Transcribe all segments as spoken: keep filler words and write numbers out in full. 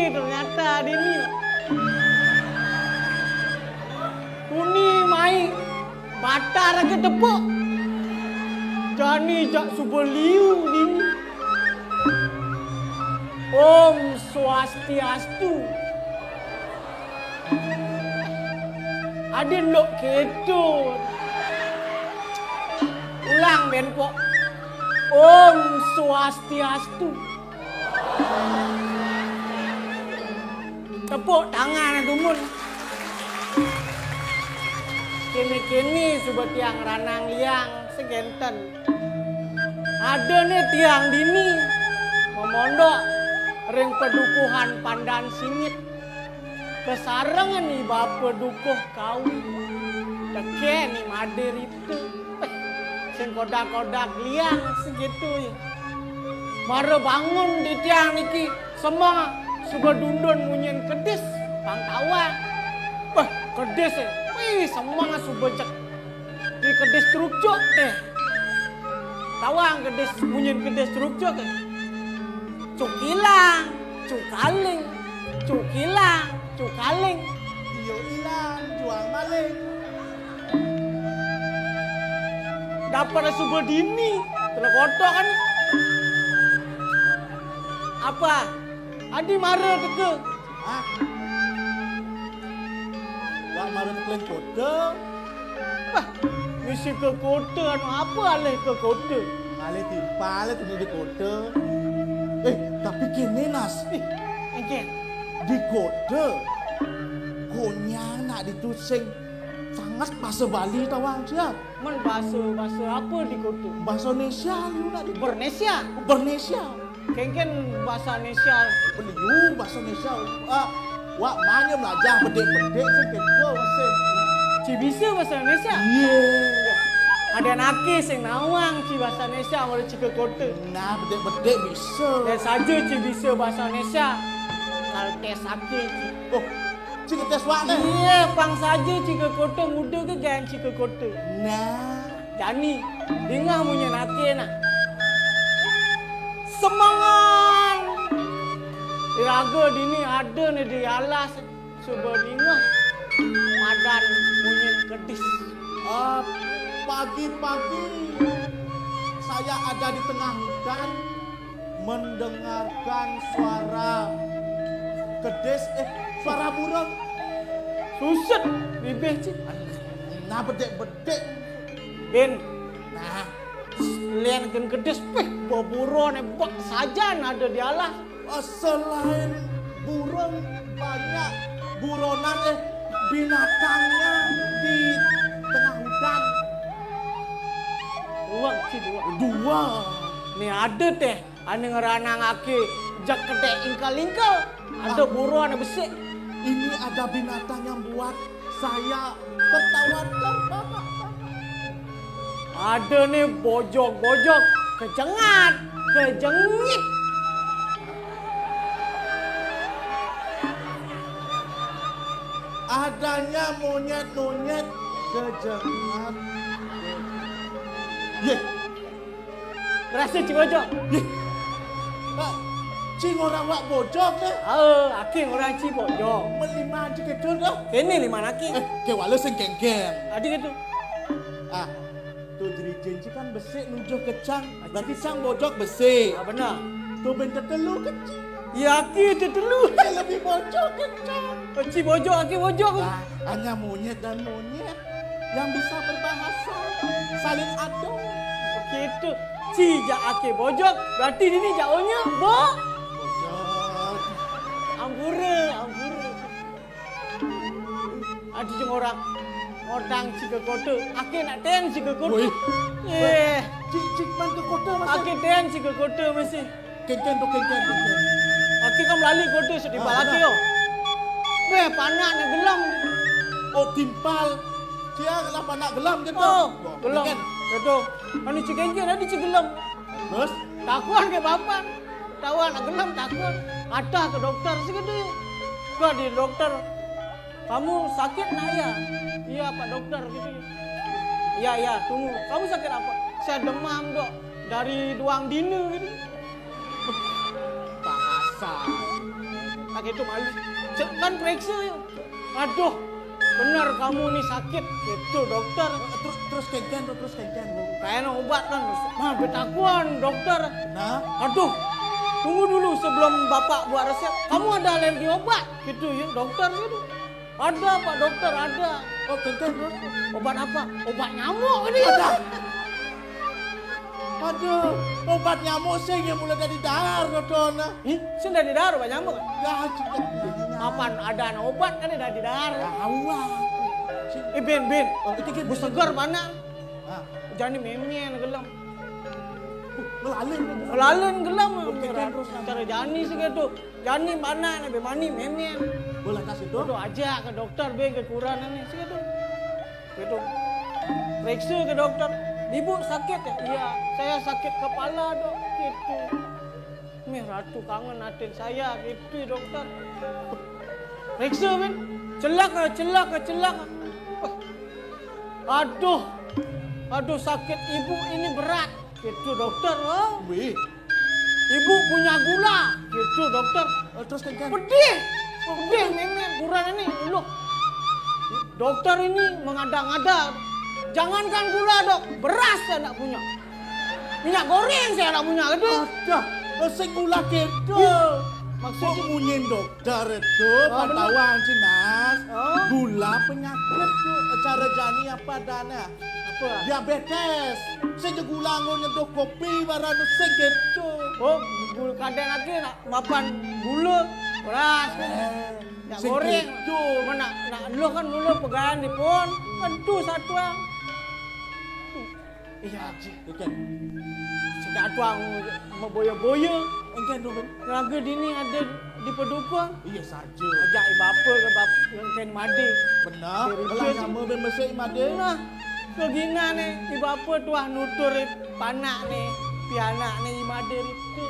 Ternyata dini. Tuni mai batar ake tepuk. Jani jak suba liu dini. Om Swastiastu. Adin lok keto. Ulang, Ben, pok. Om Swastiastu. Tepuk tangan dumun. Kini-kini suba tiang ranang liang segenten. Ada ne tiang dini memondok ring pedukuhan Pandan Singit. Kasareng ni bapa dukuh kawi. Teke ni Made Rita. Sing kodak-kodak liang segitu ya. Mara bangun di tiang niki, semeng suba dundun munyin kedis, pang tawang. Wah, kedis, eh. Wih, semeng suba cek. Di kedis trucuk, eh. Tawang kedis, munyin kedis trucuk, eh. Cukilang, cukaling, cukilang, cukaling. Iyo ilang, jual maling. Dapet suba dini, telekotok kan. Apa? Adi mara teka. Hah? Wak mara teka ring kota. Wah, misi ke kota, anu apa alih ke kota? Alih timpal tuni di kota. Eh, tapi kene, Nas. Eh, engke. Di kota, konyang nak ditu sing sanget basa Bali tawang siap. Men basa, basa apa di kota? Basa Indonesia, liu nak di Bernesia. Bernesia. Kengken basa Indonesia. Beliu basa Indonesia. Ah, wak manya melajah bedik-bedik sing ketua masih. Ci bisa basa Indonesia? Iya. Ada nake sing nawang ci basa Indonesia, mula ci ke kota. Nah, bedik-bedik bisa. Dan saja ci bisa basa Indonesia. Kal tes ake ci. Oh, ci ke tes wak ne? Iya, pang saja ci ke kota, muda ke gan ci ke kota. Nah. Jani, dingeh munyin ake nah. Semengan! Iraga dini ada ne di alas, suba dingeh madan munyin kedis. Ah, pagi-pagi saya ada di tengah hutan mendengarkan suara kedis, eh, suara burung. Suset bibih ci. Nah, bedik-bedik. Bin. Nah. Len gen kedis, pih, beburon, eh, bek sajan ada di alas. Eh, selain burung, banyak buronan, eh, binatangnya di tengah hutan. Dua, ci, dua. Dua. Ni ada teh. Ane ngranangake jeg kedek ingkel-ingkel, ada buron besik. Ini ada binatang yang buat saya tertawa terbahak-bahak. Ada nih bojog-bojog, kejengat, kejengit. Adanya monyet-monyet, kejengat. Yeh, Berasa ci bojog. Yeh. Pak, ci ngorang wak bojog, eh? Aa, ake ngorang ci bojog. Meliman ci kidul, eh? Kene liman ake. Eh, ke wala sing kengken. Adi gitu. Ah, tu jerijin ci kan besik nujuh kecang. Berarti cang bojog besik. Ah, benar. Tu ben tetelu kecil. Ya, ake tetelu. Lebih bojog kecang. Ci bojog, ake bojog. Ah, hanya monyet dan monyet yang bisa berbahasa saling adong. Begitu. Ci jak ake bojog, berarti dini jak onya bo-, bojog. Ampura, ampura. Adi jeng orang ngotang ci ke kota, ake nak ten ci ke kota. Woi. Eh. Cik, cik man ke kota masih. Ake ten ci ke kota masih. Kengken tu, kengken, kengken. Ake kan melali kota setimpal ake, yo. Beh, panak nak gelem. Oh, timpal. Cia lah panak gelem gitu. Oh, gelem. Kengken. Betul. Anu ci kengken, adi ci gelem. Terus? Takuan ke bapak. Tawa nak gelem takuan. Atah ke dokter segitu. Ke di dokter. Kamu sakit nak, ya? Iya, Pak Dokter, gitu. Iya, iya, tunggu. Kamu sakit apa? Saya demam, Dok. Dari duang dina, gitu. Bahasa. Gitu malu. Cek kan periksa yuk. Aduh, benar kamu nih sakit. Gitu dokter. Terus, terus kéngkén, terus kéngkén. Kayaknya obat kan. Mah, betakuan dokter. Nah? Aduh, tunggu dulu sebelum bapak buat resep. Kamu ada alergi obat? Gitu ya dokter gitu. Ada pak dokter, ada. Oh, kéngkén, terus? Obat apa? Obat nyamuk ini. Ada. Aduh, obat nyamuk sing ya mulai dari dahar, Don. Ih, sing dari dahar obat nyamuk? Ya, sudah. Kapan ada obat kan dari dahar? Awal. Eh, Bin, Bin. Oh, itu gitu. Seger mana? Ah. Jani mémén gelem. Melalen. Melalen gelem. Oke, kan, terus. Cara jani segitu. Jani mana nih, bé mani mémén. Bola kasih tuh. Tuh aja ke dokter bé ke kurang nih segitu. Gitu. Periksa ke dokter. Ibu sakit ya? Iya, saya sakit kepala, Dok. Gitu. Mih, Ratu kangen atin saya, gitu, dokter. Periksa, Bin. Celak, celak, celak. Aduh, aduh, sakit ibu ini berat, gitu dokter. Oh. Wih. Ibu punya gula, gitu dokter. Eh, terus kan? Pedih, pedih mémén, kurang ini, loh. Dokter ini mengada-ngada. Jangankan gula, Dok, beras saya nggak punya. Minyak goreng saya nggak punya, gitu. Aduh, sing gula gitu. Iya. Maksudnya? Kok munyin dokter itu, ah, bener. Pantauan sih, Mas. Oh. Gula penyakit tuh, cara jani apa adanya? Apa? Diabetes. Sing gula nggo nyeduh kopi barang sing gitu. Oh, gula kadang lagi nak mapan gula, beras. Eh, minyak goreng. Sing gitu. Mana nak lo kan gula pegangan di pon, kan tuh satuan. Iya, Ji. Oke. Sida tuang maboya-boya. Engké dulu. Raga dini ada di Paduka. Iya saja. Ajak i bapa ke bap-, engkén Madé. Benar. Dari belah itu nama bé mesé Madé. Nah, kegina nih, i bapa tuah nutur panak nih, pianak nih i Madé itu.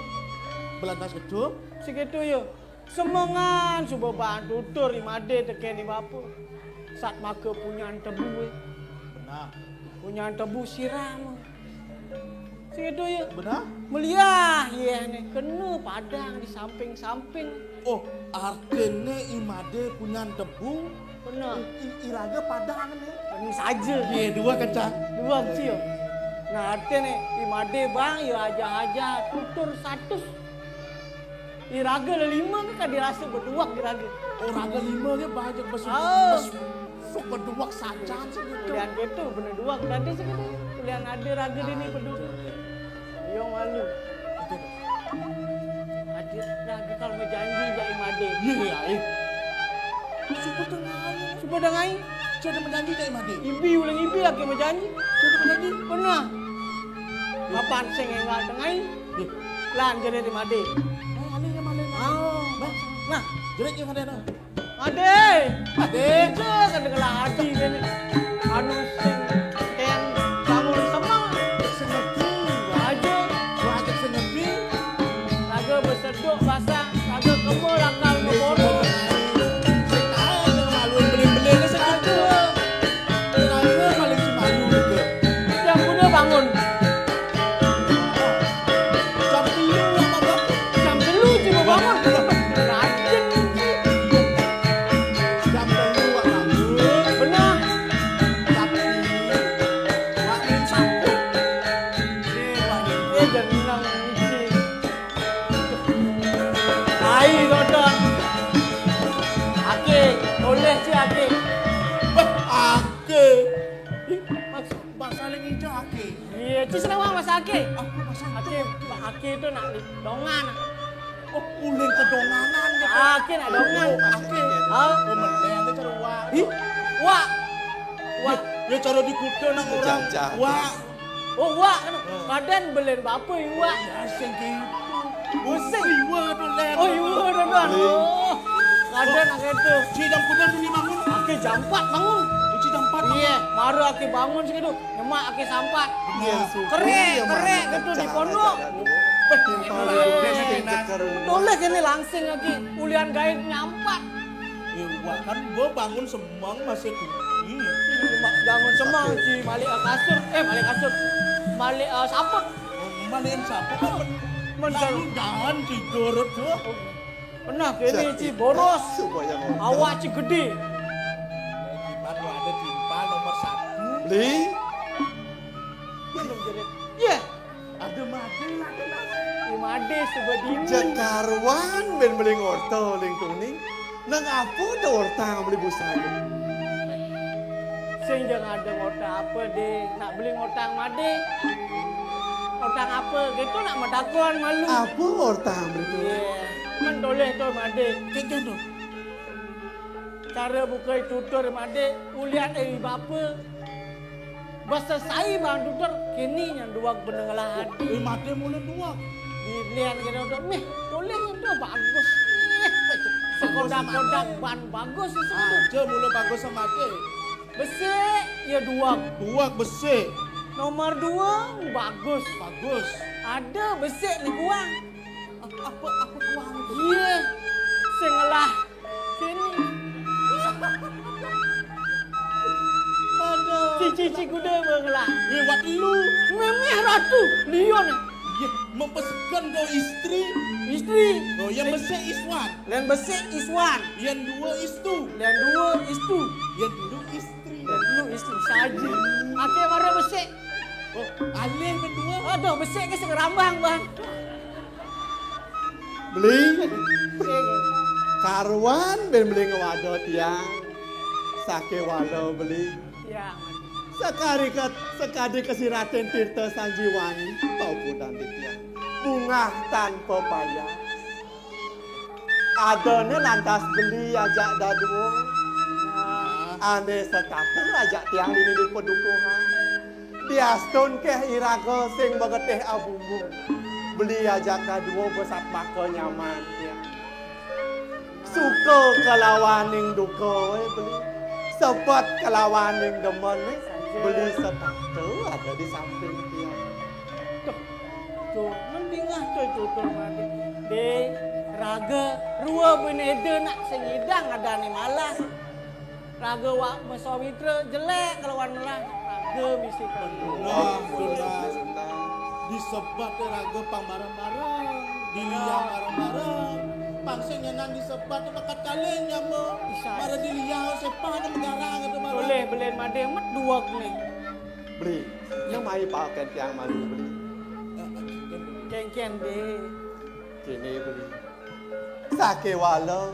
Belantas gedung. Segitu ya. Semengan suba baan tutur i Madé tekén i bapa. Sat maka punyan tebu, eh. Benar. Punyan tebu siram. Sing itu ya. Benar. Meliah, ya, nih. Kena padang di samping-samping. Oh, artinya i Madé punyan tebu. Benar. I, i, i raga padang nih. Ini saja. Iya, dua kencang. Dua kecil. Nah, artinya nih, i Madé bang, ya aja-aja tutur satus. I raga lelima kan kadi rasa beduak i raga. Oh, raga lima ké banyak bes-, ah, bes-, sok beduak sajan segitu. Ulian gitu, bener duak tadi segitu. Ulian ada raga dini beduak. Ayo malu. Ada raga kalau mau janji jai Madé. Iya, iya, eh. Suba dengai. Suba dengai. Jadi menjanji jai Madé. Ibi ulang ibi lagi menjanji. Jadi menjanji. Pernah. Kapan sing enggak dengai? Ih. Lan jadi di Madé. Eh, alih ya Madé. Ah. Nah, nah. Jadi ya Madé, nah. Madé. Madé. Itu kan dengan hati ini. Anu sing ten bangun semang. Sing ngerti. Aja. Wajib sing ngerti. Laga beseduk basah, laga kemul akal ngeboro. Sing kaé malu belin-belin sing gitu. Aduh. Kenapa paling si malu gitu? Jam kuda bangun. Jam telu apa, Bang? Jam telu cuma bangun. Rajin. Jam telu, Bang, bangun. Benar. Tapi, Bang, main sapu. Iya, Bang. Eh, jeneng, Ci. Ai, Dodon. Aki, boleh, Ci, Aki. Wah, Aki. Ih, Mas, Mas Saling Ijo, Aki. Iya, Ci seneng Mas Aki. Aku Mas Aki. Aki, Pak Aki itu nak di dongan. Oh, ulin kedonganan gitu. Aki nak dongan. Oh, Aki. Ah. Oh, meneh, ini cara Wak. Ih, Wak. Wak. Ya, cara di kuda nak orang. Wak. Oh, Wak. Kadang belen bapa, Wak. Ya, sing gitu. Oh, sing. Iwa tu, Len. Oh, Iwa tu, Don. Oh. Kadang nak gitu. Ci jam kuda tu ni bangun. Aki jam empat bangun. Ci jam empat bangun. Iya, baru aki bangun segitu. Nyemak aki sampat. Iya, syukur. Kerek, iya, kerek, mana gitu, di pondok. Pecah, pecah, pecah. Tulis ini langsing aki, ulian gaib nyampat. Ya, Wak, kan gua bangun semang masih tinggi. Ini mak bangun semang, Ci, malik kasur. Eh, malik kasur. Malik, eh, saput. Oh, malikin saput kan men-, men-, jangan tidur tuh. Nah, kéné ci boros. Supaya ngomong. Awak ci gedé. Jimat ada timpal nomor satu. Beli. Minum jeruk. Yé. Ada madé, ada madé. Di madé suba dini. Jakaruan bén beli ngorta ling kuning. Nang apa ta ortang beli busa? Sing jang ada ngorta apa, Dé? Nak beli ngortang madé. Ngortang apa? Gitu nak matakon malu. Apa ortang beli tu? Iya. Men toleh to madé. Kéto to. Cara buka tutur madé, ulian eh bapa. Basa sai bang tutur, kini nyang duwag beneng ngelah ati. Eh, madé mula duwag. Dilian kena udah, mih, toleh tu bagus. Mih, sekodak-kodak ban bagus itu. Aja mula bagus sama madé. Besik, ya duwag. Duwag besik. Nomor dua, bagus. Bagus. Ada besik ni kuang. Apa, apa kuang itu? Iya. Sing ngelah. Sini. Aduh. Cici-cici kuda mengelah. Lewat lu. Memeh ratu. Lion. Iya, mempesekan do istri. Istri. Oh, yang besik Iswan. Yang besik Iswan. Yang dua istu. Yang dua istu. Yang dulu istri. Yang dulu istri saja. Ake mara besik. Oh, alih berdua. Aduh, besik ke sekerambang, Bang. Beli. Karuan bén beli ngewada tiang. Sakéwala beli. Ya. Sakadi ke, sakadi kasiratin tirta sanjiwani, tau pudan di tiang. Bungah tanpa payah. Adané lantas beli ajak dadua. Ané setata ajak tiang dini di padukuhan. Diastun kéh iraga sing magetih abumbung. Beli ajak dadua besat maka nyaman tiang. Suka kalawaning duka, eh, beli. Sebet kalawaning demen, eh, beli setata ada di samping tiang. Duh, duh, mendingah to tutur mati. Dé, raga rua bini eda nak sing idang adané malas. Raga wak masawitra jelék kalawan melah. Raga misi kamu. Benar, benar. Disebat raga pang bareng-bareng, diliang bareng-bareng. Pang sing nyanan disebat bakat kalih nyama. Bisa. Mara diliang sepah ada megarang itu bareng. Boleh, boleh madé met duwag ni. Beli, nyang mai paokan tiang malu beli. Kénkén dé. Kéné beli. Sakéwala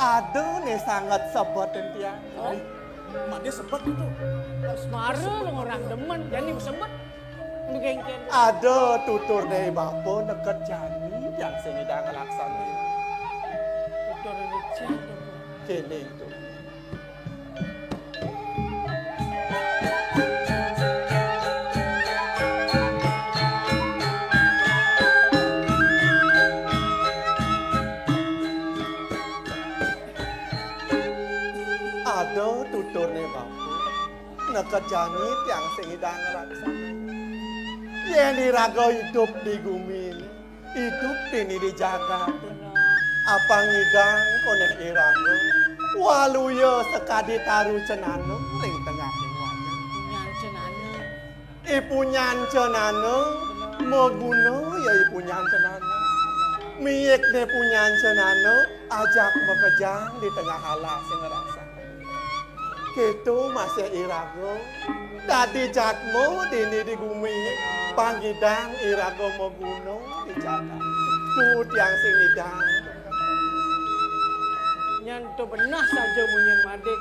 ada né sanget sebetin tiang. Oh, madé sebet itu. Mara orang demen, jani sebet. Kénkén. Ada tutur dé bapa neked jani tiang sing idang nglaksana. Tutur dé jani. Kéné itu. Ada tuturné bapa, neked jani tiang sing idang nglaksana. Yén iraga idup di gumi, idup dini di jagat. Apang idang konéh iraga, waluya sakadi taru cenana ring tengahing wana. Punyan cenana. I punyan cenana, maguna ya i punyan cenana. Miikné punyan cenana, ajak makejang di tengah alas sing ngrasa. Kéto masih iraga, dadi jadma dini di gumi, pang idang iraga maguna di jagat. Tu tiang sing idang. Nyan to benah saja munyin madé.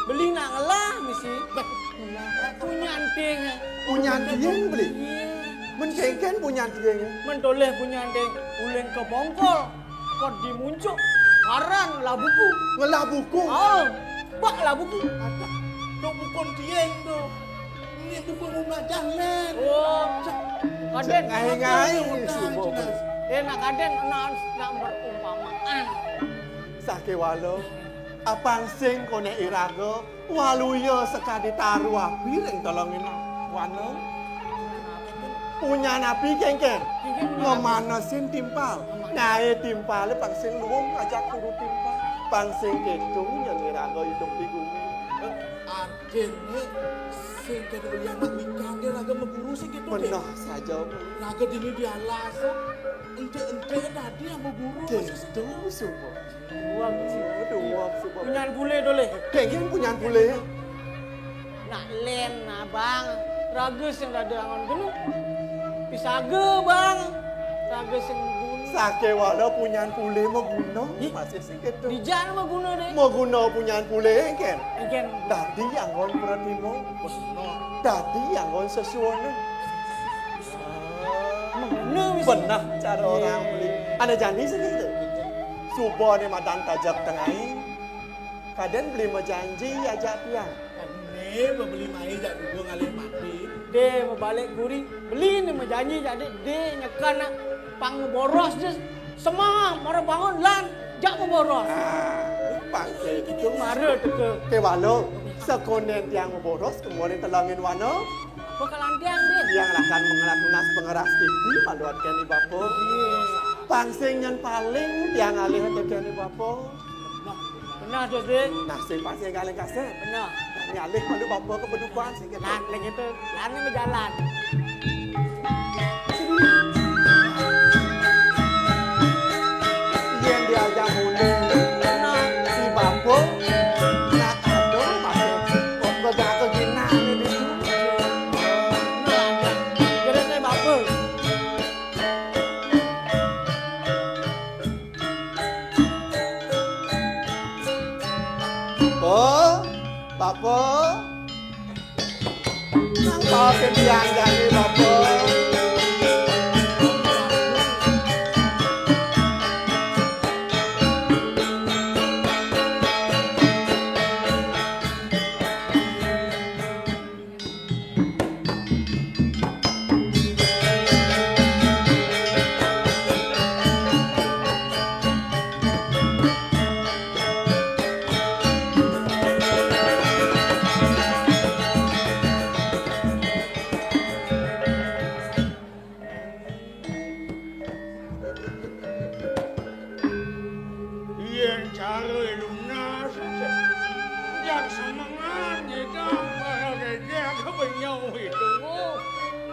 Beli nak ngelah misi. Bah, punyan tiing. Punyan tiing beli? Iya. Men kénkén punyan tiing? Men toleh punyan tiing. Ulih ka bongkol. Kod di muncuk, karan ngelah buku. Ngelah buku? Ah, bak ngelah buku. Adah, to buku tiing to. Ini buku rumah jalan. Oh, kadén. Ngai-ngai. Eh, nak kadén, nak, nak berumpamaan. Sakéwala, apang sing konéh iraga, waluya sakadi taru api ring telenging wana. Punyan api kénkén, mamanesin timpal. Nah, timpalé pang sing luung ajak turu timpal. Pang sing kéto nyén iraga idup di gumi. Artiné sing kéto yang nak nikah, raga maguru sing kéto. Benah saja. Raga dini di alas. Entek-entek dadi sama guru. Gitu, suba. Wah, aduh, wah, suba. Punyan pule dolih. Kengken punyan pule. Nak len, Abang. Raga sing dadi angon guna. Pisaga, Bang. Raga sing guna. Sakéwala punyan pule maguna, ih, masih sing kéto. Dijak maguna deh. Maguna punyan pule, kén. Kén. Dadi anggon pratima. Bener. Dadi anggon sesuana. Bener, wis. Beneh cara orang beli. Ané jani sini tu. Suba né madan tajak tengai. Kadén beli majanji ajak tiang. Ané beli mai jak dua ngalih mati. Dé mabalik guri, beli né majanji jak dé, dé nyekan nak pang boros dé. Semang, mara bangun lan, jak maboros. Ah, pang kéto. Mara teka. Kéwala, sakondén tiang maboros, kemudian telangin wana. Bakalan tiang, Dé. Tiang lakar mengeras tunas pengeras titi, maluatkan i bapa. Iya. Pang sing nyén paling tiang alih tekén i bapa. Bener, Dé. Nah, sing pang sing paling kasar. Bener. Tiang alih malu bapa ka padukuhan, sing kéto. Nah, lagi itu, lani majalan. Yén diajak muni, nah, si bapa, nak ada masih kok bejaga ginane di situ. Nah, jadi saya bapa. Oh, bapa. Nang bawa ke tiang jani, bapa. Yén cara lunas, jak semengan nyidang para dede ka benyau itu.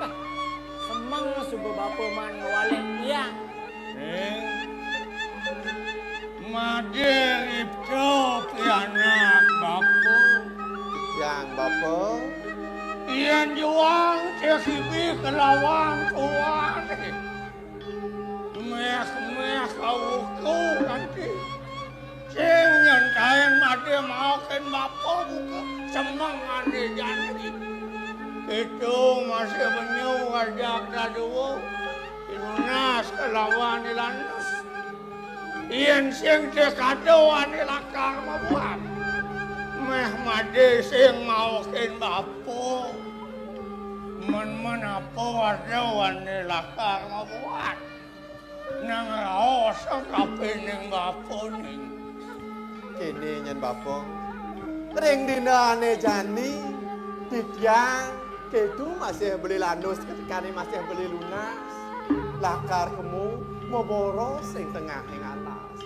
Nah, semeng suba bapa man ngwalik tiang. Ning, madé ripta pianak bapa. Tiang bapa. Yén juang cék sibi kelawan tuan. Méh-méh kawuku kanti. Sing nyentaén madé maokin bapa buka semeng ané jani. Kéto masih benyau ajak dadua. Lunas kelawan Ilanus. Yén sing té kada ané lakar mabuat. Méh madé sing maokin bapa. Mén-mén apa ada ané lakar mabuat. Nang raos kapining bapa ning. Kéné nyén bapa. Ring dina ané jani, titiang kéto masih beli landus, ketikané masih beli lunas. Lakar kemu maboros ing tengahing alas.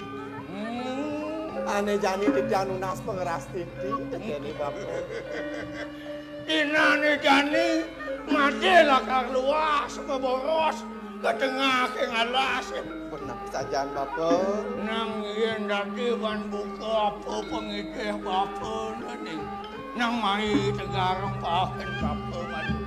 Hmm. Ané jani titiang nunas pangeras titi, kéné bapa. Dinané jani, madé lakar luas maboros ka tengah ing alas. Beneh sajan, bapa. Nang yén dadi ban buka apa pangidih bapa ning. Nang mai tegarang pahen bapa madu.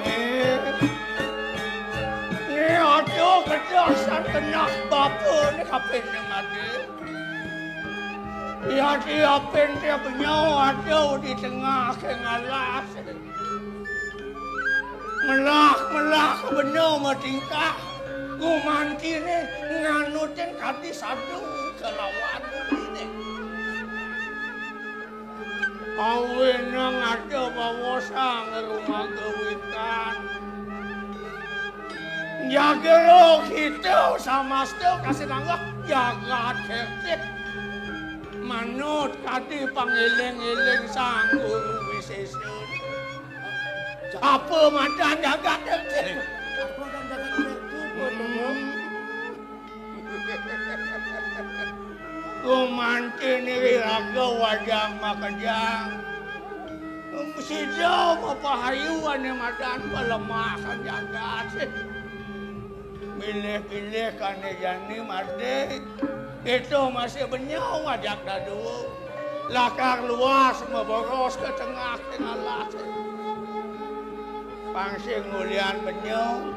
Né, né ada kedasan kenah bapa né kapining adi. Yadi apin té benyau ada di tengah ing alas. Melah-melah bener matingkah. Gumantiné nganutin kadi sadu kelawan buminé. Awinang ada bawa sang rumah gawikan. Jaga roh kita samasta kasih tangga jagat kertip. Manut kadi pangiling-iling sang guru wisésa. Apa madan jagat kertip? Apa madan jagat kertip? Hmm. Gumanti niriraga wajah makejang. Sida mapahayu ané madan palemah jagat. Bilih-bilih ané jani mati, kita masih benyau ajak dadua. Lakar luas maboros ka tengah ké alas. Pang sing ngulian benyau,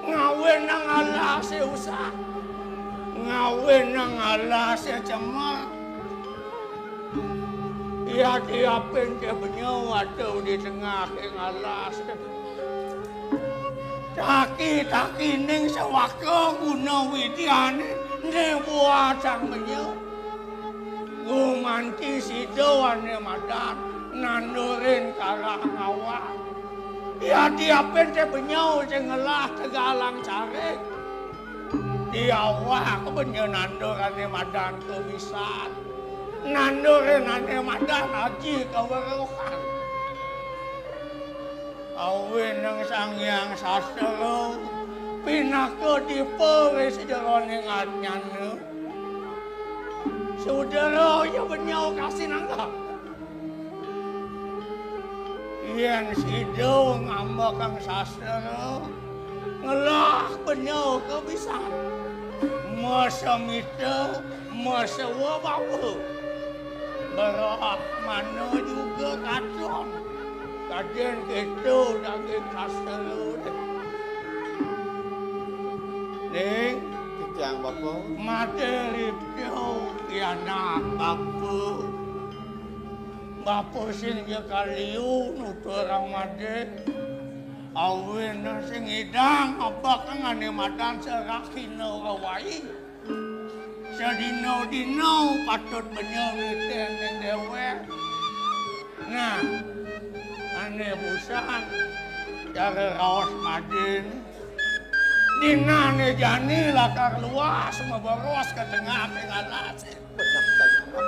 ngawinang alasé usah, ngawinang alasé cemar. Ia tiapin ké benyau ada di tengah ké alas. Taki-taki ning sawaka guna widiané né buatang benyau. Gumanti sida ané madan nandurin karah ngawak. Ia tiapin té benyau sing ngelah tegalang carik. Di awak benyau nandur ané madan kawisan. Nandurin ané madan aji kaweruhan. Awinang Sang Hyang Sastra pinaka dipa ring sajeroning atnyana. Sudara ya benyau kasinanggah. Yén sida ngambekang sastra, ngelah benyau kabisan. Masemita, masewa bawa. Brahmana juga katon. Kadén kéto daging sastra. Ning, titiang bapa. Mati ripyo pianak bapa. Bapa sing ja kaliu nuturang madé. Awinang sing ngidang abakang ané madan sarahina rawai. Sadina-dina patut benyau nitén ning déwék. Nah, ané busan cara raos madé. Dinané jani lakar luas maboros ka tengah ké alas. Bener kali apa?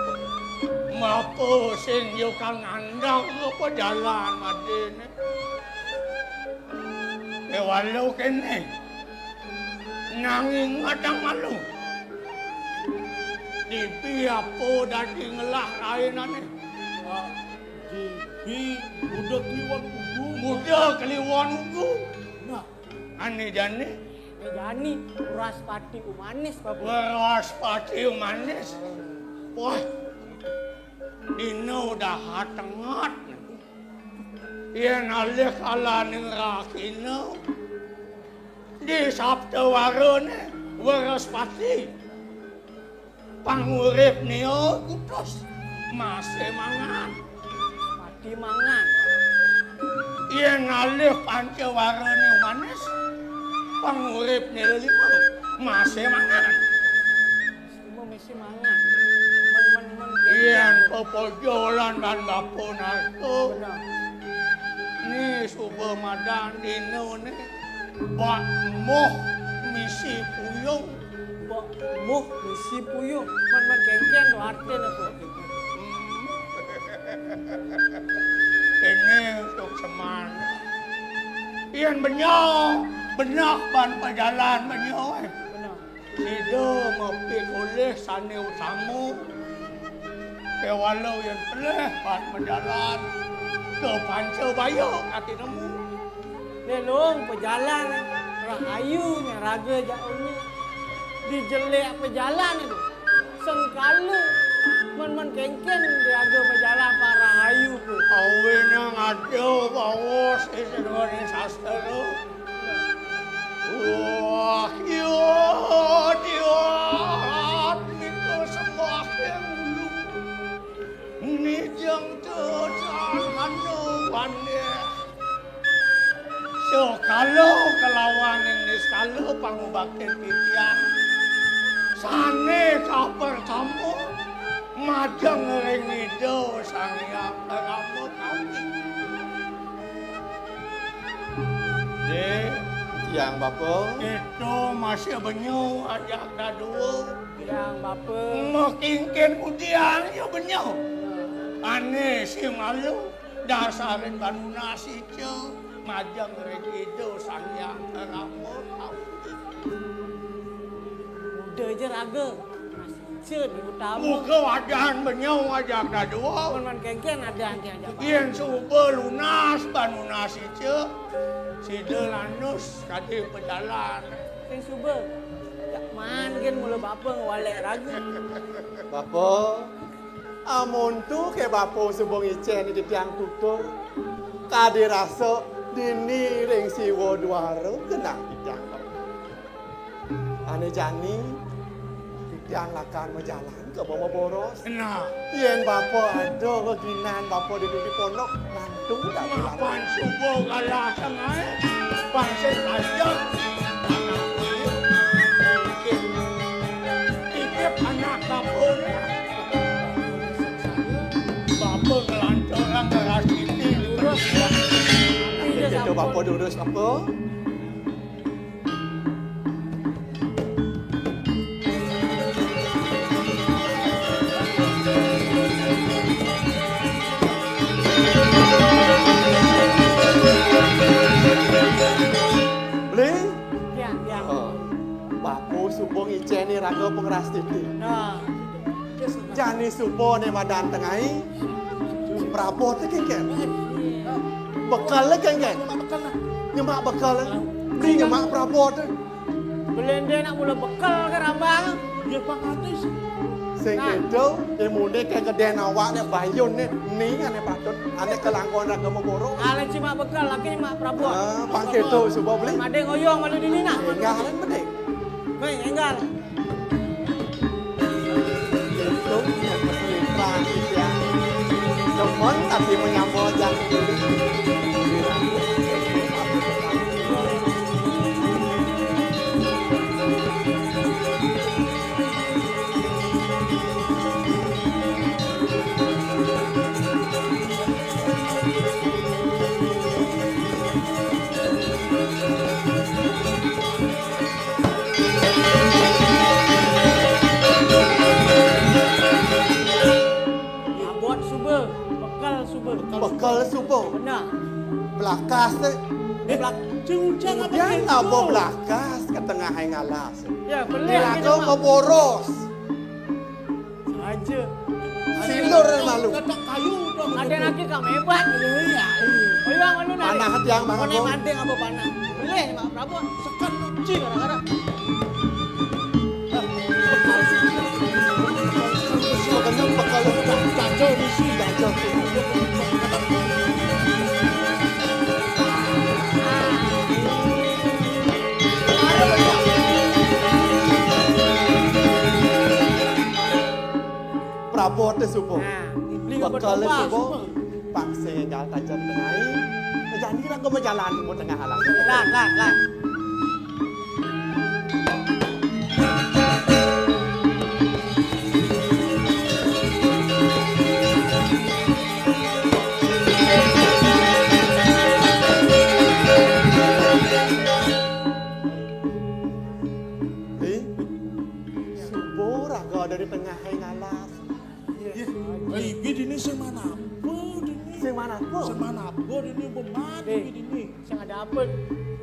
Mapa sing yo kang andang apa jalan madéné? Kéwala kéné. Nanging ngadang malu. Dibi apa dadi ngelah rainané? Pak, dibi Buda Kliwon Ugu. Buda Kliwon Ugu. Nah, ané jani? Ané jani, Wraspati Umanis, Bapak. Wraspati Umanis. Wah, dina udah tengat. Yén alih kalaning rahina, di saptawarané Wraspati. Pangurip nia kutus masih mangan. Mati mangan. Yén ngalih pancawarané manis, panguripné lima masih mangan. Lima masih mangan. Men, men, men. Yén pepojolan dan bapa narka. Benar. Ni suba madan dina ni. Bak moh misi puyung. Bak moh misi puyung. Men, men kéngkén tu artiné tu. Ini untuk seman. Yén benyau, benyau ban pajalan benyau, eh. Benar. Sida mapik olih sané utama. Kéwala yén pelih ban pajalan ka panca baya ati nemu. Lelong pajalan rahayu nya raga jaune. Dijelik pajalan itu. Sengkala men-men kéngkén diaga pajalan Pak Rahayu tu. Awinang ada baos isi dua ni sastra. Wah, iya, diat mika sembah yang ulu. Nijang tetan manu wandeh. Sekala kelawan ing niskala pangubaktin titiang. Sané kapertama majeng ring Ida Sang Hyang Rama Kawi. Dé, tiang bapa. Kita masih benyu ajak dadua. Tiang bapa. Makingkin udian ya benyu. Ané si malu. Dasarin banuna sica majeng ring Ida Sang Hyang Rama Kawi. Muda ja raga. Cék di utama. Muka wadan benyau ajak dadua. Mun man kéngkén ada anti ajak. Yén suba lunas, panunas icék, sida lanus kadi pejalan. Sing suba. Jak man gén mula bapa ngwalek raga. Bapa, amun tu ké bapa suba ngicén titiang tutur, kadi rasa dini ring siwa duara kenang titiang. Ané jani, titiang lakar majalan ka Boma Boros. Nah. Yén bapa ada geginan bapa di, di pondok, nantu dah pulang. Mapan suba galah sangai, pansén panjang. Anak ini, titip, titip anak bapa ni. Bapa ngelanturang galah titi lurus. Itu bapa lurus apa? Beli? Ya, ya. Oh. Bapa suba ngicénin raga pangras titi. Nah. Jani suba né madan tengai. Prabot kéngkén. Bekel kéngkén. Nyemak bekel. Beli nyemak prabot. Belendé nak mula bekel ka rambang. Ya, Pak Atis. Sing kéto, né mundé ké gedén awak né bayun né, ning ané patut, ané kelangkon raga maboro. Alé ci mak bekel, laki mak prabot. Ah, pang kéto suba beli. Madé ngoyong malu dini nak. Enggak, alé bedik. Mai, enggal. Itu yang berselitra, ya. Demen tapi menyambut yang Abot suba, bekel suba. Bekel suba. Benar. Belakas, eh. Eh, belak-, cing ucang apa dia cing ngapa suba? Belakas ka tengah ai ngalas. Ya, beli. Dilaga lagi, Mak. Maboros. Aja. Silur malu. Ketek kayu dong. Ada lagi kami hebat. Iya, iya. Ayo, anu, nari. Panah tiang, Mak. Koné Agung. Mading apa panah? Boleh, Mak Prabu. Sekat, Mak. Ci, gara-gara. Bekal. Bekal. Bekal. Bekal. Bekal. Prabot té suba. Nah, beli apa bekel domba suba. Suba. Paksa gal tajem tengai. Jani raga majalan suba tengah alam. Lan, lan, lan. Hei, suba raga dari tengah ai ngalas. Iya. Ai, ibi dini sing manapa dini? Sing manapa? Sing manapa dini, beman ibi dini. Sing ada apa?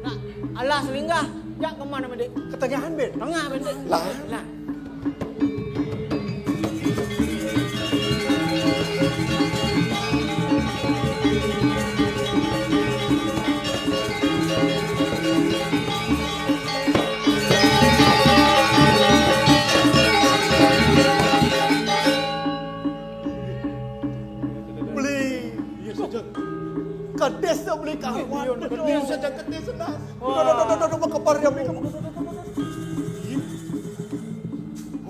Nak, alas linggah, jak ke mana, Dik? Ketengahan, Bén. Tengah, Bén, Dik. Lah. Lah. Beli. Iya saja. Kedis tu beli kawan. Iya, kedis saja, kedis senas. Wah. Duh, duh, duh, duh, duh, berkebar dia beli.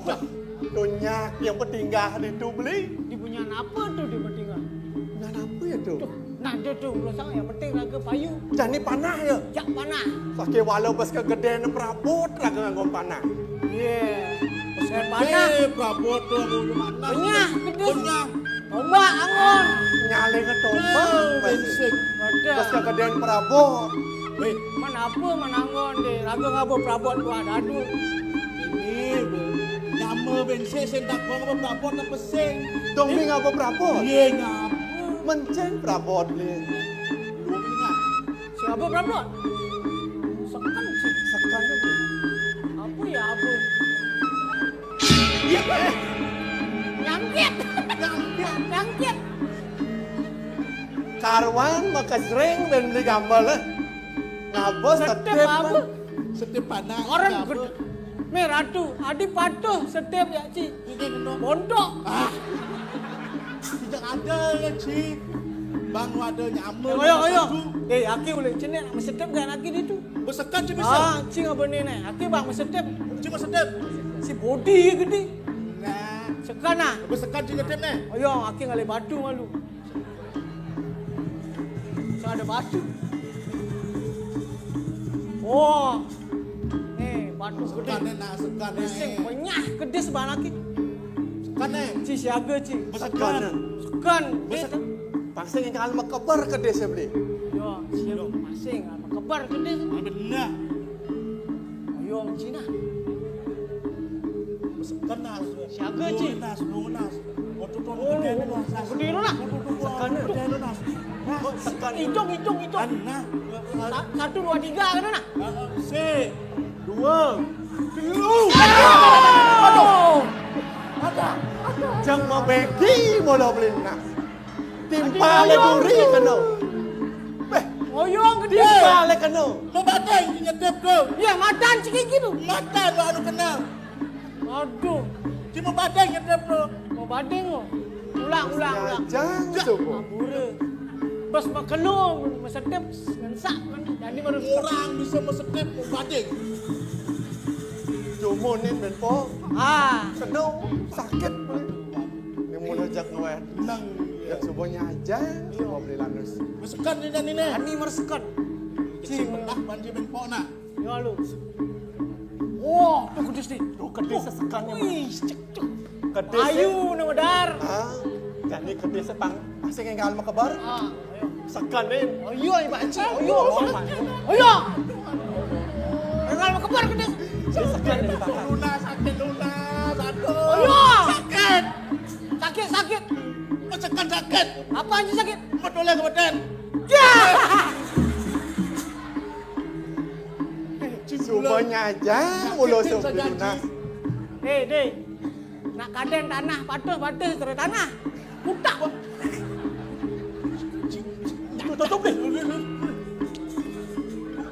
Wah, tu nyak yang bertinggal di tu beli. Di punyan apa tu dia bertinggal? Punyan apa ya tu? Tuh. Nah, dia tu, menurut saya yang penting raga payu. Jani panah ya? Jak panah. Sakit walau bes kegedéan perabot raga nganggo panah. Iya. Bes panah. Eh, perabot tu nganggo panah. Benyah, kedis. Benyah. Tombak, anggon. Nyaling tombak. Tuh, bes. Bensik. Ada. Bes kegedéan perabot. Weh. Man apa, man anggon deh. Raga ngaba perabot kuat dadu. Ini, Bu. Nyama bensik sing tak ngaba perabot apa sing? Dong ni ngaba perabot. Iya, ngaba. Mencén perabot, Lin. Lu ingat. Siapa perabot? Seken sih. Seken tu. Apa ya, apa? Nyangkit. Nyangkit. Karuan makajreng bén beli gambel, eh. Ngaba setip, setip apa? Setip anak. Orang gedé. Mé Ratu, adi patuh setip ya, Ci. Ini kena. Bontok. Ah. Tidak ada ya, Ci. Bang, ada nyama. Ayo, ayo. Eh, aki boleh cenik nak mesetip kan aki itu. Besekan, Ci, bisa. Ah, Ci ngaba né, né. Aki bang mesetip. Ci mesetip. Si bodi gedé. Nah. Sekan ah. Besekan, Ci, ngetip né. Ayo, aki ngalih batu malu. Saya ada batu. Oh. Nih, batu gedé. Sekan né, nak, sekan né. Sing penyah gedé sebelah lagi. Sekan né. Ci siaga, Ci. Sekan. Sekan. Bes-, pasing ingkang alma keber gedé sebeli. Yo, siap. Pasing alma keber gedé. Ah, bener. Ayo, Ci nah. Sekan, nak. Siaga, Ci. Lunas, lunas. Waduh, tuh, gedé, lunas. Gedé, lunas. Sekan, gedé, lunas. Sekan. Hitung, hitung, hitung. Nah. Sa-, satu, dua, tiga, kan, nah? Sik. Dua. Telu. Aduh. Aduh. Aduh. Jang mabegi mula beli, nah. Timpalé duri kena. Béh, ngoyong gedé. Timpalé kena. Mabading nyetip to. Iya, matan sikit gitu. Matan baru kena. Aduh. Ci mabading nyetip to. Mabading lo. Ulang, ulang, ulang. Jang coba. Ambura. Bes makelo mesetip ngensak kan. Jadi baru orang bisa mesetip mabading. Cuma né bén po. Ah. Kena sakit. Né mula jak ngawét. Nang. Ya coba nyajang, coba beli lanus. Mesekan né, né, né. Ani mesekan. Ci, pendak banci bén po nah. Ya lu. Oh, tuh gedé sih. Tuh gedé sesekannya. Wih, cek, cek. Gedé sih. Ayu né medar. Ah, jadi gedé sepang. Pasti kayak kalau kebar. Ah, ayo. Sekan né. Oh iya, Pak Haji. Oh iya. Oh, Pak. Oh iya. Kalau kebar gedé. Dia sekan né, Pak. Lunas, sakit lunas. Aduh. Oh iya. Sakit. Sakit, sakit. Mesekan sakit. Apa aja sakit? Betulnya kebetulan. Ya. Cuma nyajang, ulo sok lunas. Dé, Dé. Nak kadén tanah, patuh, patuh, terus tanah. Putak. Tutup, Dé.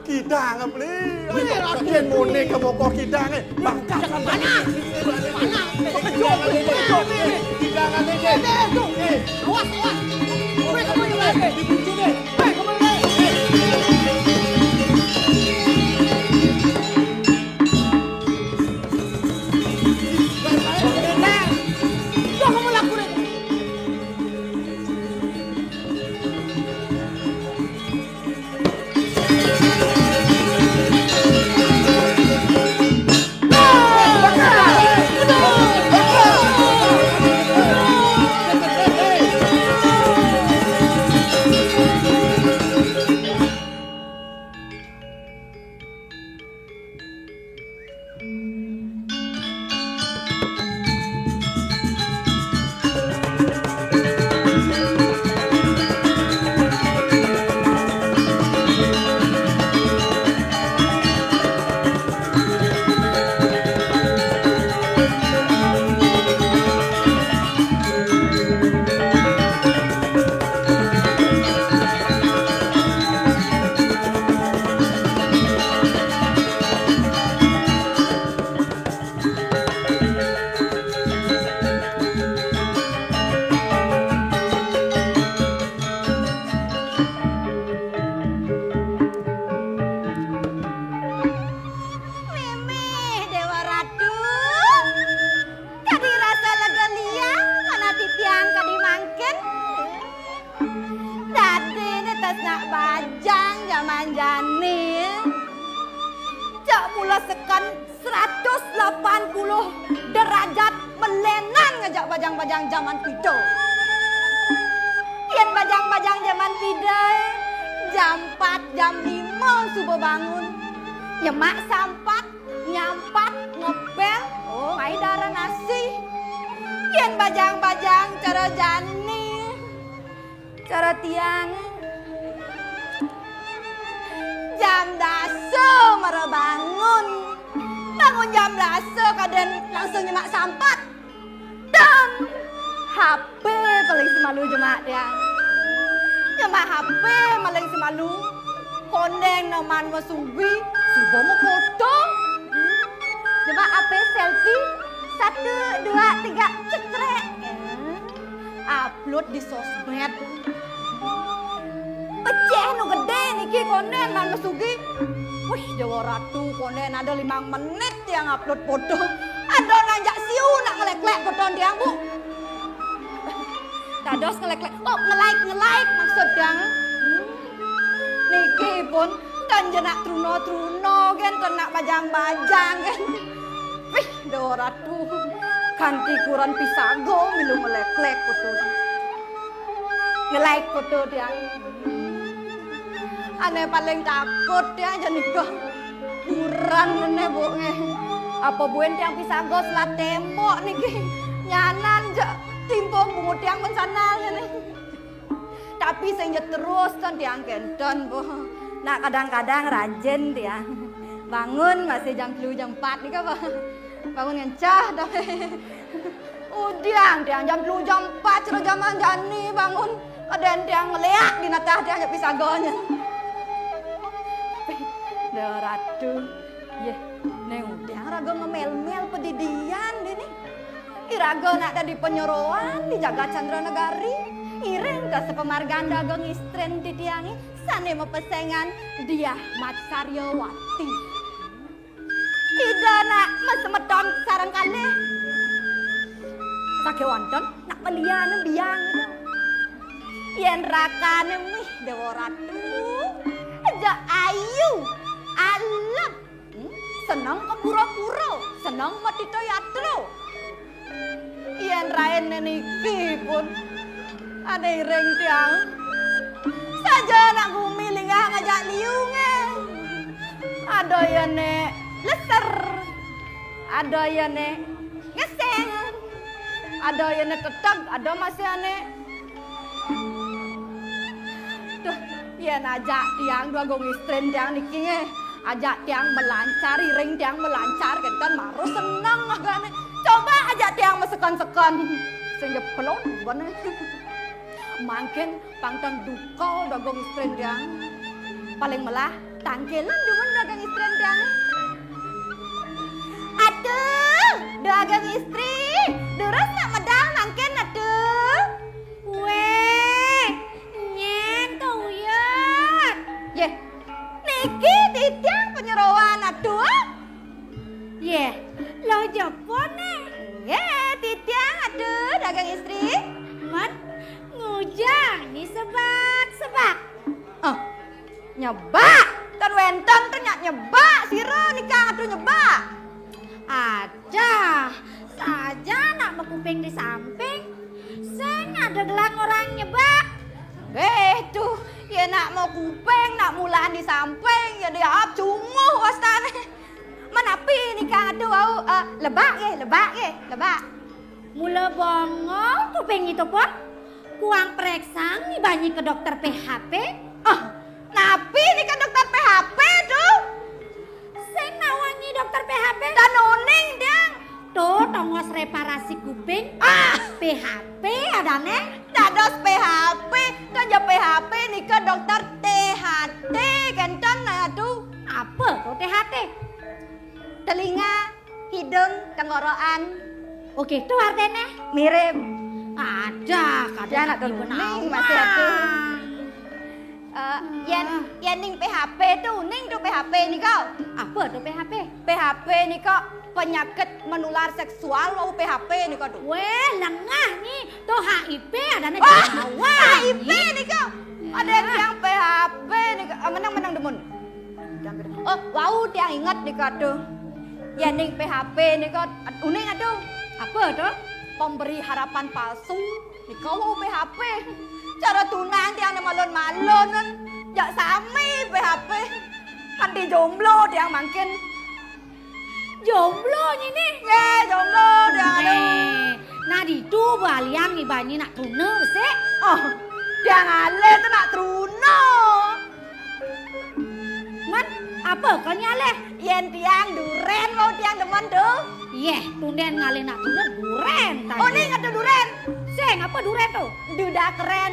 Kidang apa, Lé? Ayo, yén muni ka moko kidang, eh. Bangkak. Jangan panas. Panas. Kejut, kejut. Kidang apa, Dé? Dé, tuh. Awas, awas. Weh, kamu yang lagi. Dibujuk, Dé. Weh, kamu yang lagi. Dé, tuh kamu lakuin. Mémé Déwa Ratu, kadi rasa lega liang, manah titiang kadi mangkin. Dadi né tresna bajang jaman jani. Cak mula seken seratus lapan puluh derajat melénan ngajak bajang-bajang jaman pida. Yén bajang-bajang jaman pida, jam empat, jam lima suba bangun. Nyemak sampat, nyampat, ngepél, oh, ngai dara nasi. Yén bajang-bajang cara jani, cara tiang, jam dasa mara bangun. Bang Jam blasa kadén langsung nyemak sampat. Dang! H P paling semalu jemak tiang. Nyemak H P paling semalu. Kondén né man masugih, suba mafoto. Nyemak H P selfie, satu, dua, tiga, cekrek. Upload di sosmed. Becik nu gedé niki kondén man masugih. Wih, Déwa Ratu, kondén ada limang menit tiang upload foto. Ada nanjak siu nak ngelék-lék foto tiang, Bu. Dados ngelék-lék. Oh, nge-like, nge-like maksud tiang. Hmm. Niki pun tan jenak truna-truna gén, tan nak bajang-bajang gén. Wih, Déwa Ratu. Kanti kurenan pisaga milu ngelék-lék foto. Nge-like foto tiang. Ané paling takut tiang jani nika. Kurenan né, Bu, nggih. Apa buin tiang pisaga selat témbok niki. Nyanan ja timpung bungut tiang pun sandal jani. Tapi sing ja terus tan tiang kénten, Bu. Nak kadang-kadang rajin tiang. Bangun masih jam telu jam empat nika, Bu. Bangun ngencah tapi. Udiang tiang jam telu jam empat cara jaman jani bangun. Kadén tiang ngeliak di natah tiang nyepi saganya. Déwa Ratu. Yéh, né udiang raga ngemel-mel padidian dini. Iraga nak dadi panyeroan di jagat Candra Negari. Iring ka sapamargan Dageng Istrin titiangé sané mapesengan Diah Mat Saryawati. Ida nak masemeton sareng kalih. Sakéwanten nak maliané biang. Yén rakané mih Déwa Ratu, ja ayu, alep, hmm, seneng kapura-pura, seneng matita yatra. Yén rainé niki pun ada iring tiang. Saja anak gumi linggah ngajak liu nggih. Ada yané leser. Ada yané ngeseng. Ada yané teteg, ada masih ané. Duh, yén ajak tiang Dwagung Istrin tiang niki nggih. Ajak tiang melancar, iring tiang melancar, kénten marus seneng agané. Coba ajak tiang masekon-sekon. Sing jeplon bener. Mangkin pang ten duka Dwagung Istrin tiang. Paling melah tangkilan dumun Dwagung Istrin tiang. Atuh, Dwagung Istri, durus nak medal mangkin atuh. Wéh, nyén to uyut. Yéh, niki titiang panyeroan atuh. Yéh, lo jepun né. Nggih, titiang atuh Dwagung Istri. Mén, ngujang nyi sebak-sebak. Oh, nyebak. Tan wénten tan nyak nyebak, sira nika atuh nyebak. Adah, saja nak makuping di samping. Sing ada gelang orang nyebak. Nggih tuh, ya nak makuping, nak mulaan di samping, ya diap cunguh wastané. Manapi nika atuh wau, eh, lebak nggih, lebak nggih, lebak. Mula bongol kuping itu pun, kuang preksang ibanyi ke dokter P H P. Ah, napi nika dokter P H P tuh? Sing nawangi dokter P H P? Tan uning tiang. Tuh, tongos reparasi kuping. Ah! P H P adané. Dados P H P, kan ya P H P nika dokter T H T, kénten atuh. Apa tuh T H T? Telinga, hidung, tenggorokan. Oké, tuh artiné. Mirip. Ada, kadang anak tuh uning masih atuh. Eh, yén, yén ning P H P tuh, uning tuh P H P nika. Apa tuh P H P? P H P nika penyakit menular seksual wau P H P nika tuh. Wéh, lengah nyi. Tuh H I V adané. Wah, H I V nika. Ada yang P H P nika. Ah, menang, menang demun. Oh, wau tiang inget nika tuh. Yén ning P H P nika uning atuh. Apa tuh? Pemberi harapan palsu. Nika wau P H P. Cara tunang tiang malon-malonan. Jak sami P H P. Kanti jomblo tiang mangkin. Jomblo nyi nih. Yé, jomblo tiang atuh. Éh, nah ditu balian ibanyi nak truna besik. Oh, tiang alih tuh nak truna. Mén, Apa kal nyaleh? Yén tiang durén, wau tiang demen to. Yéh, tundén ngalih nak tulud durén tadi. Oh, ning ada durén. Sing, apa durén to? Duda kerén.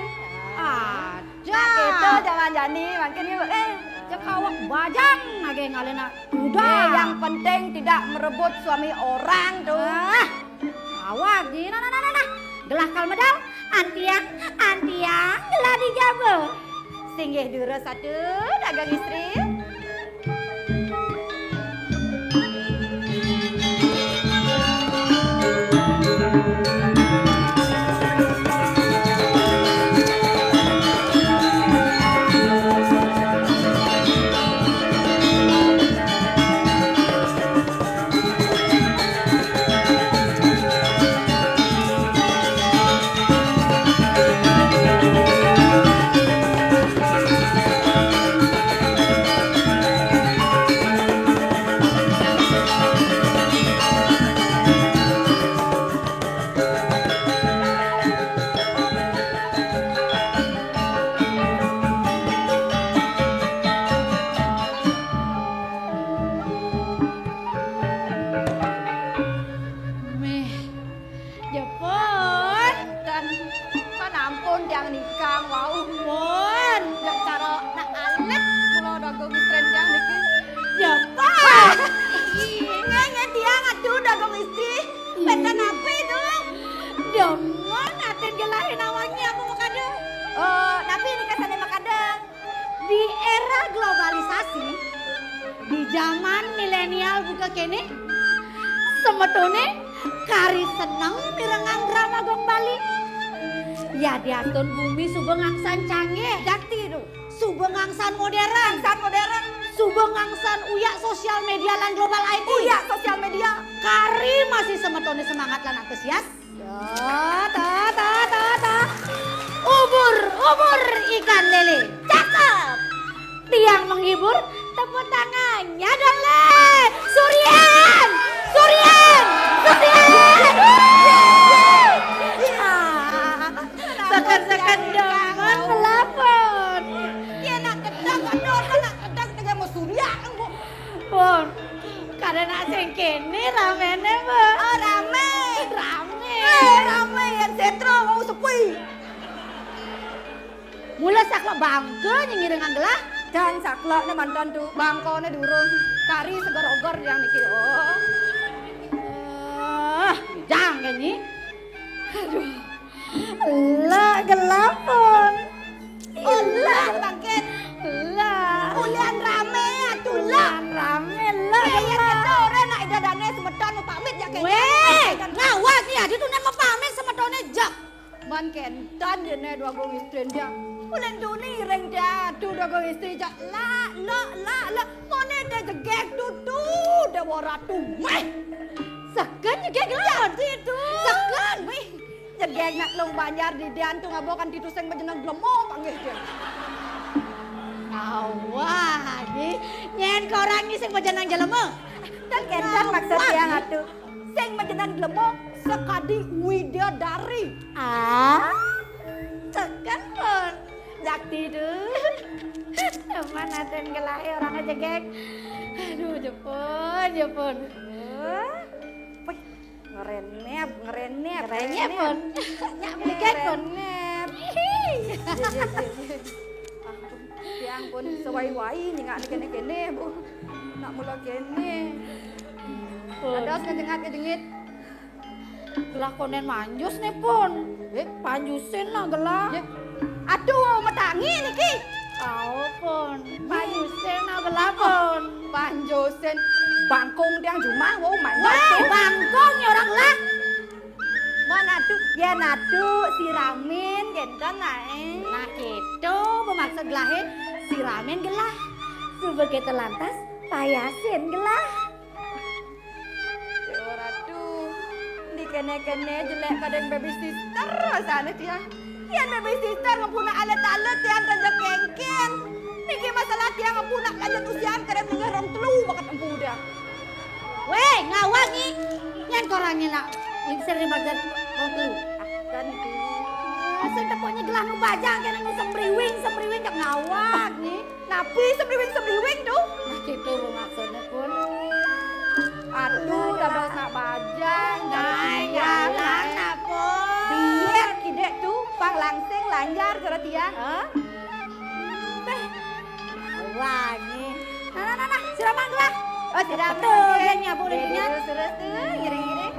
Ada. Nah, kita zaman jani makin yuk, eh. Cek awak bajang lagi ngalih nak duda. Eh, yang penting tidak merebut suami orang to. Ah, awak di nah, nah, nah, nah, nah. Gelah kal medal, antiang, antiang, gelah di jaba. Singgih durus atu, dagang istri. Méh, Jepun. Ten, pan ampun tiang nikang wau. Pun. Ya cara nak alit mula dagang istri tiang niki. Jepun. Nggih, nggih, tiang atu dagang istri. Benten apa itu? Demen atin gelahin awaknya apa makada? Oh, napi nika sané makada? Di era globalisasi, di zaman milenial buka kéné, semetoné kari seneng mirengang drama gong Bali. Ya diastun bumi suba ngangsan canggih. Jakti to. Suba ngangsan modern. Ngangsan modern. Suba ngangsan uyak sosial media lan global I T. Uyak sosial media. Kari masih semetoné semangat lan antusias. Tuh, tuh, tuh, tuh, tuh. Ubur, ubur ikan lele. Cakep. Tiang menghibur, tepuk tangannya dong, Le. Surian! Surian! Surian! Ah, seken-seken dong, pelapon. Dia nak gedang, aduh, nak gedang, gedang mau surian, Bu. Pun, kada nak sing kéné raméné, Bu. Oh, ramé. Ramé. Eh, ramé, yén sétra mau sepi. Mula saklek bangka nyingirang gelah. Dan saklekné mantan to, bangkané durung. Kari seger-oger yang niki. Oh. Eh, jang kan nyi. Aduh. Lak gelah pun. Lak bangkit. Lak. Ulian ramé atu lak. Ulian ramé lak. Kaya gelah. Kita orang nak ida dane semeton mau pamit ya kayaknya. Wéh, ngawak ni adi tuh nak mau pamit semetoné jak. Man kénten yén dua gong istri dia. Ulen duni ring dia atu dua gong istri jak lak lak lak lak. Mone dia jegek tutu dia waratu meh. Seken jegek lak. Situ. Seken meh. Jegeg nak lung banjar di dian tu ngabokan titu sing majeneng glemo panggih dia. Awah, di nyén korang ni sing majeneng jelema. Dan kénten maksud tiang atu. Sing majeneng glemo sakadi widadari. Ah, tekan pun. Jakti tu. Teman aten gelahe orang jegeg. Aduh, jepun, jepun. Wah. Wih, ngerenep, ngerenep, ngerenep, pun. Nyak beli kek, pun. Ngerenep. Hihi. Ye, ye, ye, ye. Ampun, tiang pun sewai-wai nyingak kéné-kéné, Bu. Nak mula kéné. Pun. Dados ngejengat-ngejengit. Gelah konden manjus né, pun. Eh? Panjusin lah gelah. Ye. Aduh, metangi niki. Tahu, pun. Panjusin lah gelah, pun. Panjusin. Bangkung tiang jumah, wau manjus. Wéh, bangkung ya orang lah. Mon atu, yén atu siramin kénten ae. Nah, kéto bemaksud gelahe, siramin gelah. Suba kéto lantas payasin gelah. Duh, Ratu, di kéné-kéné jelék kadén baby sister rasane dia. Yén baby sister ngempunak alet-alet tiang raja kéngkén. Niki masalah tiang ngempunak lanjut usian kadén minggah rong telu bakat empu dah. Wéh, ngawag ni. Nyén korang nak lingsir ni bagat rong telu. Ah, kan. Ah, sing tepuknya gelah nu bajang kena nu sembriwing, sembriwing cak ngawag ni. Napi sembriwing, sembriwing tu? Nah, Itu maksudnya pun. Aduh, dados nak bajang, nah, jalan apa? Biar kidek tu pang langsing lanjar cara tiang, eh? Wah, ini. Nah, nah, nah, nah, sira manggelah. Oh, sira betul, manggelah. Dia nyabu lagi, terus, terus tuh, ngiring-ngiring.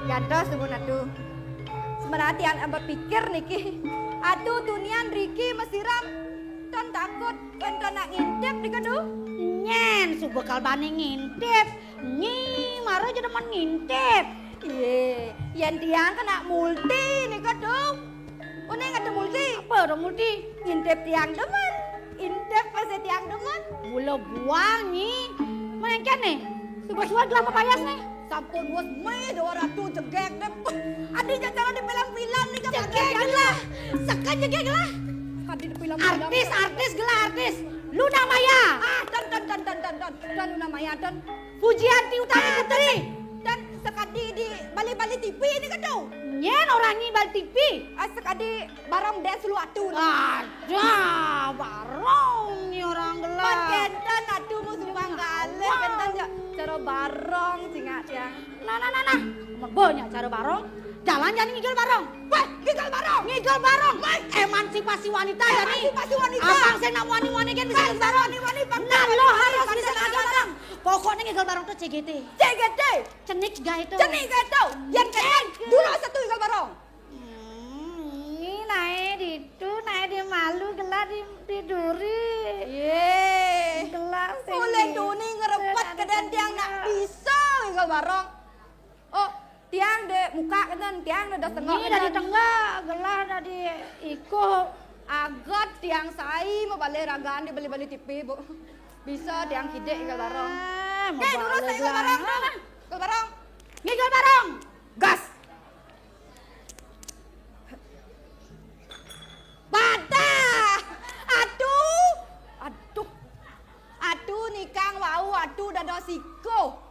Gantos sumun atu. Sebenarnya tiang bepikir niki. Atu tunian riki masiram. Tan takut, kan tan nak ngintip nika tu. Nyen, suba kalbane ngintip. Nyi, mara ja demen ngintip. Iye, yen tiang kena multi nika tu. Uning ada multi. Apa ada multi? Ngintip tiang demen. Intip pasti tiang demen. Mula buang, Nyi. Melainkan nih, suba-suba gelah pepayas nih. Sampun wes meh dua ratu jegek deh. Adi cara di film-film nih kan. Jegek gelah. Seka jegek gelah. Kadi di film-film. Artis, artis gelah artis. Luna Maya. Ah, don, don, don, don, don, don. Don Luna Maya, don. Fujianti Utami Putri. Dan sekadi di bali-bali T V ini kan tu. Nyen orang ni bali T V. Ah, sekadi barong dance lu atu. Ada barong ni orang gelah. Pan kenten atu mau sumbang galih, kenten ja cara barong singak tiang. Nah, nah, nah, nah. Mebo nyak cara barong. Jalan jani ngigel barong. Weh, ngigel barong. Ngigel barong. Weh, emansipasi wanita jani. Emansipasi wanita. Abang sing nak wani-wani kan bisa ngigel barong. Wani-wani, bang. Nah, lo harus bisa ngigel barong. Pokoknya ngigel barong tuh C G T. C G T. Cenik gae to. Cenik gae to. Yen cenik, dulu satu ngigel barong. Hmm, ini nae ditu, nae di malu gelah di, di duri. Ye. Gelah sing. Oleh duni ngerepet keden tiang nak bisa ngigel barong. Oh, tiang de muka keden, tiang de dah tengok. Ini dah di tengok, gelah dah di iko. Agat tiang sai mau balik ragaan di bali-bali T V, Bu. Bisa tiang kidik ngigel barong. Eh, oke, mau dulu balik saya ngigel barong, gelah. Ngigel barong. Ngigel barong. Gas. Badah. Aduh. Aduh. Aduh nikang wau, aduh dada siko.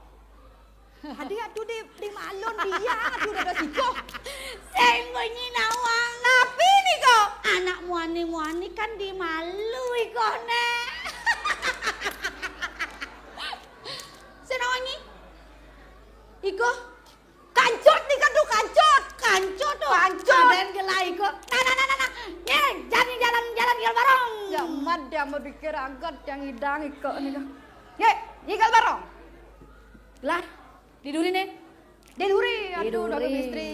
Adi atu di, di malun dia, atu dada siko. Sing bunyi nawang. Napi nika? Anak muani-muani kan di malu iko ne. Sing nawang ni? Iko. Kancut nika tu, kancut. Kancut tu. Kancut. Aden gelah iko. Nah, nah, nah, nah, nah. Nye, jani jalan, jalan ngigel barong. Ya, mad dia mau pikir agat yang idang iko nika. Nye, ngigel barong. Lah, di duri nih. Di duri, aduh, duri. Duri. Misteri.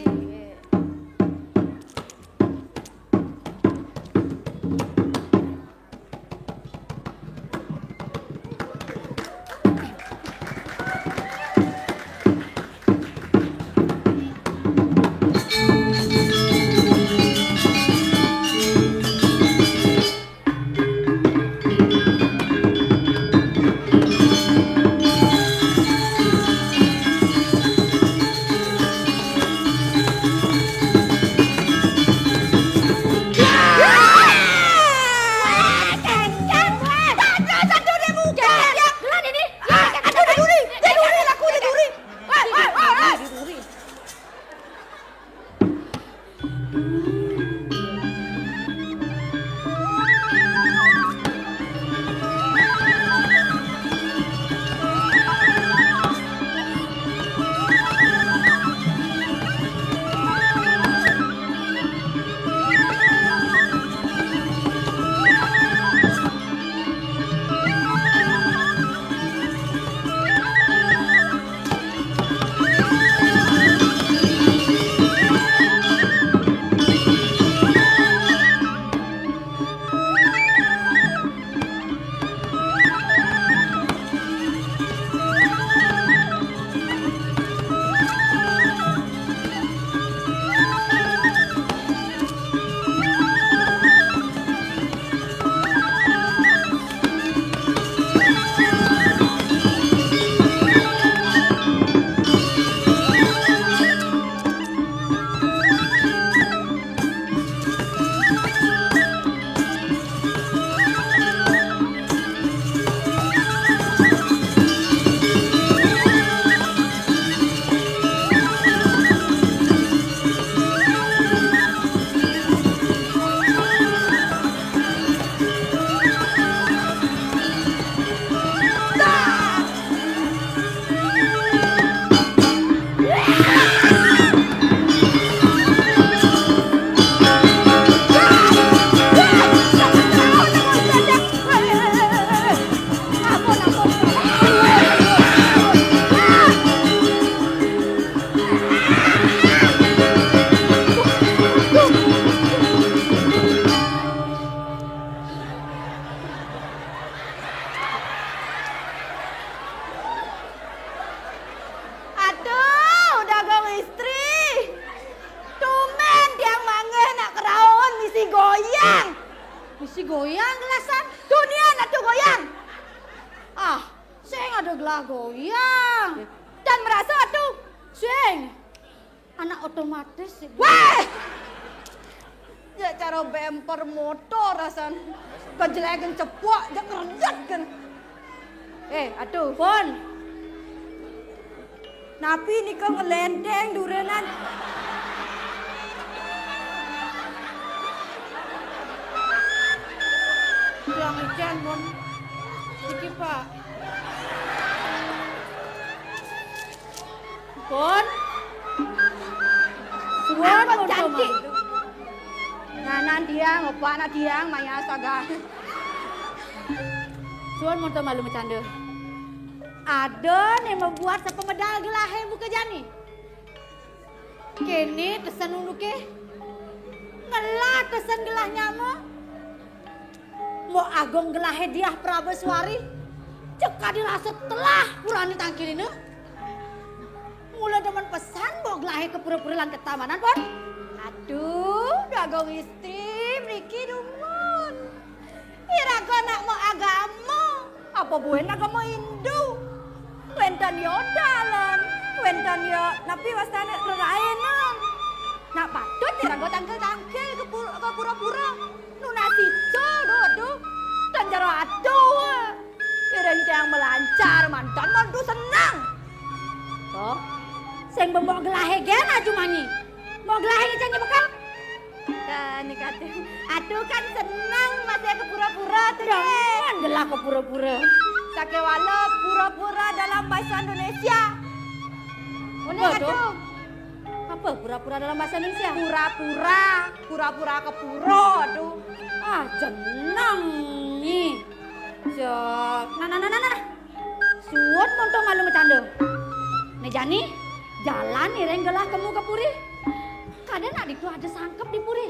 Goyang gelasan, dunia natu goyang. Ah, sing ada gelah goyang. Dan merasa atuh, sing. Anak otomatis sih. Weh! Ya cara bemper motor rasan. Kejelekan cepok, ya kerjet kan. Eh, atuh, Pon. Napi nika ngelenteng durenan? Yang ican, Pon. Iki, Pak. Pon. Suwon, Pon, Pon. Nanan tiang, opak anak tiang, maya saga. Suwon, Pon, malu macanda. Ada né mabuat sapamedal gelahe buka jani. Kéné tesen unduké. Ngelah tesen gelah nyama. Mbok Agung gelahe Diah Prabeswari. Cek kadi rasa telah purane tangkilina. Mula demen pesan mbok gelahe ka pura-pura lan ketamanan, Pon. Aduh, Agung Istri mriki dumun. Iraga nak mau agama, apa buin agama Hindu? Wénten ya dalan, wénten ya napi wastane rerainan. Nak patut iraga tangkil-tangkil ke pur-, ke pura-pura. Nunas icul do, aduh. Tan jero aduh. Piring tiang melancar, mantan mantu senang. Toh, sing bembok gelahe gen aju manyi. Mbok gelahe ngecan nyebekan. Kan kata, aduh kan senang masih ke pura-pura tuh, Dek. Jangan gelah ke pura-pura. Sakewala pura-pura dalam bahasa Indonesia. Uning apa tuh? Aduh. Apa pura-pura dalam bahasa Indonesia? Pura-pura, pura-pura ke pura tuh. Ah, jeneng nih. Cek. Nah, nah, nah, nah, nah. Suwun monto malu macanda. Né jani, jalan ireng gelah kemu ka puri. Kadén nak ditu ada sangkep di puri.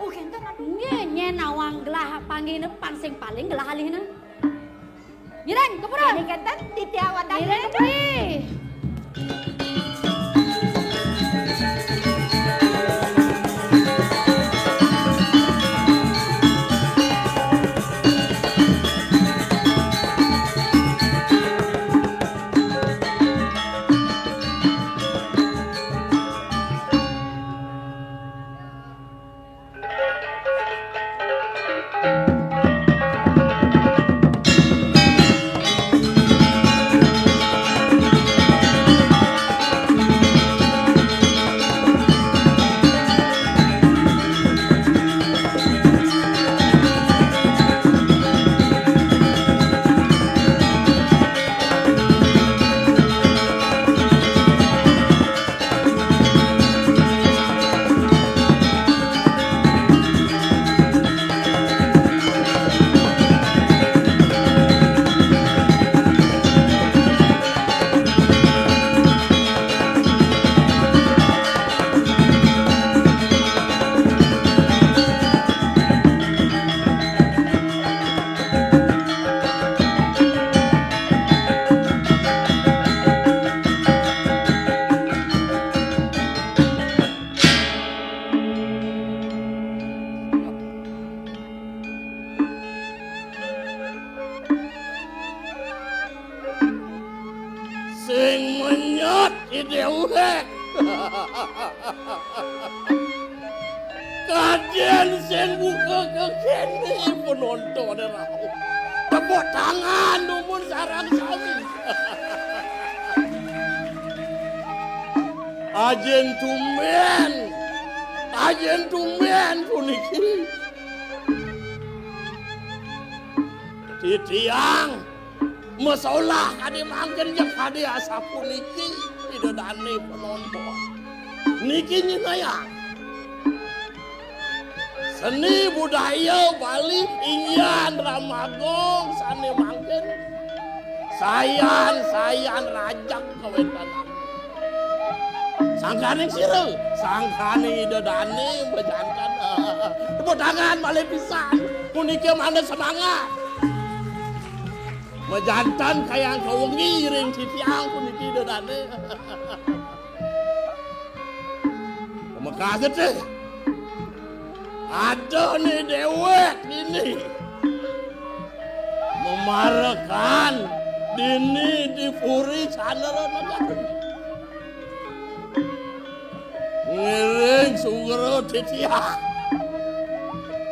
Oh, kénten, aduh. Nggih, nyén nawang gelah panggihna pang sing paling gelah alihna. Ireng ka pura. Ini kénten, titiang wadah. Ireng ka puri. Sing menyat si déwék. Kadén sing buka kekéné penontoné rauh. Tepuk tangan dumun sareng sami. Ajin tumbén. Ajin tumbén puniki. Titiang masolah kadi mangkin, jeg kadi asapuniki, Ida dané penonton. Niki nyinayang seni budaya Bali inggihan Rama Agung sané mangkin sayan-sayan rajeg kawéntenan. Sangkaning sira, sangkaning Ida dané bejanten. Tepuk tangan malih pisan. Puniki manut semangat. Majanten kayang kawengi ring titiang puniki Ida dané. Pamekas getih. Adané déwék dini. Marekan dini di Puri Candra Negari. Ngiring sugra titiang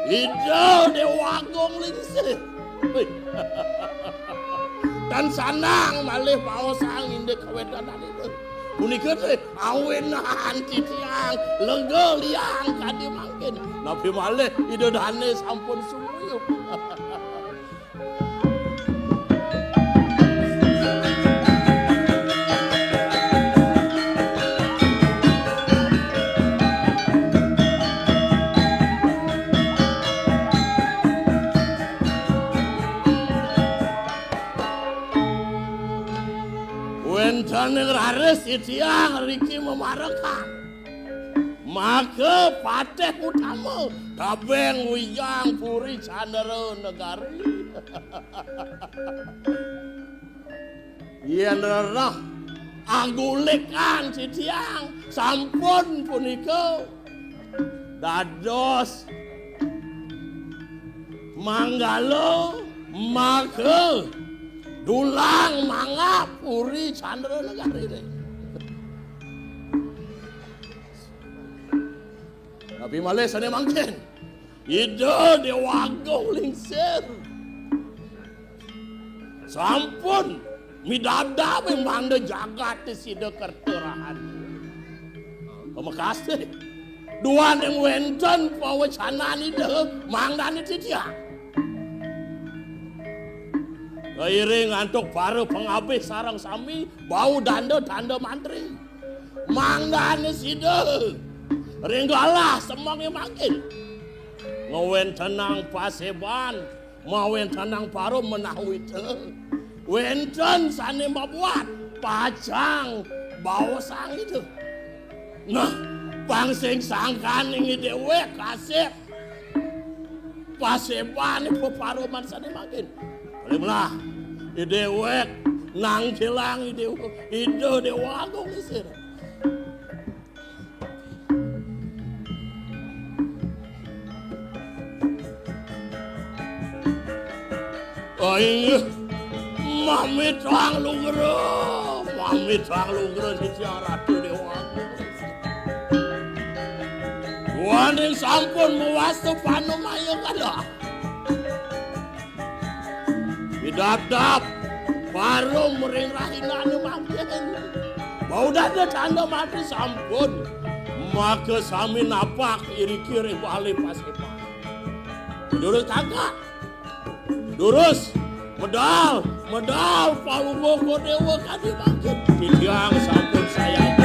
Ida Déwa Agung Lingsir. Tan sandang malih baosang indik kawedanan Ida. Punika teh awinan titiang lega liang kadi mangkin. Napi malih Ida Dané sampun sumuyup. Wénten ing raris titiang riki mamarekan. Maka patih utama Tabeng Wijang Puri Candra Negari. Yén rereh agulikan titiang sampun punika dados manggala maka dulang mangap Puri Candra Negari. Napi malih sané mangkin Ida Déwa Agung Lingsir sampun midabdab ing mangda jagat sida kerta rahayu. Pamekasé, duaning wénten pawecanan Ida mangdané titiang kairing antuk para pangabih sareng sami bau danda tanda mantri. Mangdané sida ring galah semengé mangkin ngwéntenang paséban, mawéntenang para menahwita. Wénten sané mabuat pacang baosang Ida. Nah, pang sing sangkaning déwék kasép pasébané peparuman sané mangkin. Rimlah, idéwék nangkilang Idéwa, Ida Déwa Agung Lingsir. Ai, mamitang lugra, mamitang lugra titiang Ratu Déwa Agung. Duaning sampun mawasta panumaya kalah. Idapdap parum ring rahinané mangkin. Bau danda tanda mati sampun. Maka sami napak iriki ring balé paséban. Durus tagak. Durus, medal, medal, Palungguh Déwa kadi mangkin. Titiang sampun sayang.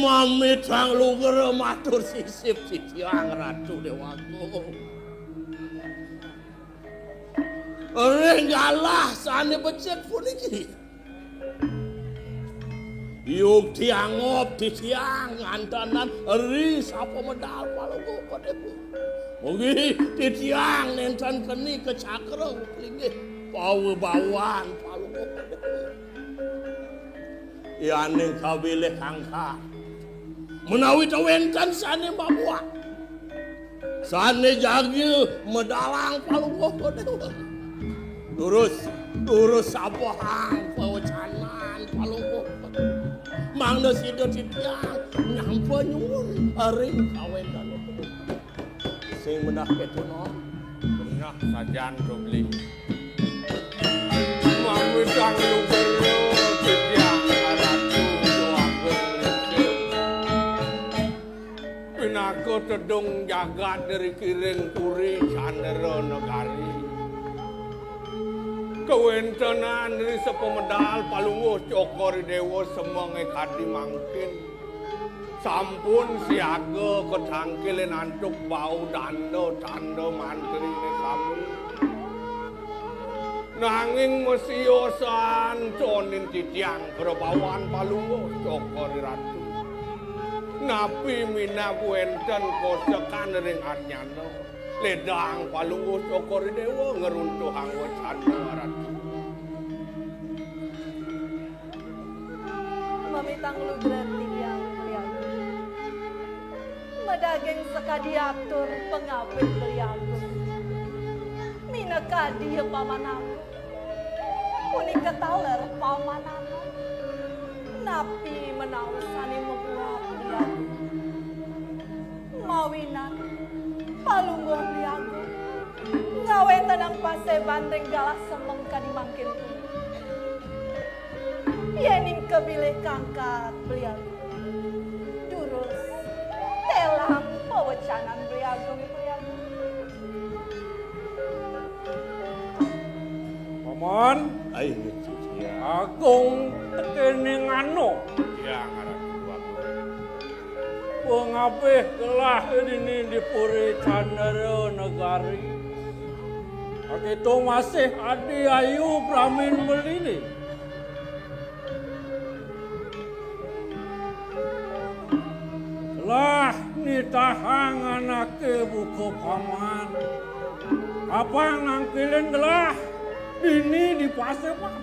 Mamitang lugra matur sisip titiang Ratu Déwa Agung. Ring galah sané becik puniki. Yukti angob titiang ngantenan ri sapamedal Palungguh Déwa. Mugi titiang nénten keni kacakra linggih pawibawan Palungguh Déwa. Yaning kabilih kangkar. Menawi ta wénten sané mabuat. Sané jagi medalang Palungguh Déwa. Durus, durus sabehang pawecanan Palungguh. Mangda sida titiang nyampa nyuwun ring kawéntenan. Sing menah kéto, Nom. Menah sajan, Dobli. Mamitang lugra titiang Ratu Déwa Agung Lingsir. Pinaka tedung jagat riki ring Puri Candra Negari. Kawéntenan ri sapamedal Palungguh Cokor I Déwa semengé kadi mangkin. Sampun siaga katangkilin antuk bau danda-danda mantrine sami. Nanging masiosan tonin titiang prabawan Palungguh Cokor i Ratu. Napi minab wenten kosekan ring anyana, ledang Palungguh Cokor i Dewa ngruntuhang wacana Ratu. Mamitang lugra titiang Beli Agung. Madaging sakadi atur pangabih Beli Agung. Minakadi Paman Agung. Punika taler Paman Agung. Napi menawi sane mabuat Beli Agung? Mawinan Palungguh Beli Agung ngawentenang paseban ring galah semeng kadi mangkin punika. Yening kabilih kangkat Beli Agung, durus telang pawecanan Beli Agung, Beli Agung. Paman. Ai, nggih, Agung tekening anu. Ya, ngaran Agung. Pangabih gelah dini di Puri Candra Negari. Akéto masih adi ayu pramin melini. Gelah nitahang anaké buka paman. Apang nangkilin gelah dini di paseban.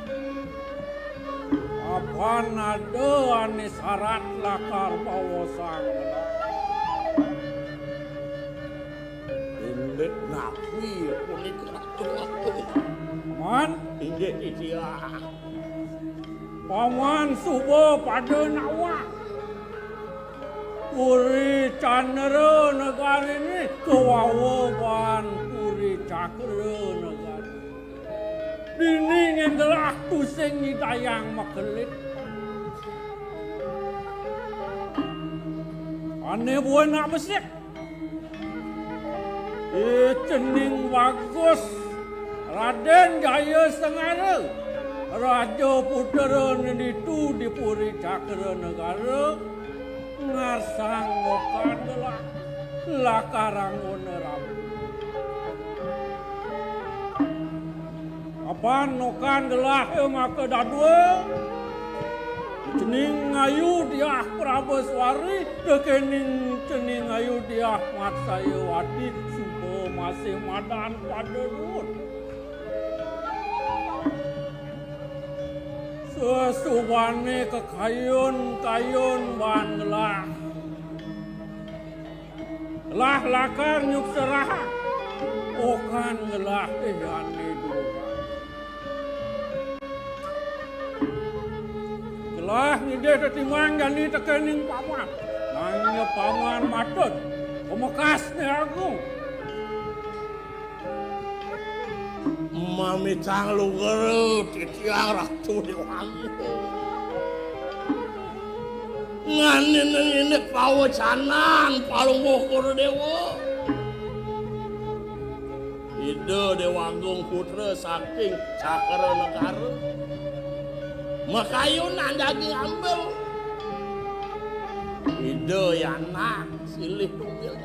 Apan ada ané sarat lakar pawosang gelah. Inggih napi punika, Ratu? Man? Inggih, titiang. Paman suba pada nawang. Puri Candra Negari ini kawawa baan Puri Cakra Negari. Dini nyen gelah tusing nyidayang makelit. Ané buin nak besik. Ih, cening bagus, Radén Jaya Sengara, raja putra neditu di Puri Cakra Negara, ngarsang ngokan gelah, lakar anggona rabu. Apan nokan gelah maka dadua. Cening Ayu Diah Prabaswari, tekening Cening Ayu Diah Matsayawati, suba masih madan pada duun. Sesubané kakayun-kayun baan gelah. Gelah lakar nyukserahang okan gelah ané duur. Gelah ngidih tetimbang jani tekening paman. Nanging paman matut, pamekasné agung. Mamitang lugra titiang Ratu Déwa Agung. Nganina indik pawecanan Palungguh Kordéwa. Ida Déwa Agung putra saking Cakra Negara. Makayunan daging ambil. Ida yana silih tunggal.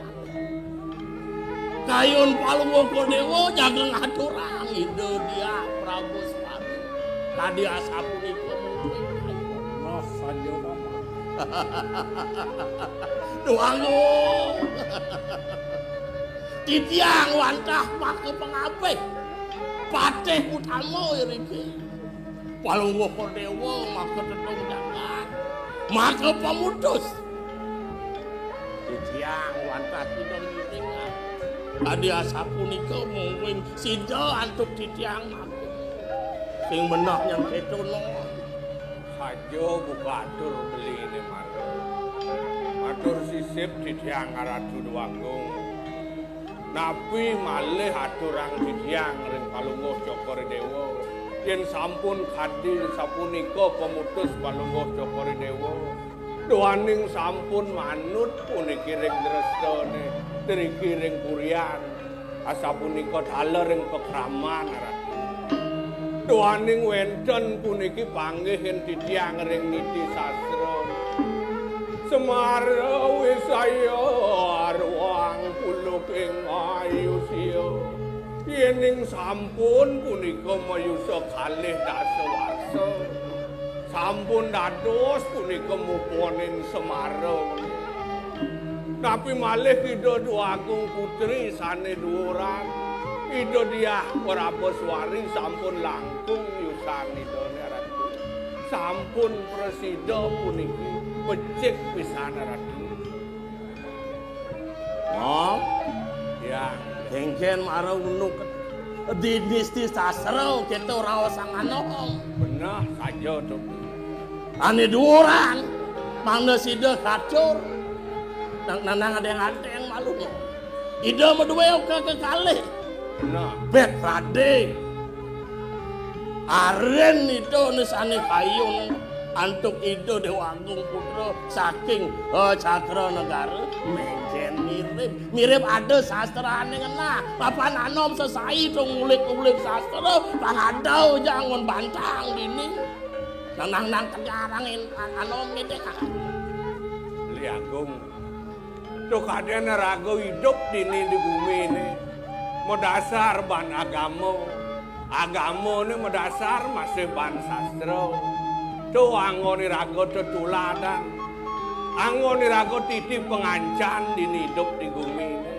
Kayun Palungguh Kordéwa jaga ngaturang Ida Diah Prabaswari. Kadi asapunika mungkin kayun. Nah, saja, Paman. Duh, Agung. Titiang wantah maka pangabih. Patih utama iriki. Palungguh Kordéwa maka tetung jagat, maka pamutus. Titiang wantah sida ngiringan. Kadi asapunika mungguing sida antuk titiang maka. Sing beneh nyang kéto, no. Saja buka atur beliné malu. Matur sisip titiang Ratu Déwa Agung. Napi malih aturang titiang ring Palungguh Cokor i Déwa? Yén sampun kadi sapunika pamutus Palungguh Cokor i Déwa, duaning sampun manut puniki ring drestané, driki ring purian, asapunika taler ring pakraman, Ratu. Duaning wénten puniki panggihin titiang ring niti sastra. Semara wisaya arwang puluh ing ayu sia. Yening sampun punika mayusa kalih dasa warsa, sampun dados punika muponing Semara. Napi malih Ida Dwagung Putri sane duuran, Ida Diah Prabaswari sampun langkung yusan Ida Ratu. Sampun prasida puniki becik pisan, Ratu. Mong, ya, kengken mara unuk dinisti sastra kita raosang anom. Beneh saja to. Ane duuran, mangda sida katur. Nang nanang adeng-adeng malu. Ida madue oka kekalih. Nah. Bet rade. Aren ida ane sane kayun antuk Ida Dewa Agung Putra saking, eh, Cakra Negara. Mejen mirip. Mirip ada sastrane ngenah. Papan anom sesai to ngulik-ngulik sastra. Pang ada jangan bantang dini. Nang nang nang tegarangin an-, anom ngedek. Beli Agung. Tuh kadene raga idup dini di gumi ini madasar ban agama. Agamane madasar masih ban sastra. Tuh anggone raga tetuladan. Anggone raga titi pengancan dini idup di gumi ini.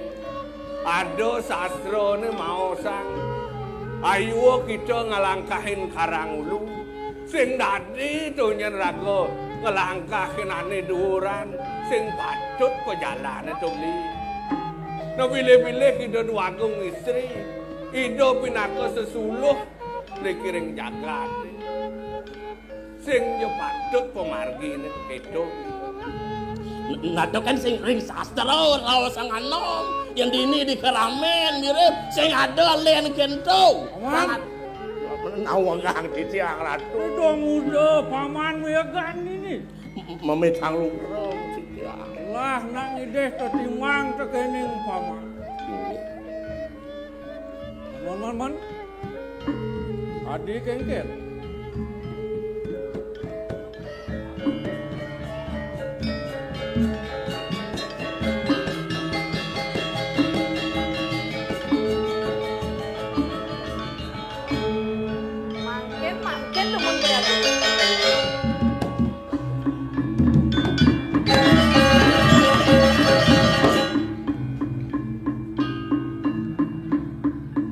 Ada sastrane maosang. Ayuwa kita ngalangkahin karang ulu. Sing dadi to nyen raga nglangkahin ane duuran sing patut pajalane to beli. Nah, bilih-bilih Ida Dwagung Istri, Ida pinaka sesuluh niki ring jagat. Sing ya patut pamargine keto. N-, nato kan sing ring sastra raosang anom, yen dini di keramen mirip sing ada len kento. Aman. Sangat Nawangang titiang, Ratu. Ida muda paman wiyegan nini. M-, m-, mamitang lugra titiang. Lah nang idih tetimang tekening paman. Inggih. Man, man, man. Adi kengken. Mangkin, mangkin dumun beli agung.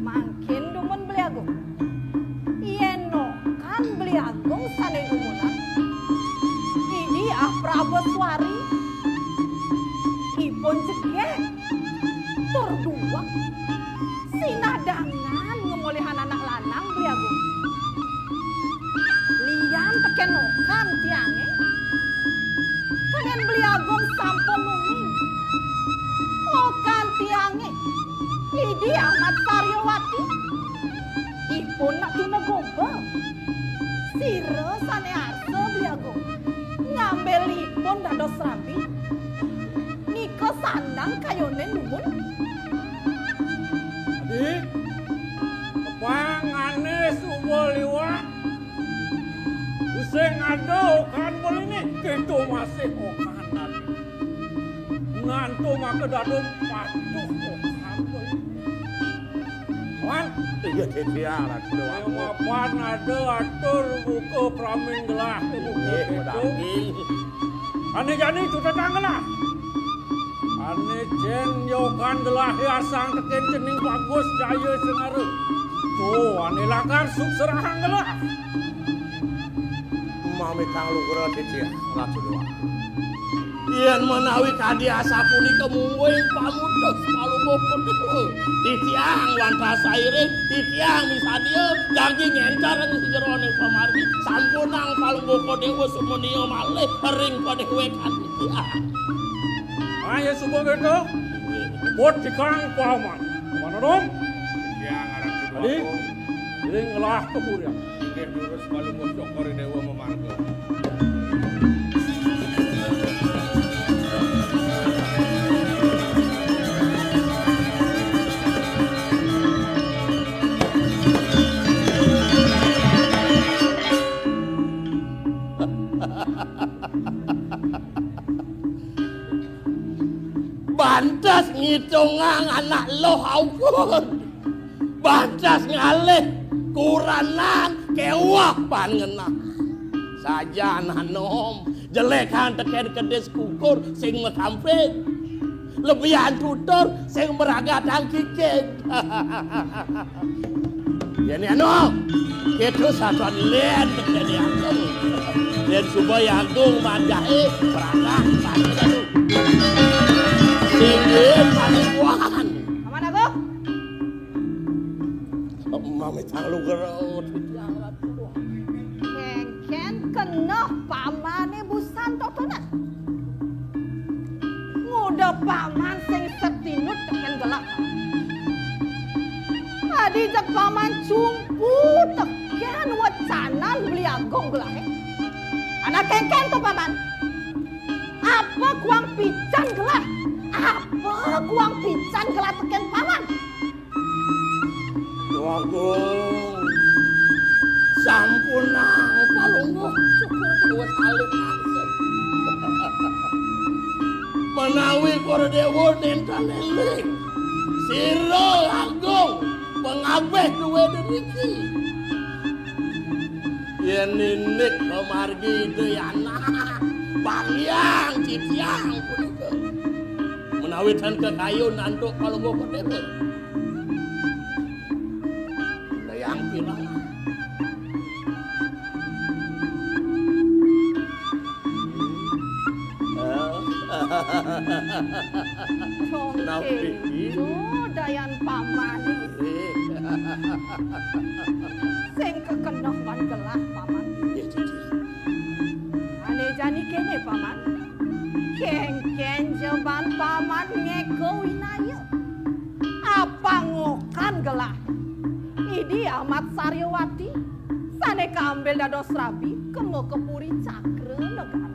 Mangkin dumun beli agung. Yen nokan beli agung sane dumunan, Idi ah Prabaswari. Ipun jegeg tur duweg. Sinah dangan ngemolihang anak lanang beli agung. Lian teken okan tiange. Kenen beli agung sampun uning. Okan tiange, Idi Amat Saryawati. Ipun nak tuna goba. Sira sane arsa beli agung. Ngambil ipun dados rabi. Nika sandang kayone dumun. Adi, kepangane suba liwat. Using ada okan beline, kita masih okan. Nganto maka dadung patuh okan beline. Wan. Iya, Dédé, Ratu. Mapan ada atur buka praming gelah. Inggih, buka itu. Madaging. Ane jani cutetang gelah. Ane jen yogan gelah yasang tekin cening bagus jaya sengara. Tuh, ane lakar sukserahang gelah. Mamitang lugra titiang, Ratu Déwa. Yen menawi kadi asapunika mungguing pamutus palungguh Déwa. Titiang wantah sairing, titiang misadia, jagi ngénter ing sajeroning pamargi, sampunang palungguh Déwa sumenia malih ring padéwékan titiang. Ayo suba kéto, buat tikang paman. Paman Anom. Titiang aran Adi, ring ngelah kepurian. Inggih durus palungguh Cokor Déwa mamarga. Tungang anak luh aukud. Bantas ngalih kurenan kéweh baan ngenah. Sajan anom, jelékan tekén kedis kukur sing makampin. Lebihan tutur sing mragatang kikid. Yén anu, kéto saton lén tekén Agung. Yén suba Agung manjahé, mragat, mragat. Singgih panipuan. Paman Agung. Mami tang lu gerut. Kénkén keneh pamané busan totonan. Nguda paman sing satinut tekén gelah. Adi jeg paman cumpu tekén wecanan Beli Agung gelahé. Anak kénkén to paman. Apa kuang pican gelah? Apa kuang pican gelah tekén paman? Agung, sampunang Palungguh, syukur déwa salib angsung. Menawi para déwa nénten éling, sira Agung pangabih duwé driki. Yén indik pamargi Ida Yana, banggiang titiang punika. Menawi tan kakayun antuk Palungguh Déwa. Dayang pirang. Dong Napi? Kéto dayan paman. Eh. Sing kakeneh baan gelah paman. Nggih, Cici. Ané jani kéné paman. Kénkén ja baan paman ngéka winaya. Apang ngokan gelah Idi Amat Saryawati sané kaambil dados rabi kema ka Puri Cakra Negara.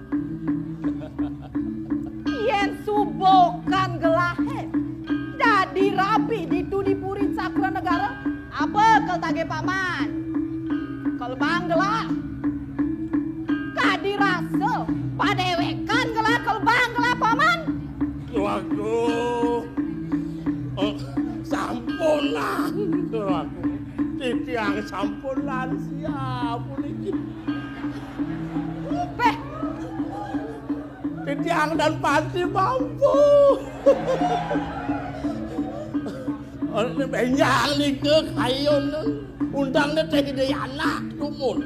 Yén suba okan gelahé dadi rabi ditu di Puri Cakra Negara, apa kel tagih paman? Kelbang gelah. Kadi rasa padéwékan gelah, kelbang gelah paman. Waduh. Eh, sampunang, Ratu. Titiang sampun lansia puniki. Béh. Titiang tan pati mampu. Bénjang nika kayun. Undang né Téh Ida Yana dumun.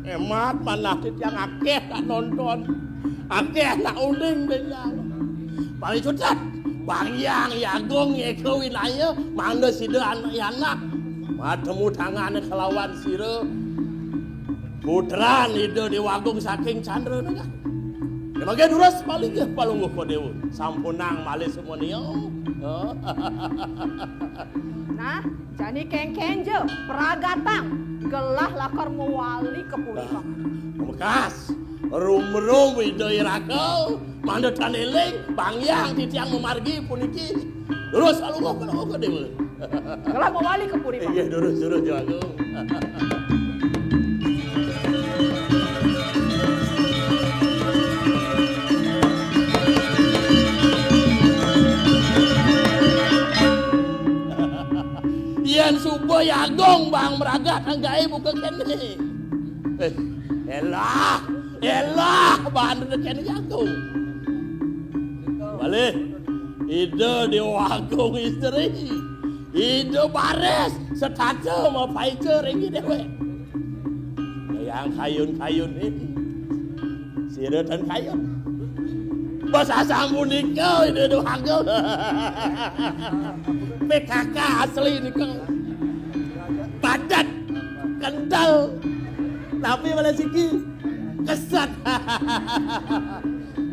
Hémat manah titiang akéh nak nonton. Akéh nak uning bénjang. Paling sutet, Bang Hyang Agung ngéka winaya, mangda sida anak-anak matemu tangan kelawan sira. Putran Ida Déwa Agung saking Candra Negara. Démaga durus paling nggih Palungguh Déwa. Sampunang malih semuanya. Nah, jani kénkén ja pragatang gelah lakar mawali ka puri. Nah, paman. Bekas rumrum Ida Iraka, mangda tan éling, Bang Hyang titiang mamargi puniki. Durus Palungguh, Palungguh Déwa. Gelah mawali ka puri, paman. Inggih, durus, durus, Déwa Agung. Yén suba Agung bang mragat anggaé buka kéné. Eh, élah, élah, baan kéné Agung. Malih, Ida Déwa Agung istri. Ida baris setata mapaica ring déwék. Yang kayun-kayun ini. Sira tan kayun. Bas asam punika Ida Déwa Agung. P K K asli nika. Padat, kental. Tapi malah siki keset.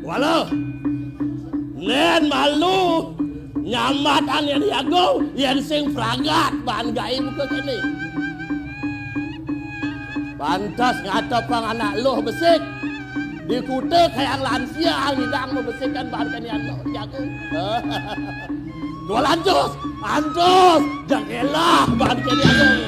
Walah. Nén malu nyambatang yén Agung, yén sing pragat baan gaé buka kéné. Pantes ngatepang anak luh besik. Di kuta kayang lansia ngidang mabesikan baan kéné anak Agung. Dua lantus, antus, jang élah baan kéné Agung.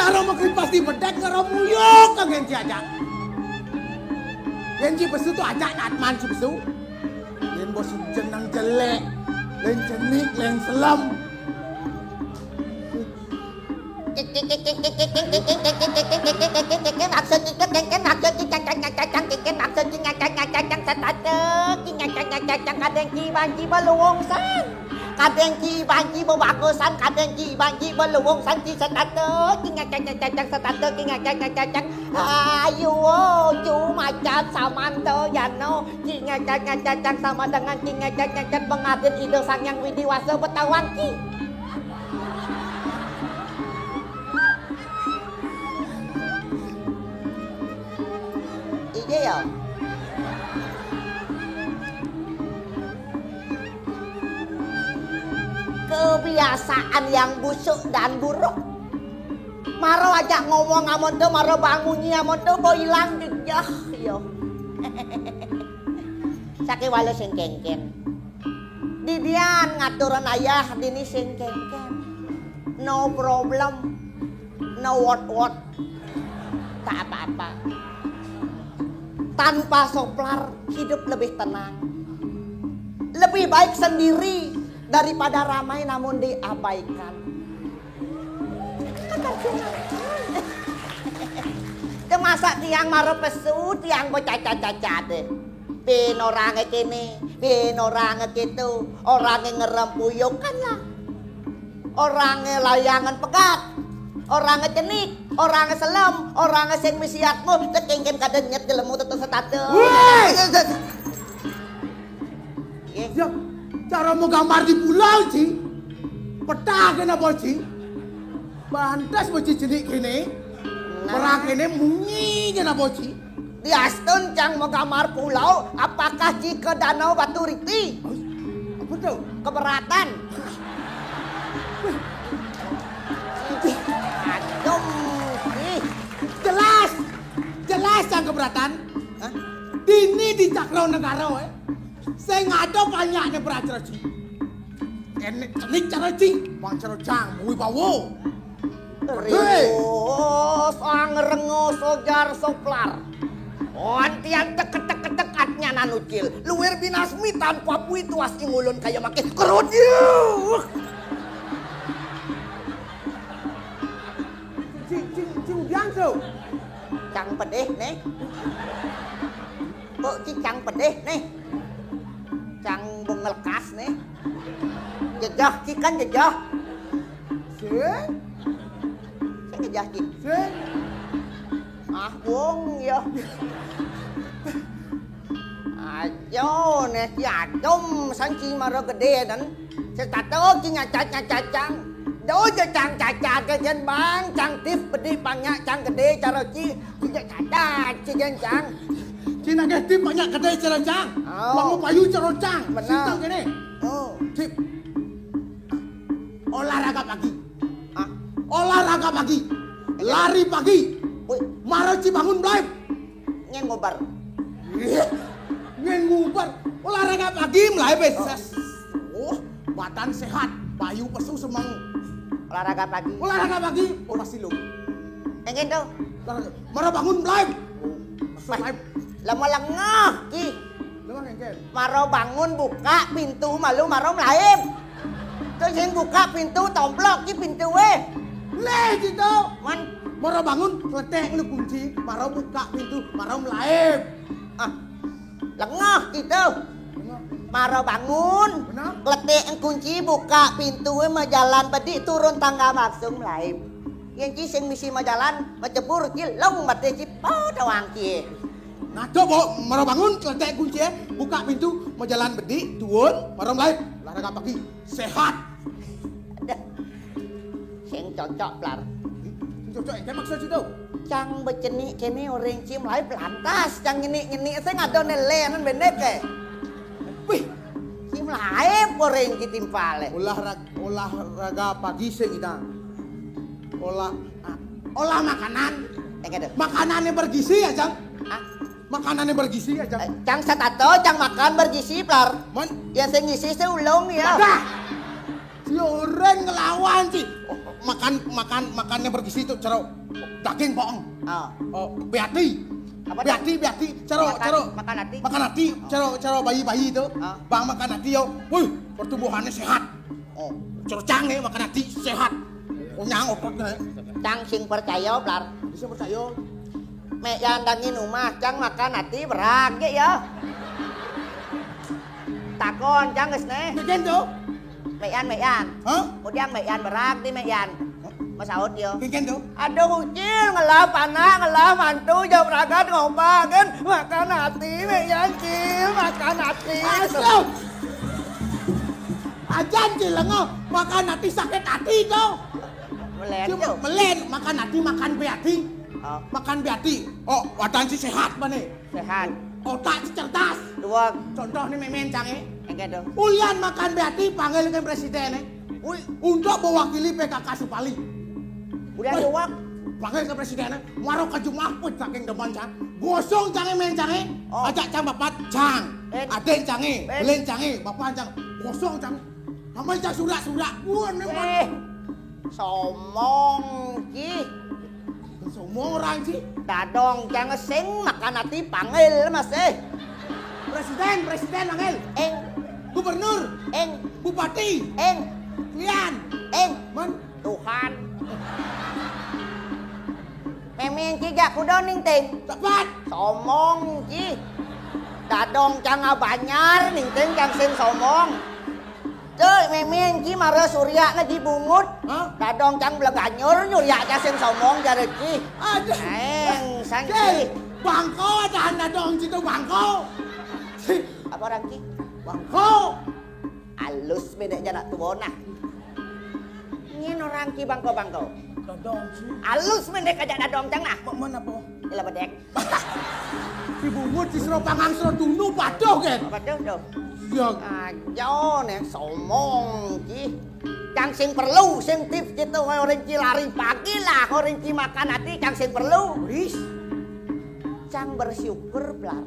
Karo mengkrimpas di bedek, karo muyuk kang yén diajak. Yén ci besu to ajak natman ci besu. Yén bos jeneng jelek, lén jenik, lén selem. Kadéngé banci beluwung san. Kadéngé banci beluwung san, ci setata, ci ngacang-ngacang setata, ci ngacang-ngacang. Ayo, cu macan samanta yano, ci ngacang-ngacang sama dengan ci ngacang-ngacang pengadit Ida Sang Hyang Widi Wasa Betawangki. Iya ya. Kebiasaan yang busuk dan buruk. Mara ajak ngomong amonto, mara bangunyi amonto, bo ilang jejeh, yo. Sakéwala sing kénkén. Didian ngaturan ayah, dini sing kénkén. No problem. No what-what. Tak apa-apa. Tanpa Soplar, hidup lebih tenang. Lebih baik sendiri daripada ramai namun diabaikan. Masa tiang mara pesu, tiang becacat-cacat deh. Bin orangé kéné, bin orangé kéto, orangé ngerempuyuk kan lah. Orangé layangan pegat, orangé cenik, orangé selem, orangé sing misi atmu, kénkén kada nyet jelema tetu setata. Wéh! Ya, cara mau gambar di pulau, Ci. Peta kéné apa, Ci? Pantes beci jenik kéné. Nah. Perang kéné munyi kéné apa, Ci? Diastun cang mau gambar pulau, apakah ci ke Danau Batu Riti? Apa tuh? Keberatan. Adem. Ih. Jelas. Jelas cang keberatan. Hah? Dini di Cakra Negara, eh. Sing ada banyaknya beracara, Ci. Enek cenik cara, Ci. Bang cara cang, wibawa. Rios, angrengo, sojar, soplar. Antian teket-teket-tekatnya nanucil. Luwir binasmi tanpa pui tuas ingulun kaya makin kerut. Yuh. Ci, ci, ci udian, so. Cang pedih, nih. Kok ci cang pedih, nih? Cang bengel kas, nih. Jejah, ci kan jejah. Sing? Sing jejah, ci. Sing? Ah, wong, ya. Ajo, nih, ci adem, san ci mara gedé, dan setata, oh, ci nyacat-nyacat, cang. Do, je cang cacat, ke jen bang, cang tif, bedi, panyak, cang gedé, cara ci, ci je cacat, ci jen, cang. Ci nak tif, panyak, gedé, cara cang. Oh. Bang, payu, cara cang. Benar. Sintang kéné. Oh. Tif. Olahraga pagi. Ah. Olahraga pagi. Lari pagi. Wih. Mara ci bangun, melaib. Nyén nguber. Iya. Nyén nguber. Olahraga pagi, melaib, eh. Oh. Ses. Oh, badan sehat. Payu pesu semeng. Olahraga pagi. Olahraga pagi. Oh, pasti lu. Yang itu. Olahraga. Mara bangun, melaib. Lamun lengah, Ki. Lengah engken. Mara bangun buka pintu malu mara melaib. Terus sing buka pintu tomplok ki pintu wéh. Leh gitu. Man. Mara bangun kletek lu kunci, mara buka pintu, mara melaib. Ah. Lengah gitu. Lengah. Mara bangun, benar. Kletek kunci, buka pintu, majalan bedik turun tangga langsung melaib. Yén ci sing misi majalan, macebur ci long mati ci pada wangki. Nah, coba mara bangun, kletek kunci, buka pintu, majalan bedik, tuun, mara melaib. Olahraga pagi, sehat. Sing cocok, Plar. Sing cocok, engké maksud itu. Cang becenik kéné orang ci melaib lantas, cang nyenik-nyenik sing ada nelen benek, eh. Wih, ci melaib orang ci timpal, eh. Olahraga, olahraga pagi sing kita. Olah, ah, olah makanan. Yang ada. Makanan yang bergizi ya, Cang? Ah? Makanan yang bergizi ya, Cang? Eh, cang satato, cang makan bergizi, Plar. Mon? Ya, sing ngisi sih ulung, ya. Ada. Si orang ngelawan, sih. Makan, makan, makannya bergizi itu, cero daging bohong. Ah. Oh, beati. Apa tuh? Beati, beati, cero, makan, cero. Makan ati? Makan ati, cero, cero bayi-bayi itu. Ah. Bang makan ati yo. Wih, pertumbuhannya sehat. Oh, cero cang nih makan ati sehat. Kenyang ototnya. Cang sing percaya, Blar. Bisa percaya. Mek yan dangi numah, cang makan ati berag ge ya. Takon, cang geus neh. Bikin tuh. Mek yan, mek yan. Hah? Kemudian mek yan berag di mek yan. Masaut yo. Bikin tuh. Aduh, Ucil, ngelah panak, ngelah mantu, jauh ragat ngomba, kan? Makan ati, mek yan, Cil, makan ati. Aduh. Ajan, Cil, lengo. Makan ati sakit hati tuh. Melen tuh. Melen, makan ati, makan beati. Oh. Makan beati. Oh, wadan si sehat mana? Sehat. Otak si cerdas. Dua. Contoh nih memen cange. Engke tuh. Ulian makan beati panggil ke presiden eh. Wih, untuk mewakili P K K Supali. Ulian wih, dua. Panggil ke presiden eh. Maro ke Jumah put saking demen cang. Gosong cange men cange. Oh. Ajak cang bapat cang. Eh. Aden cange, eh, belen cange, bapak cang. Gosong cang. Namanya cang surak-surak pun memang. Eh. Somong ki. Somong orang sih. Dadong cang sing makan ati panggil masih. Presiden, presiden panggil. Eng. Gubernur. Eng. Bupati. Eng. Lian. Eng. Man. Tuhan. Memeng ki gak kudo ning ting. Tepat. Somong ki. Dadong cang abanyar ning ting cang sing somong. Tuh, memeng ki mara surya lagi bungut. Hah? Dadong cang bleganyur nyurya cang sing somong jare ki. Aduh. Eng, sang ki. Bangko ada dadong situ bangko. Apa orang ki? Bangko. Alus mendek janak tuh bonah. Nyen orang ki bangko-bangko. Dadong sih. Alus mendek aja dadong cang nah. Mana po? Ila bedek. Si bungut si sero pangang sero tunu patuh kan? Patuh tuh. Iya. Ajo nih somong ki. Cang sing perlu sing tip gitu orang ki lari pagi lah orang ki makan ati cang sing perlu. Wis. Cang bersyukur blar.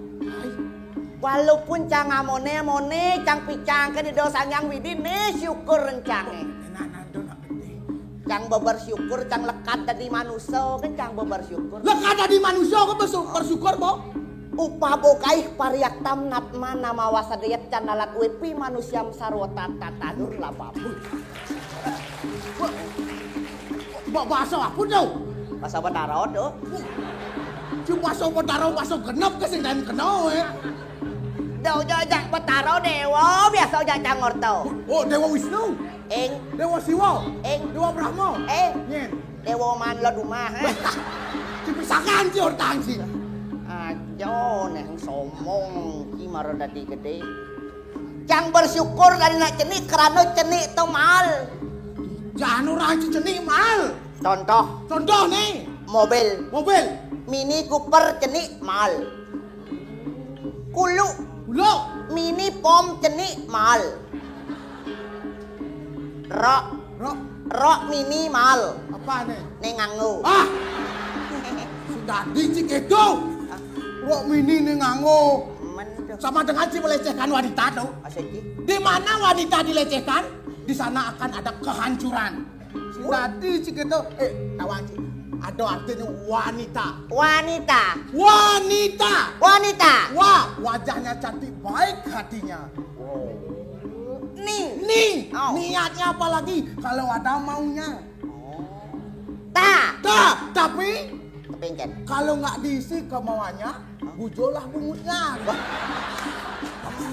Walaupun cang amone-amone, cang picang ke di dosa yang widin nih syukur rencang. Enak nantu nak gede. Cang bebersyukur, cang lekat tadi manusia kan cang bebersyukur. Lekat tadi manusia ke bersyukur bo? Upah bokaih pariaktam natma nama wasadayat candalat wepi manusiam sarwa tata tadur labab. Ba bahasa apa tuh? Bahasa Betara tuh. Cuma bahasa Betara bahasa genep ke sing dan kenal ya. Dah ujak jak Betara dewa biasa ujak cangor tau. Oh, Dewa Wisnu. Eng. Dewa Siwa. Eng. Dewa Brahma. Eng. Nyen. Dewa man lo dumah. Dipisakan si orang sih. Ajo neh somong ki maro dadi gede. Cang bersyukur dari nak cenik kerana cenik tu mal. Jangan orang si cenik mal. Contoh. Contoh nih. Mobil. Mobil. Mini Cooper cenik mal. Kulu. Kulu. Mini pom cenik mal. Rok. Rok. Rok mini mal. Apa nih? Nih nganggo. Ah. Sudah dicik itu. Rok mini nih nganggo. Sama dengan si melecehkan wanita tuh. Di mana wanita dilecehkan, di sana akan ada kehancuran. Tadi cik itu, eh, kawan cik. Ada artinya wanita. Wanita. Wanita. Wanita. Wah, wajahnya cantik, baik hatinya. Ni. Ni. Oh. Niatnya apa lagi? Kalau ada maunya. Oh. Ta. Ta. Tapi. Tapi kalau nggak diisi kemauannya, bujurlah bungutnya. Wah.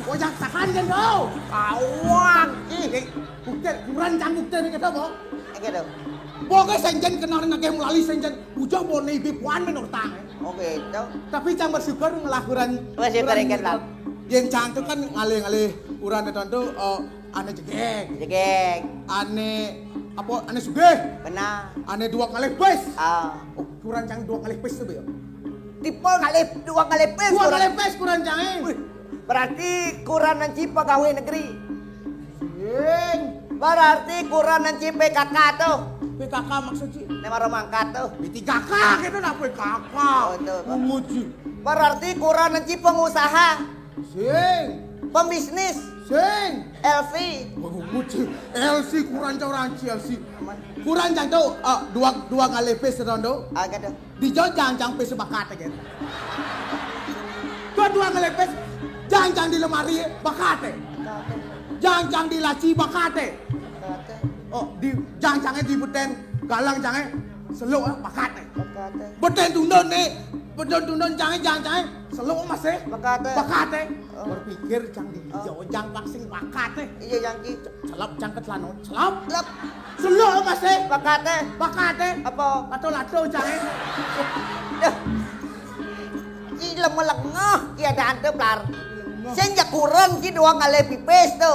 Wajah tahan kan kau. Awak. Ih. Bukti, kurang cang bukti nih kita mau. Gitu. Pokoknya senjen kenal dengan kayak melalui senjen. Bujang mau nih bipuan menurut tang. Oh gitu. Tapi cang bersyukur ngelakuran. Bersyukur yang kenal. Yang cang tuh kan ngalih-ngalih kurang tertentu, eh, ane jegeg. Jegeg. Ane apa? Ane sugih. Benar. Ane dua kali pes. Ah. Oh, kurang cang dua kali pes tuh ya. Tipe kali dua kali pes. Dua kali pes kurang cang. Berarti kurang nanti pegawai negeri. Sing. Berarti kurang nanti P K K tuh. P K K maksud sih? Nama orang mangkat tuh. P tiga K gitu lah P K K. Oh, itu. Menguji. Berarti kurang nanti pengusaha. Sing. Pembisnis. Sing. L V. Waduh. Kuci, L C kurang cang orang L C. Kurang cang to, ah, dua, dua ngalih pis to. Ah, kata. Dija jang-jang pis bakaté, kan. Dua-dua ngalih pis, jang-jang di lemari bakaté. Jang-jang di laci bakaté. Oh, di jang-jangé di betén galang jangé seluk, eh, bakaté. Betén tundun né, betén tundun jangé, jang-jangé seluk masih bakaté. Bakaté. Oh. Berpikir jang di, oh, jang pang sing bakaté. Iya, jang ki. Celep jang ke celana, celep. Celep. Seluk masih. Bakaté. Bakaté. Apa? Lato-lato jangé. Ih, lemah lengah ki adaan to, Plar. Sing ja kurang ki dua ngalih pipis to.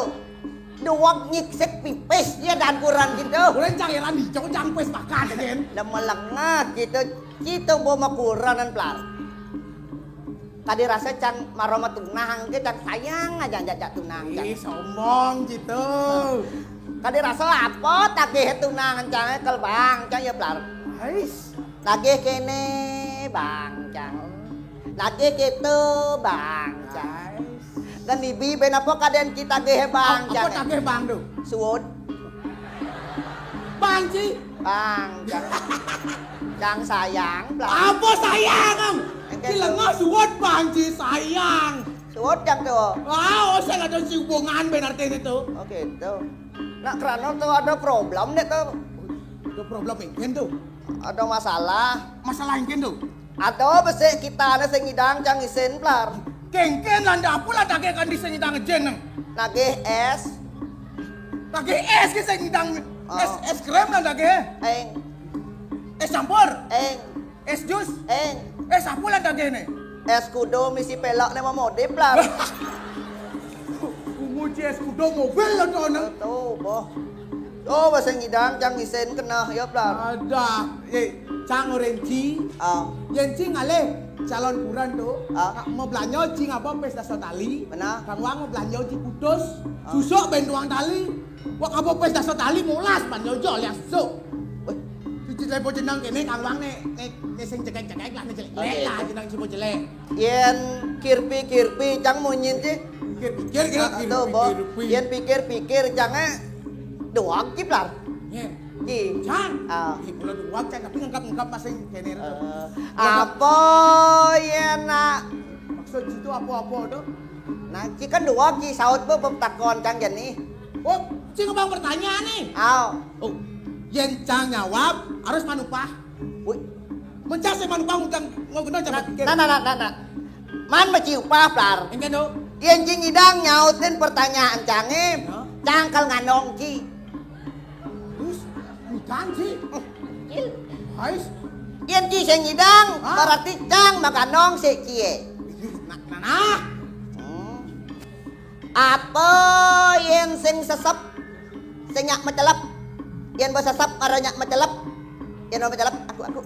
Dua nyiksik pipis ki adaan kurang ki to. Ulin cang éra dija jang pis bakaté, Din. Lemah lengah ki to, ki to bo makuranan, Plar. Kadi rasa cang mara matunang, ki cang sayang aja jak tunang, cang. Ih, sombong gitu. Kadi rasa apa tagih tunangan cang, kel bang, cang ya, Plar. Ais. Tagih kéné, bang, cang. Tagih kéto, bang, cang. Ais. Kan ibi ben apa kadén ki tagih bang, apa cang? Tagih bang tu? Suud. Bang, ci. Bang, cang. Cang sayang, Plar. Apa sayang, Am? Engké. Ci lengah suud, bang, ci sayang. Suud cang to. Ah, oh, sing ada si hubungan ben artiné to. Oh, gitu. Nak krana to ada problem né to. Ada problem éngkén to? Ada masalah. Masalah éngkén to? Ada besik kitané sing ngidang cang isin, Plar. Kéngkén lan apa lan tagih kan di sing ngidang ijin, nang? Tagih és. Tagih és ki sing ngidang. Oh. És, és krim lan tagih. Eng. És campur. Eng. És jus. Eng. És apa lan tagih né? És kuda misi pelek né mamodé, Plar. Umuji és kuda mobil lan to, nang. To, boh. Oh, basa ngidang cang isin keneh ya, Plar. Ada, eh, cang oren ci. Ah. Yén ci ngalih calon kuran to, ah, mau belanja ci ngapa pis dasa tali. Benar. Kang Wang mau belanja ci putus, ah, susuk ben tuang tali. Wah, ngapa pis dasa tali molas pan nyojo liang susuk. Wih. Cici lepo jeneng kéné Kang Wang né, né, né sing cekek-cekek lah, né jelek-jelek lah, jeneng ci mau jelek. Yén kirpi-kirpi cang munyin ci. Pikir-pikir kira. Ah, kirpi-kirpi. Yén pikir-pikir cangé doang ci, Plar. Yén. Ci. Cang. Ah. Ih, kula doang cang, tapi ngengkap-ngengkap masing kéné to. Eh, apa yén nak? Maksud ci to apa-apa to? Nah, ci kan doang ci saut be, be takon cang jani. Oh, ci ngembang pertanyaan né. Aw. Oh, yén cang nyawab harus manupah. Wih. Mencak sing manupah ngutang ngogeno. Nah, nah, nah, nah, nah. Man mesti upah, Plar. Éngkén to? Yén ci ngidang nyautin pertanyaan cangé, ya, cang kal nganong ci. Terus, ngidang ci. Cil. Ais. Yén ci sing ngidang, hah? Berarti cang makanong sik cié. Nah, nah, nah. Hmm. Apa yén sing sesep, sing nyak mecelep? Yén ba sesep karo nyak mecelep. Yén ba mecelep, aku, aku.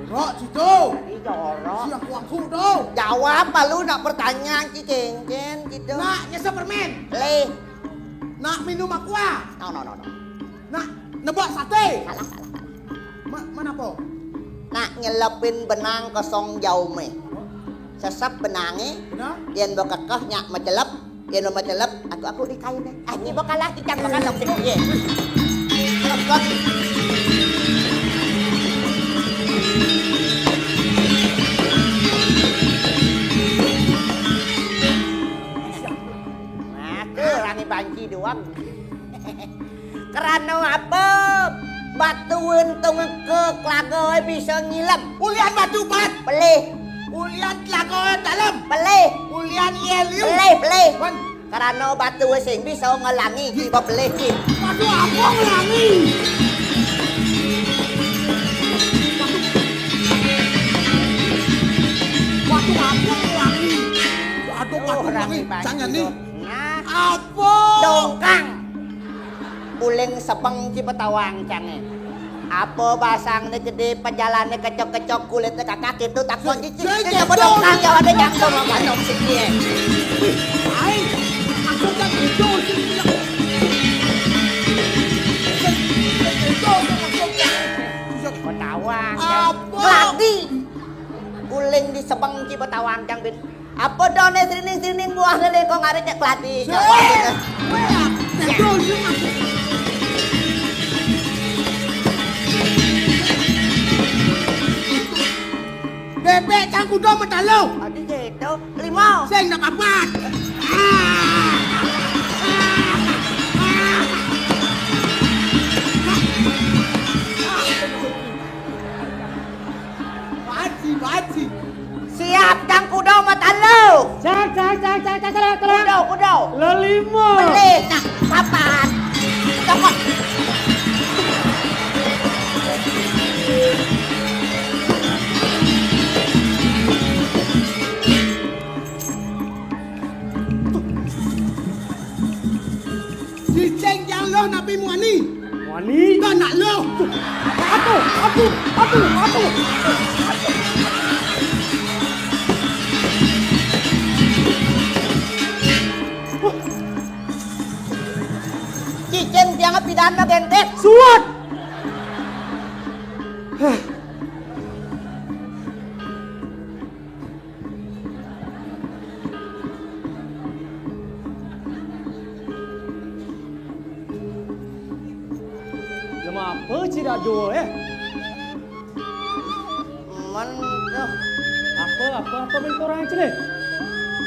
Jorok situ. Ih, jorok. Si aku, aku to. Jawab, palu nak pertanyaan ci kéngkén gitu. Nak nyesep permen. Leh. Nak minum aqua. No, no, no, no. Nak nebak saté. Salah, salah, salah. Ma-, mana po? Nak nyelepin benang kosong jaumé. Sesep benangé. Benar? Yén ba kekeh nyak mecelep, yén ba mecelep, aku, aku di kainé. Ah, ci ba kalah, ci cang bakal lok sing, yé. Lekot. Nah, tuh, rani banci doang. Krana apa? Batu untung ke tlaga bisa ngilem. Ulian batu bat. Pelih. Ulian tlaga dalem. Pelih. Ulian ié liu. Pelih, pelih. Wan. Krana batu sing bisa ngelangi ki bepelih ki. Batu apa ngelangi? Batu, batu apa ngelangi? Aduh, batu ngelangi. Jangan nih. Nah. Apa? Dongkang. Uling sebeng ci petawang cangé. Apa basangné gedé, pejalané kecok-kecok, kulitné kakak gitu, takon cicik. Sing, sing, sing, apa dongkang, jawabné cangkem, apa dong sing dia. Ai, maksudnya gitu, sing, sing, sing, gitu, maksudnya. Petawang, apa? Keladi. Uling di sebeng ci petawang cang, Bin. Apa done srining-srining buah lele kok ngarit cek keladi? Bebek cangkudo metalo. Adi gitu. Lima. Sing nak papat. Baji, baji. Siap, cangkudo metalo. Cak, cak, cak, cak, cak, cak, cak. Kudo, kudo. Lelima. Pelih, nak, papat. Cokot. Cicing yang loh napi muani. Muani? Kan nak loh. Aku, aku, aku, aku. Cicing tiang pidan mah gentet. Suat. Lemah apa cik dak dua, eh? Men, apa, apa, apa men korang cik ni?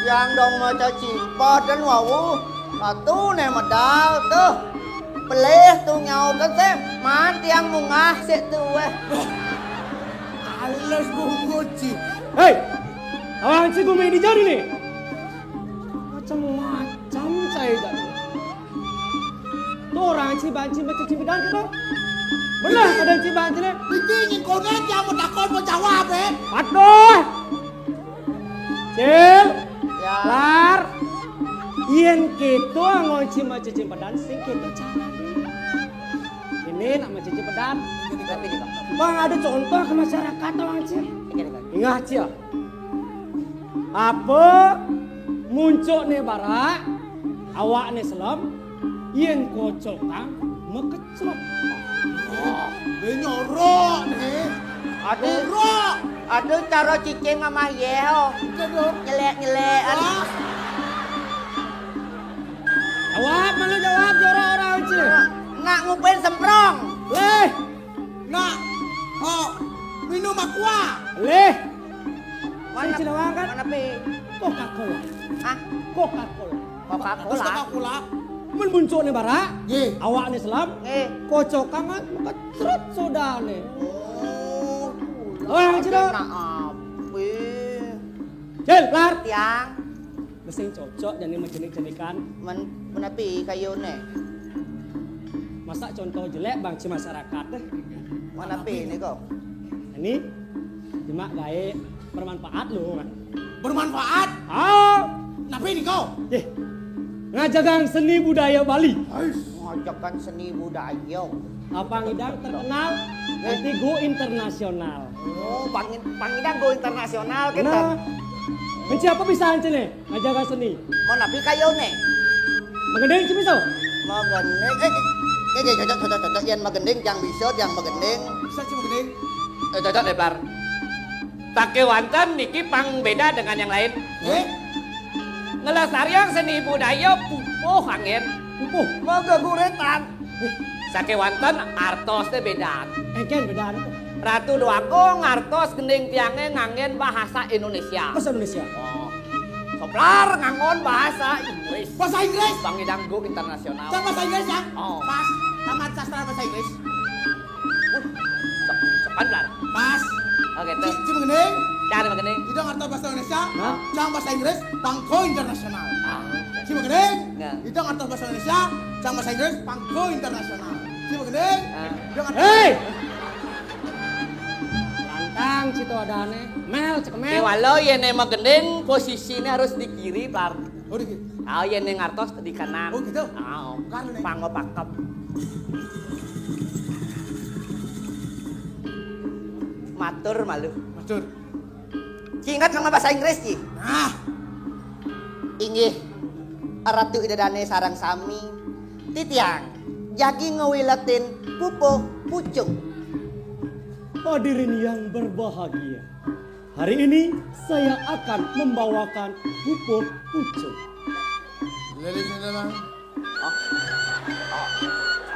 Yang dong maca cipat dan wau. Satu ne medal tuh. Pelih tu nyau ke sem. Man tiang mungah sik tu, eh. Halus bungut cik. Hei, awang cik gumi di jari ni. Macam-macam saya jadi. Tu orang cik banci macam cik bedan kita. Benar ada cik banci ni. Iki nyingkone tiang mau takon mau jawab, eh. Patuh. Cil. Ya. Lar. Yen kita angon cik macam cik bedan sing kita cara. Ini nak macam cik bedan. Tapi ni kok. Bang ada contoh ke masyarakat orang cik. Ini kok. Ingat cik. Apa muncuk ni barak, awak ni selam, yen kocokang mekecot. Dia nyorok ni. Ada, ada cara cicing mamah yeh, oh. Betul, dong. Nyelek-nyelek. Wah. Jawab, malu jawab, jorok orang cik. Nak ngupin semprong. Leh. Nak, oh, minum aqua. Leh. Mana? Cilawang kan? Mana pi? Coca-Cola. Hah? Coca-Cola. Coca-Cola. Terus Coca-Cola. Men muncuk ni barak. Ye. Awak ni selam. Ye. Kocok kangen, kecrut sudah ni. Oh. Oh, yang cina. Nak apa? Cil, lar. Tiang. Besing cocok jadi mencenik-cenikan. Men, menapi kayu ni? Masa contoh jelek bang ci masyarakat deh. Menapi ni kau? Ini cuma gae bermanfaat lu kan. Bermanfaat? Ah. Napi ni kau? Eh, ngajagang seni budaya Bali. Ais. Ngajagang seni budaya. Apa ngidang terkenal nanti go internasional. Oh, pangidang go internasional kita. Nah, menci apa bisa ancene? Ngajaga seni. Mau napi kayu ne? Magending ci bisa? Magending. Eh, eh, eh, cocok, cocok, cocok. Yang magending, yang bisa, yang magending. Bisa ci magending. Eh, cocok lebar. Pakai wanten niki pang beda dengan yang lain. Eh? Ngelestariang seni budaya pupuh angin. Pupuh. Moga guretan. Sakewanten artos teh bedaan. Engken bedaan. Ratu Dwagung artos gending tiange nganggen bahasa Indonesia. Bahasa Indonesia. Oh. Soplar nganggon bahasa Inggris. Bahasa Inggris? Bang Idang go internasional. Cang bahasa Inggris ya? Oh. Pas. Tamat sastra bahasa Inggris. Uh, sepan lah. Pas. Oke, tuh. Cing, cing gending. Cari magending. Idang artos bahasa Indonesia. Hah? Cang bahasa Inggris. Bang go internasional. Ah. Cing gending. Nah. Idang artos bahasa Indonesia, cang bahasa Inggris, pangko internasional. Cing gending. Ah. Idang artos. Hei! Lantang situ ada aneh. Mel, cek mel. Walau ya ne magending posisinya harus di kiri, Plar. Oh, di kiri. Ah, ya ne ngartos di kanan. Oh, gitu? Ah, oh. Panggo pakep. Matur malu. Matur. Ci ingat sama bahasa Inggris, Ci? Nah. Inggih, Ratu Ida Dane sareng sami. Titiang, jagi ngewiletin pupuh pucung. Hadirin yang berbahagia, Hari ini saya akan membawakan Pupuh Pucung. Ladies and gentlemen. Oh. Oh.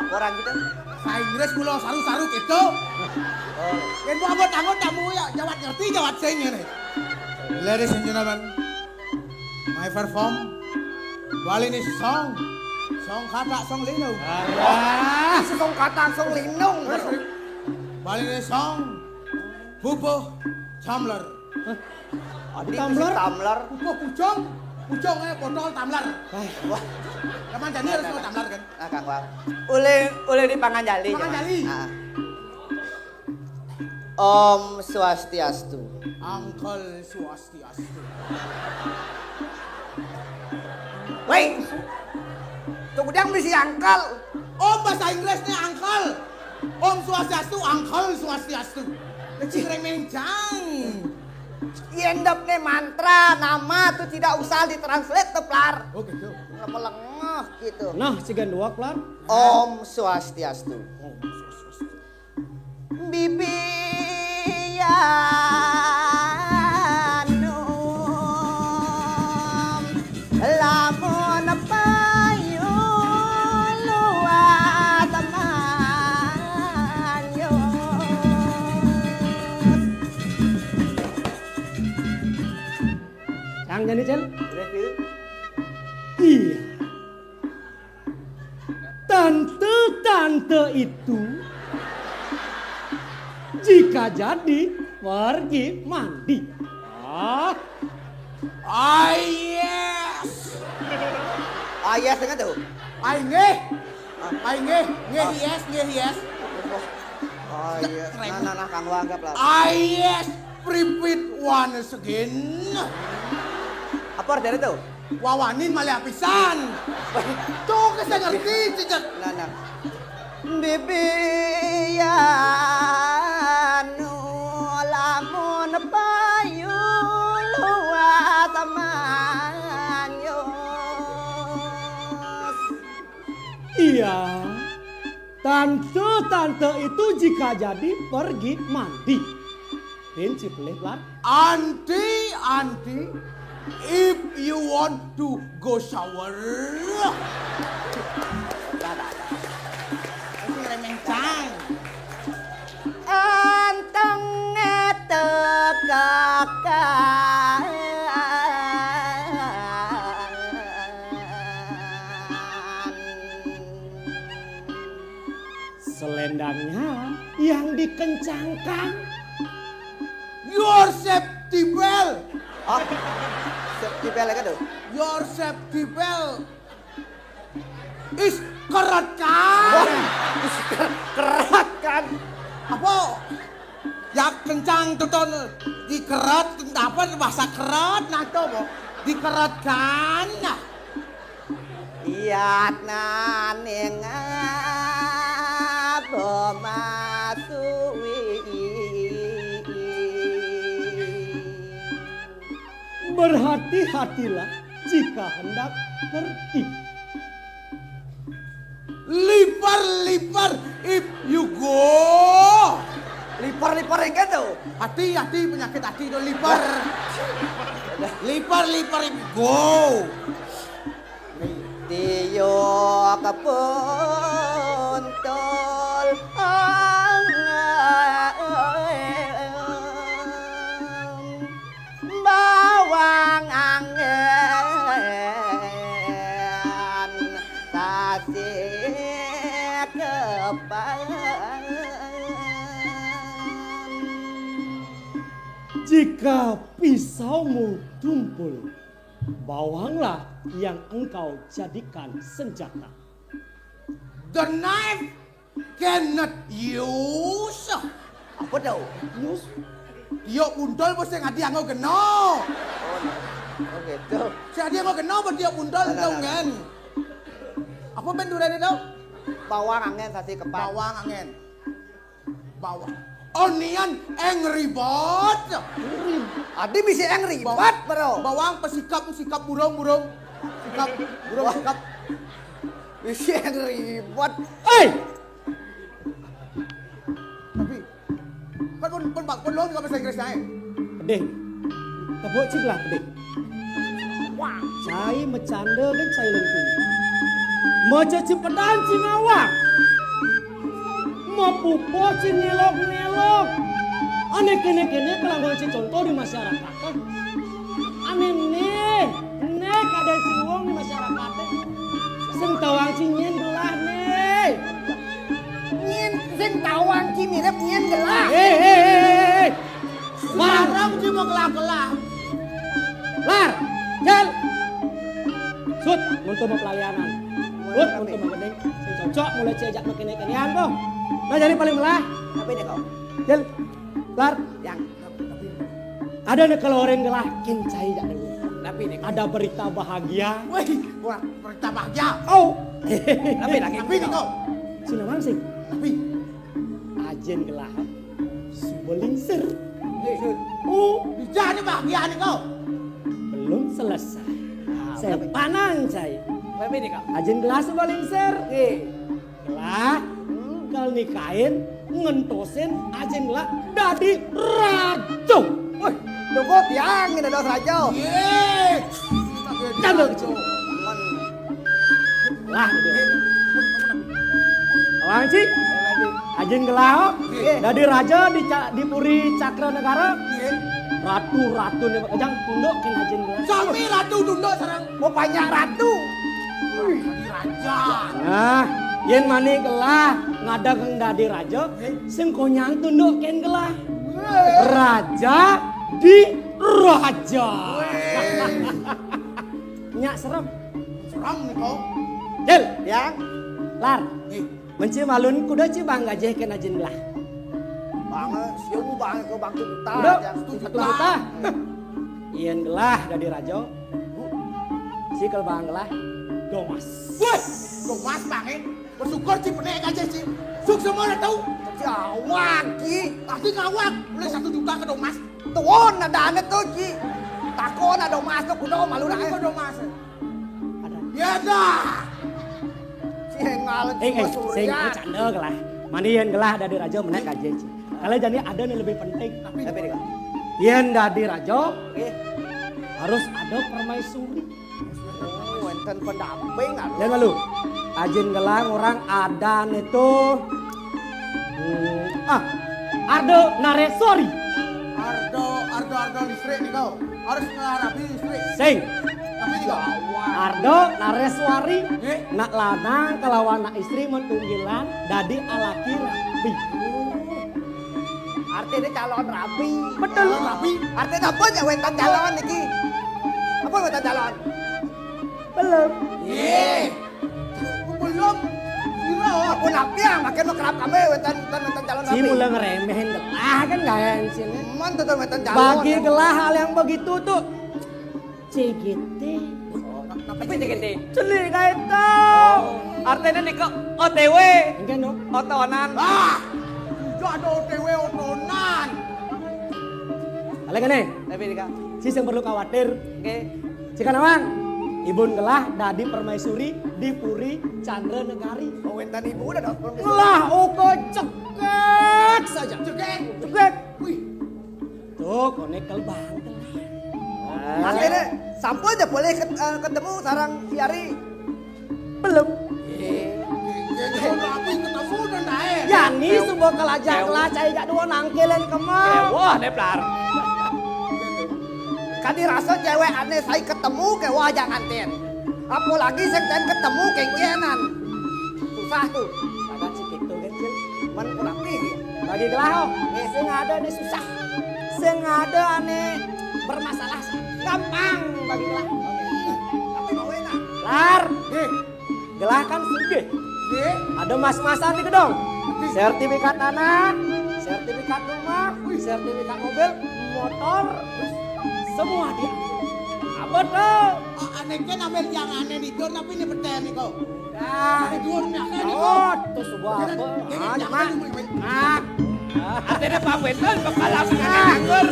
Aku orang gitu. Bahasa Inggris mula saru-saru gitu. Oh. Yen mbok anggota-anggota tamu ya jawat ngerti jawat sing ngene. Ladies and gentlemen, my perform Balinese song. Song kata song linung. Ah, song kata song linung. Balinese song. Pupuh tumbler. Hah? Adi tumbler? Tumbler. Pupuh pucung, pucungnya botol tumbler. Wah. Zaman jani harus mau tumbler kan? Nah, Kang Wang. Ulih, ulih di panganjali. Panganjali. Ah. Om Swastiastu. Uncle Swastiastu. Woi, tuh gudang bisi angkel. Om bahasa Inggrisnya angkel. Om Swastiastu, angkel Swastiastu. Kecil remeng jang. Yendep nih mantra, nama tuh tidak usah ditranslate tuh, Plar. Oh gitu. Melengah gitu. Nah, si ganduak, Plar. Om Swastiastu. Bibi Yanum lamun payu luas manyut. Cang jadi, Cel? Iya. Tante-tante itu jika jadi pergi mandi. Ah. Ah, yes. Ah, yes, dengar tuh. Ai nggih. Ai nggih, nggih yes, nggih yes. Oh, iya. Nah, nah, nah, kanggo anggap lah. Ah, yes, pripit once again. Apa artinya tuh? Wawanin malih apisan. Tuh, saya ngerti, cicak. Nah, nah. Bibi anu lamun payu luas manyus. Iya, tante-tante itu jika jadi pergi mandi. Din, si pelih, Plat. Auntie, auntie, if you want to go shower. Masih remeh, Cang. Anteng tegakan. Selendangnya yang dikencangkan. Your safety belt. Hah? Safety belt ya kan tuh? Your safety belt is keret kan? Wah, is ker-, keret kan? Apa? Ya kencang tuh ton dikeret, apa bahasa keret nah tuh, Bo? Dikeret kan? Nah. Iyatna ning aboma suwi. Berhati-hatilah jika hendak pergi. Liper-liper if you go. Liper-liper itu. Hati-hati penyakit hati itu liper. Liper-liper if you go. Tiyo kapuntul bawang angin sasi kepan. Jika pisaumu tumpul, bawanglah yang engkau jadikan senjata. The knife cannot use. Apa tau? Use. Tiok buntul apa sing adi anggo kena? Oh, no. Oh, gitu. Sing adi anggo kena apa tiok buntul? Nah, nah, dong nah, nah. Kan? Apa ben durene tau? Bawang angin sasi kepan. Bawang angin. Bawang. Onion Angry Bird. Adi bisa Angry Bird, bro. Bawang pesikap, sikap burung, burung. Sikap burung, wah. Sikap. Bisa Angry Bird. Eh! Tapi kan pun pun pun lo nggak bahasa Inggris aja. Ding. Tebuk ci gelah peding. Wah, cai macanda kan cai lengkung. Maca ci pedan ci ngawak. Mapupuh ci ngelok-ngelok. Ane kene-kene kelawan ci contoh di masyarakat. Ane ne, ne kadang ci wong di masyarakat. Sing tawang ci nyen gelah ne. Nyen sing tawang ci mirip nyen gelah. Hei, hei, hei, hei. Barang ci mau gelah-gelah. Lar, Cil. Sut, untuk mau pelalianan. Sut, untuk mau gending. Sing cocok mulai ci ajak makin-makinan tuh. Nah, jadi paling melah. Tapi deh kau. Cil, Lar. Yang. Ada nih kalau orang gelah kin cai jak dulu. Tapi deh. Ada berita bahagia. Wih, wah, berita bahagia. Oh. Tapi lagi. Tapi deh kau. Sini langsing. Tapi. Ajin gelah. Suba lingsir. Lingsir. Oh, bisa nih bahagia nih kau. Belum selesai. Saya panang cai. Tapi deh kau. Ajin gelah suba lingsir. Eh. Gelah, engkel nikahin, ngentosin, ajin gelah, dadi raja. Wih, tunggu tiang, ini ada raja. Ye. Candel kecil. Lah, gitu. Awang, Ci. Ajin gelah, dadi raja di, ca- di Puri Cakra Negara. Ratu-ratu nih, ejang tunduk kan ajin gelah. Sami ratu tunduk sarang. Mau banyak ratu. Wih, raja. Nah, yen mani gelah ngadeg dadi raja, sing konyang tunduk ken gelah. Raja di raja. Nyak serem. Serem nih kau. Cil, ya. Lar. Menci malun kuda ci bang gajeh ken ajin gelah. Bang, siu bang ke bang tu juta. Kuda, satu juta. Yen gelah dadi raja. Si kel bang gelah domas. Wes, domas bang eh. Bersyukur ci penek gajeh ci. Suk semua dah tahu. Jawab ki. Pasti ngawak. Boleh satu juta ke domas. Tuon ada ane tu ci. Takon ada domas tu kuda malu dah. Apa domas? Ya dah. Sing ngalek. Eh, eh, sing canda gelah. Mani yen gelah dadi raja menek gajeh ci. Kalau jani ada nih lebih penting. Tapi deh, Kak. Yen dadi raja, harus ada permaisuri. Oh, wenten pendamping anu. Yen malu. Ajin gelah orang ada nih tuh. Hmm, ah, Ardo Nareswari. Ardo, Ardo, Ardo listrik nih kau. Harus ngarapi listrik. Sing. Tapi nih kau. Ardo Nareswari. Eh? Nak lanang kelawan nak istri metunggilan dadi alaki rapi. Artinya calon rapi. Betul. Calon rapi. Artinya apa aja wenten calon niki? Apa wenten calon? Belum. Ye. Belum. Sira. Apa napi ya? Makin mau kerap kami wenten wenten wenten calon rapi. Si mula ngeremehin gelah kan gaya sini. Man tuh wenten calon. Bagi gelah hal yang begitu tuh. C G T. Tapi C G T. Celik kae to. Artine niku O T W. Enggak, no. Otonan. Ah. Juga ada O T W otonan. Kalian ngene. Tapi nika. Si sing perlu khawatir. Oke. Cika nawang. Ibun gelah dadi permaisuri di Puri Chandra Negari. Oh, wenten ibu udah dong. Ngelah oke cekek saja. Cekek. Cekek. Wih. Tuh, konek kel banget. Akhirnya sampun aja boleh ket- eh, ketemu sarang si Ari. Belum. Jadi orang apa yang ketemu dan naik. Ya, ni semua kelajar kelas saya jak dua nangkelen kemau. Wah, neplar. Kadi rasa cewek aneh saya ketemu ke wah jangan ten. Apalagi sing ten ketemu kengkenan. Susah tuh. Ada si gitu kan, Cil. Men rapi. Bagi gelah, oh. Eh, sing ada nih susah. Sing ada ane bermasalah. Gampang bagi gelah. Tapi mau enak. Lar. Eh. Gelah kan sugih. Eh. Ada mas-masan di gedong. Sertifikat tanah, sertifikat rumah, sertifikat mobil, motor, semua dia. Apa tuh? Oh, aneh kan ambil yang aneh itu, tapi ini percaya nih kok. Ah, itu nih, aneh nih kok. Oh, tuh sebuah apa? Ah, mak. Ah. Artinya Pak Wendel bakal langsung nganggur.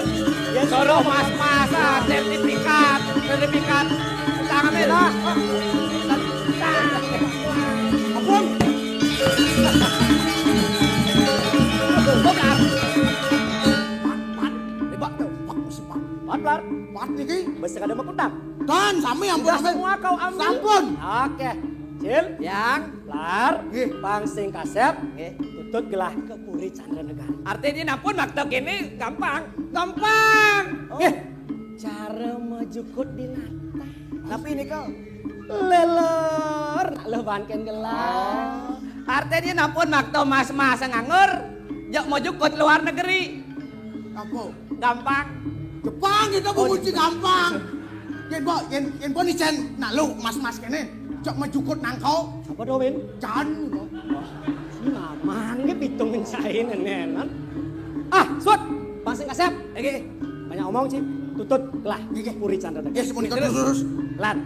Ya, suruh mas-masan, sertifikat, sertifikat. Tangan lah. Ampun. Bukan. Mat, mat. Tembak tuh. Wah, musuh. Mat, Lar. Mat niki. Bes kada makutang. Dan sami ampun, sudah ampun. Semua kau ambil? Sampun. Oke. Cil. Yang. Lar. Nggih. Pang sing kasep. Nggih. Tutut gelah ke Puri Chandra Negara. Artinya nampun makta kene gampang. Gampang. Oh. Nggih. Cara majukut di nata. Tapi ini kau lelor. Nak leban ken gelah. Oh. Artinya nampun makta mas-mas nganggur. Jak majukut luar negeri. Apa? Gampang. Jepang kita. Oh, bunyi Jepang. Gampang. Yen po, yen, yen po nicen, nah lu mas-mas kene. Cok majukut nangko. Apa do, Win? Jan. Mamang ge pitung ngen sain nenenan. Ah, sut. Pang sing kasep. Oke. Banyak omong, Ci. Tutut gelah. Oke. Puri Chandra. Ya, semuanya terus, terus. Lat.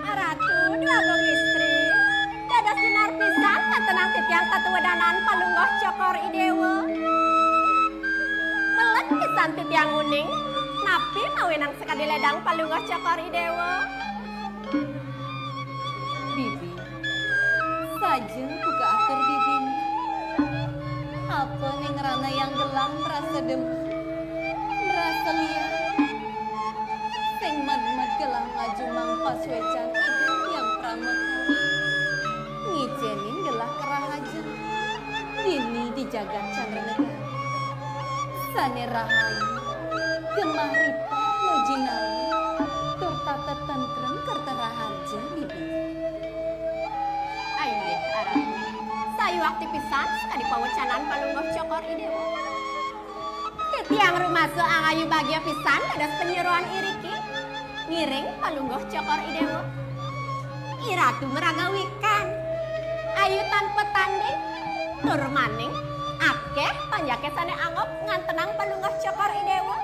Ratu Dwagung Istri, dados dinar pisan ngatenang titiang katuwudanan Palungguh Cokor I Dewa. Melet pisan titiang uning, napi mawinan sakadi ledang Palungguh Cokor I Dewa. Bibi, saja buka atur bibine. Apa ning ranayang gelah merasa demam, merasa liar? Sing medmet gelah ngajumang pasuecan Ida Hyang Pramekar. Ngicenin gelah kerahajen dini di jagat Candranegara. Sane rahayu, gemah ripah nuju nawi, tur tata tentrem kerta raharja, Bibi. Inggih, Ratu. Sayuwakti pisan sakadi pawecanan Palungguh Cokor I Dewa. Titiang rumasa angayu bagia pisan dados panyeroan iriki ngiring Palungguh Cokor I Dewa. I Ratu maraga wikan, ayu tanpa tanding, tur maning akeh panjake sane angob ngantenang Palungguh Cokor I Dewa.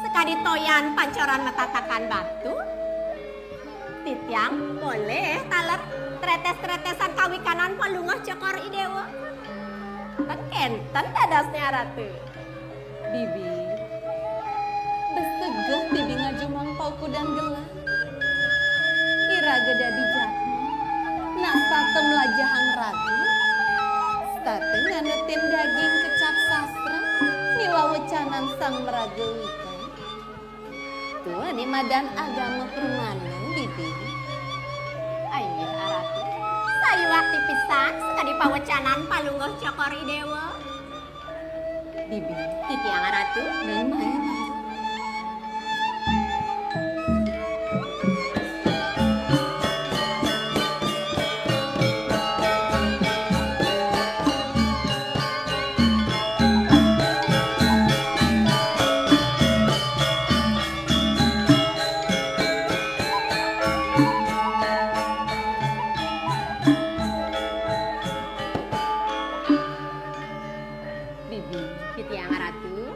Sakadi toyan pancoran matatakan batu, titiang polih taler tretes-tretesan kawikanan Palungguh Cokor I Dewa. Ten kenten dadosne, Ratu. Bibi, bes tegeh Bibi ngajumang paukudan gelah. Iraga dadi jatma, nak setata mlajahang raga, setata nganutin daging kecap sastra miwah wecanan sang maraga wikan. Tuane madan agama pramana, Bibi. Inggih, Ratu. Sayuwakti pisan sakadi pawecanan Palungguh Cokor I Dewa. Bibi. Titiang, Ratu. Maya, maya. Bibi. Titiang, Ratu.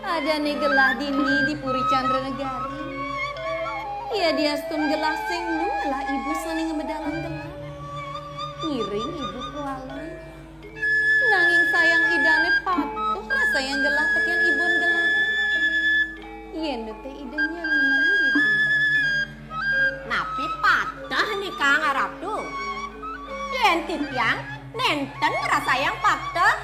Adane gelah dini di Puri Candranegara. Yadiastun gelah sing nu ngelah ibu sane ngamedalang gelah. Ngiring ibu kuala. Nanging sayang idane patuh rasayang gelah teken ibun gelah. Yen te ida nyeneng, Bibi. Napi patuh nika, Ratu? Yen titiang nenten ngrasayang patuh.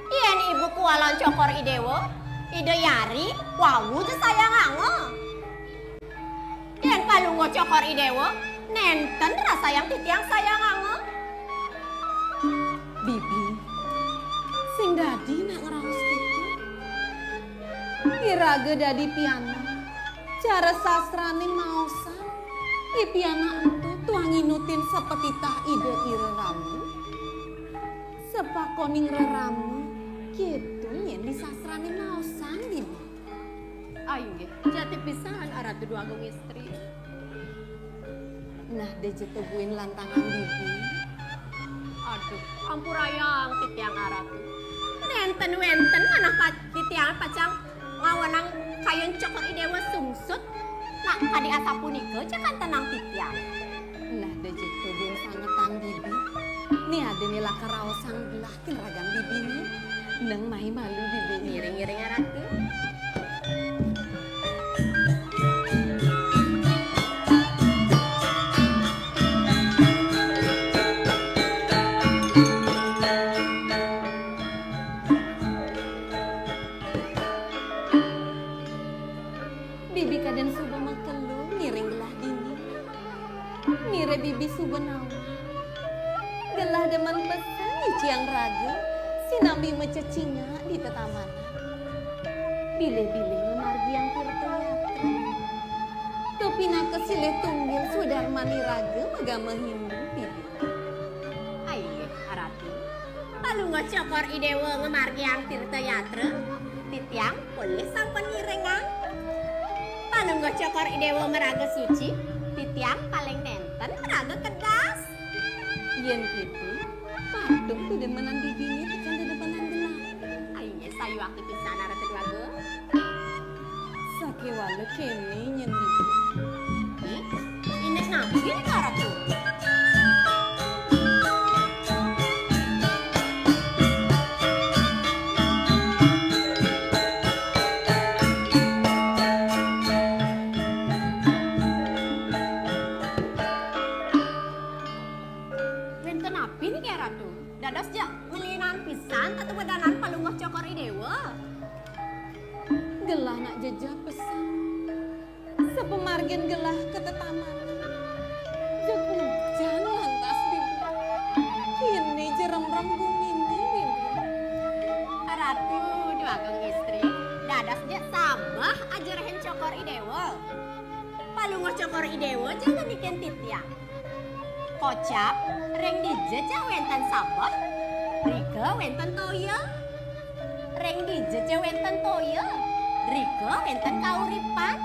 Yen ibu kualan Cokor I Dewa, ida yari wau ja sayang anga. Yen Palungguh Cokor I Dewa, Nénten rasayang titiang sayang angel. Bibi, sing dadi nak ngraos kitu. Iraga dadi pianak, cara sastrané maosang, i pianak ento tuah nginutin sapatitah ida i rerama. Sapakoning rerama, kéto nyén di sastrané maosang, Bibi. Inggih, jati pisan Aratu Déwagung Istri. Nah, da ja tubuhin lantangan Bibi. Aduh, ampurayang titiang Aratu. Nénten wénten manah pa-, titiang pacang ngawanang kayun Cokor I Déwa sungsut. Nah, kadi asapunika ja kantenang titiang. Nah, da ja tubuhin sangetang Bibi. Né adané lakar raosang gelah. Ragang Bibi né, nang mai malu Bibi. Ngiring-ngiring Aratu. Bibi kadén suba makelo ngiring gelah dini. Miré Bibi suba nawang. Gelah demen pesen nyuciang raga, sinambi macecingak di tetamanan. Bilih-bilih ngamargiang tirta yatra. Kapinaka silih tunggil swadarman iraga magama Hindu, Bibi. Ai, Aratu. Palungguh Cokor I Déwa ngamargiang tirta yatra, titiang polih sampun ngiringang. Palungguh Cokor I Déwa maraga suci, titiang paling nénten maraga kedas. Yén kéto, patut dedemenan Bibiné tekén dedemenan gelah. Ai, sayuwakti pisan Aratu Déwagung. Sakéwala kéné nyén Bibi. Ih, indik napi nika Ratu? Wénten napi niki Ratu? Dados ja ngelinan pisan tetuwadanan Palungguh Cokor I Déwa. Gelah nak jejeh pesan. Sapamargin gelah ka tetamanan. Jeg ujan lantas, Bibi. Kéné jeremrem guminé, Bibi. Ratu Déwagung Istri, dados ja sabeh ajrehin Cokor I Déwa. Palungguh Cokor I Déwa ja ngeninin titiang. Kocap, ring dija ja wénten sabeh, rika wénten toya. Ring dija ja wénten toya, rika wénten kauripan.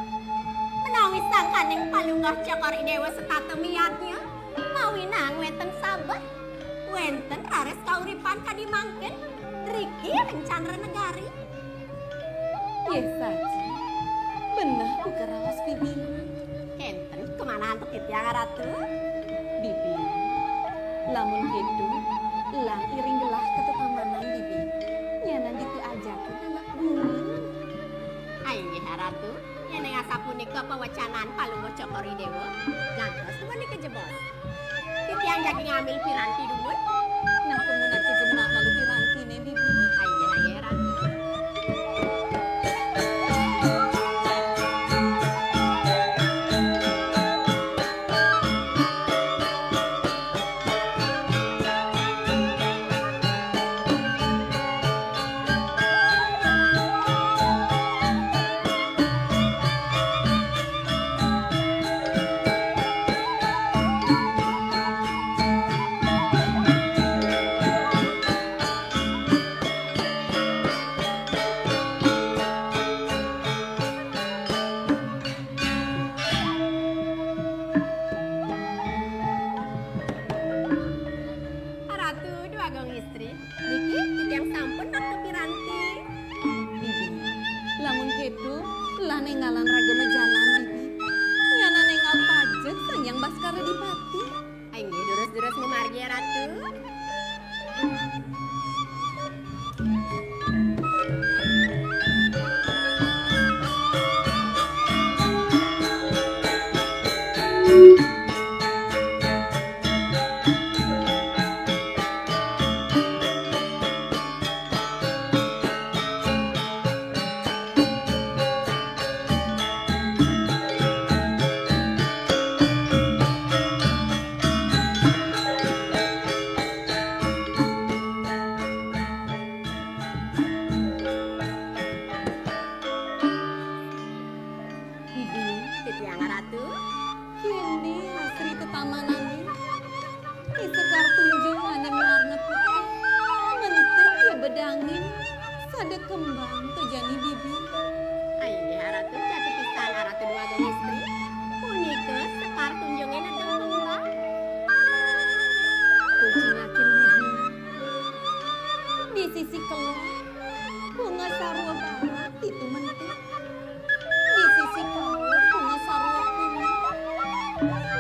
Menawi sangkaning Palungguh Cokor I Déwa setata miadnya, mawinang wénten sabeh, wénten raris kauripan kadi mangkin, riki ring Candra Negari. Yéh saja. Beneh buka raos Bibi. Kénten kamanah antuk titiang Ratu? Bibi, lamun kéto, elang iring gelah ka tetamanan, Bibi. Nyanan ditu ajakin anak buin. Inggih, Ratu. Yén asapunika pawecanan Palungguh Cokor I Déwa, gantos punika jebos. Titiang jagi ngambil piranti dumun. Nah, punika jemak malu pirantiné, Bibi. Inggih, inggih, Ratu. Tiang Ratu. Kini asri tetamanané. Di sekar tunjung ané mawarna putih, mentik ya bedangin, sada kembang to jani bibi. Inggih Ratu, jati pisan Ratu Déwa Agung Istri. Punika sekar tunjungé nedeng kembang. Kucingakin bibi. Di sisi kelod, bunga sarwa barak ditu mentik. Di sisi kaur, bunga sarwa kuning.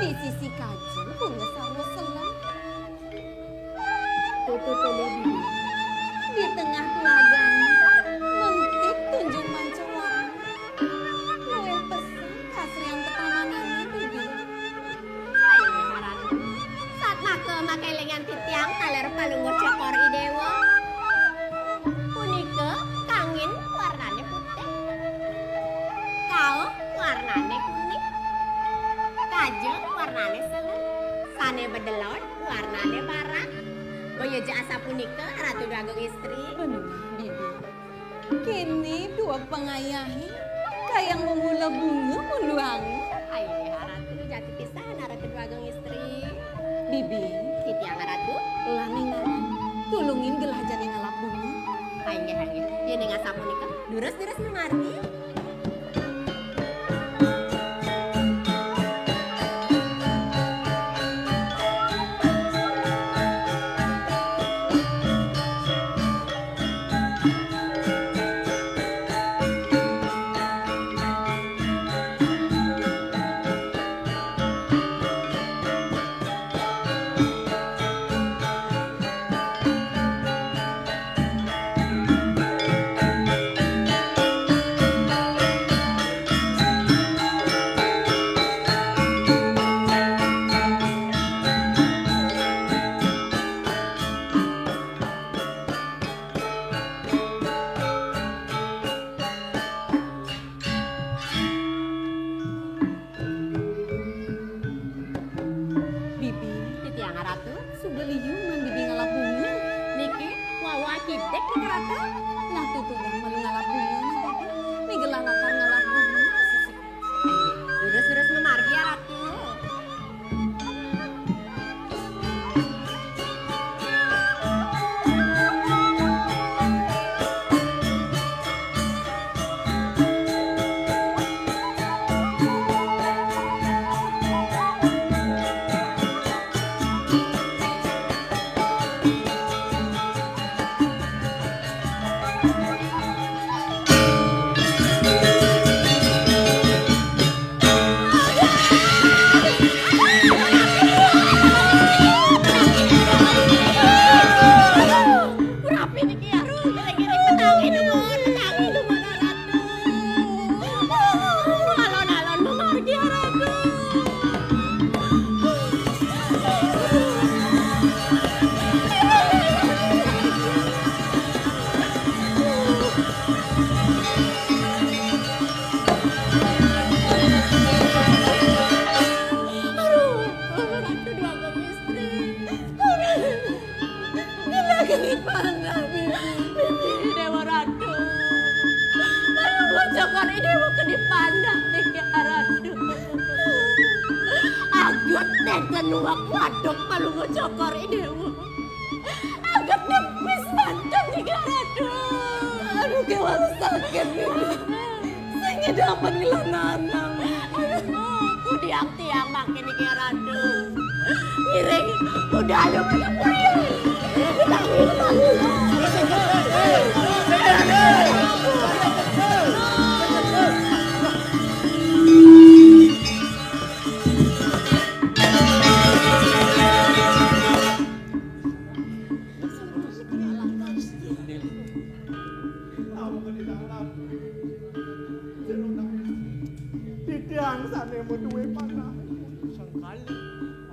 Di sisi kaji, bunga sarwa selem. Tutup oleh bibi. Di tengah telaga, mentik tunjung manca warna. Luwih pesan kasrian tetamanané, bibi. Inggih Ratu. Satmaka makélingan titiang taler Palungguh Cokor I Déwa. Punika kangin warnané putih. Kauh warnané kuning. Kaja warnané selem. Sané bedelod warnané barak. Boya ja asapunika, Ratu Déwa Agung Istri. Bener, bibi. Kini dueg pangayahé, kayang memula bunga muluang. Inggih Ratu, jati pisan Ratu Déwa Agung Istri. Bibi, titiang Ratu. Lan ningalap, tulungin gelah jani ngalap bunga. Inggih, inggih. Yén asapunika, durus-durus mamargi. Bibi, titiang Ratu. Suba liu man bibi ngalap bunga. Niki, wawa kidik niki Ratu. Nah, tutugang malu ngalap bunga, nah, bibi. Niki gelah lakar ngalap bunga. Durus-durus mamargi ya, Ratu. Rapi niki, aduh, ngiring-ngiring petangi dumun, petangi dumun, Ratu. Alon-alon mamargi, Ratu. Aduh, Ratu Déwa Agung Istri. Aduh. Gila geni panah, bibi. Bibi, Déwa Ratu. Palungguh Cokor I Déwa geni panah niki, Ratu. Aget nénten nuwak waduk Palungguh Cokor I Déwa. Aget nepis manten niki, Ratu. Aduh, kéwala sakit, bibi. Sing ngidapan ngelananang. Aduh, kudiang tiang mangkin niki, Ratu. Ngiring, udah ayo kita pulang. Kita pulang. Titiang sané madué panah.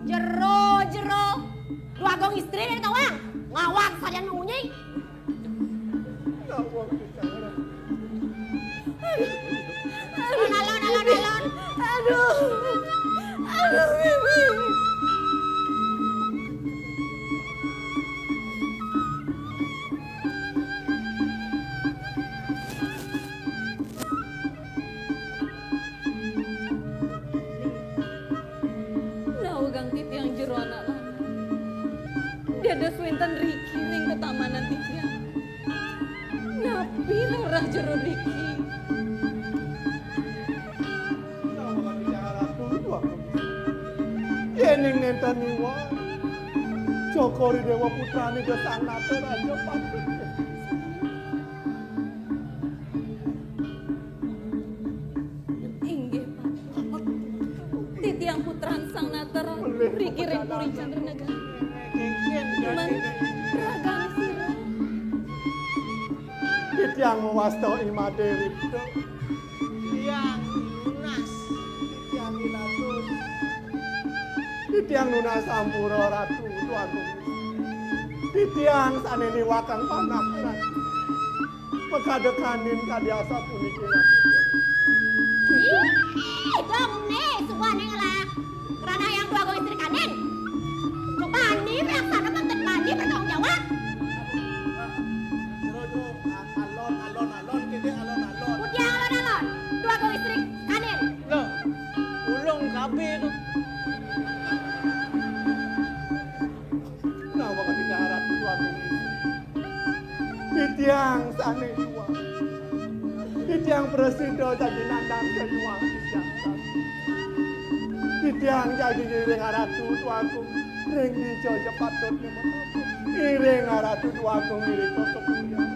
Jero, jero. Duagung istri ning tawang. Ngawag sajan mengunyi. Alon, alon, alon, alon. Aduh. Aduh, bibi. Dados wénten riki ring tetamanan titiang. Napi lerah jero riki? Yéning nénten iwal, Cokor I Déwa putrané Ida Sang Nata Raja patut. Inggih, Pak. Titiang putran Sang Nata Raja, riki ring Puri Candranegara. Cuman ragané sira. Titiang mawasta I Madé Ripta. Titiang nunas. Titiang I Latus. Titiang nunas ampura Ratu Tuagung. Titiang sané niwakang panah Ratu. Makada kanin kadi asapuniki, Ratu. Ih, dong né, subané ngelah. Ranah Hyang Déwa Agung Istri Kanin. Bani melaksana mantep bani bertanggung jawab. Jero, jero, alon, alon, alon, kéné alon, alon. Puji alon-alon, Déwa Agung Istri Kanin. Loh, ulung kabé to. Nawang Ratu Agung Istri. Titiang sané juang. Titiang prasida jagi nandang kayuang titiang. Titiang jagi ngiring Ratu Agung ring dija ja patut nyemeton. Ngiring Ratu Agung ngiring ka purian.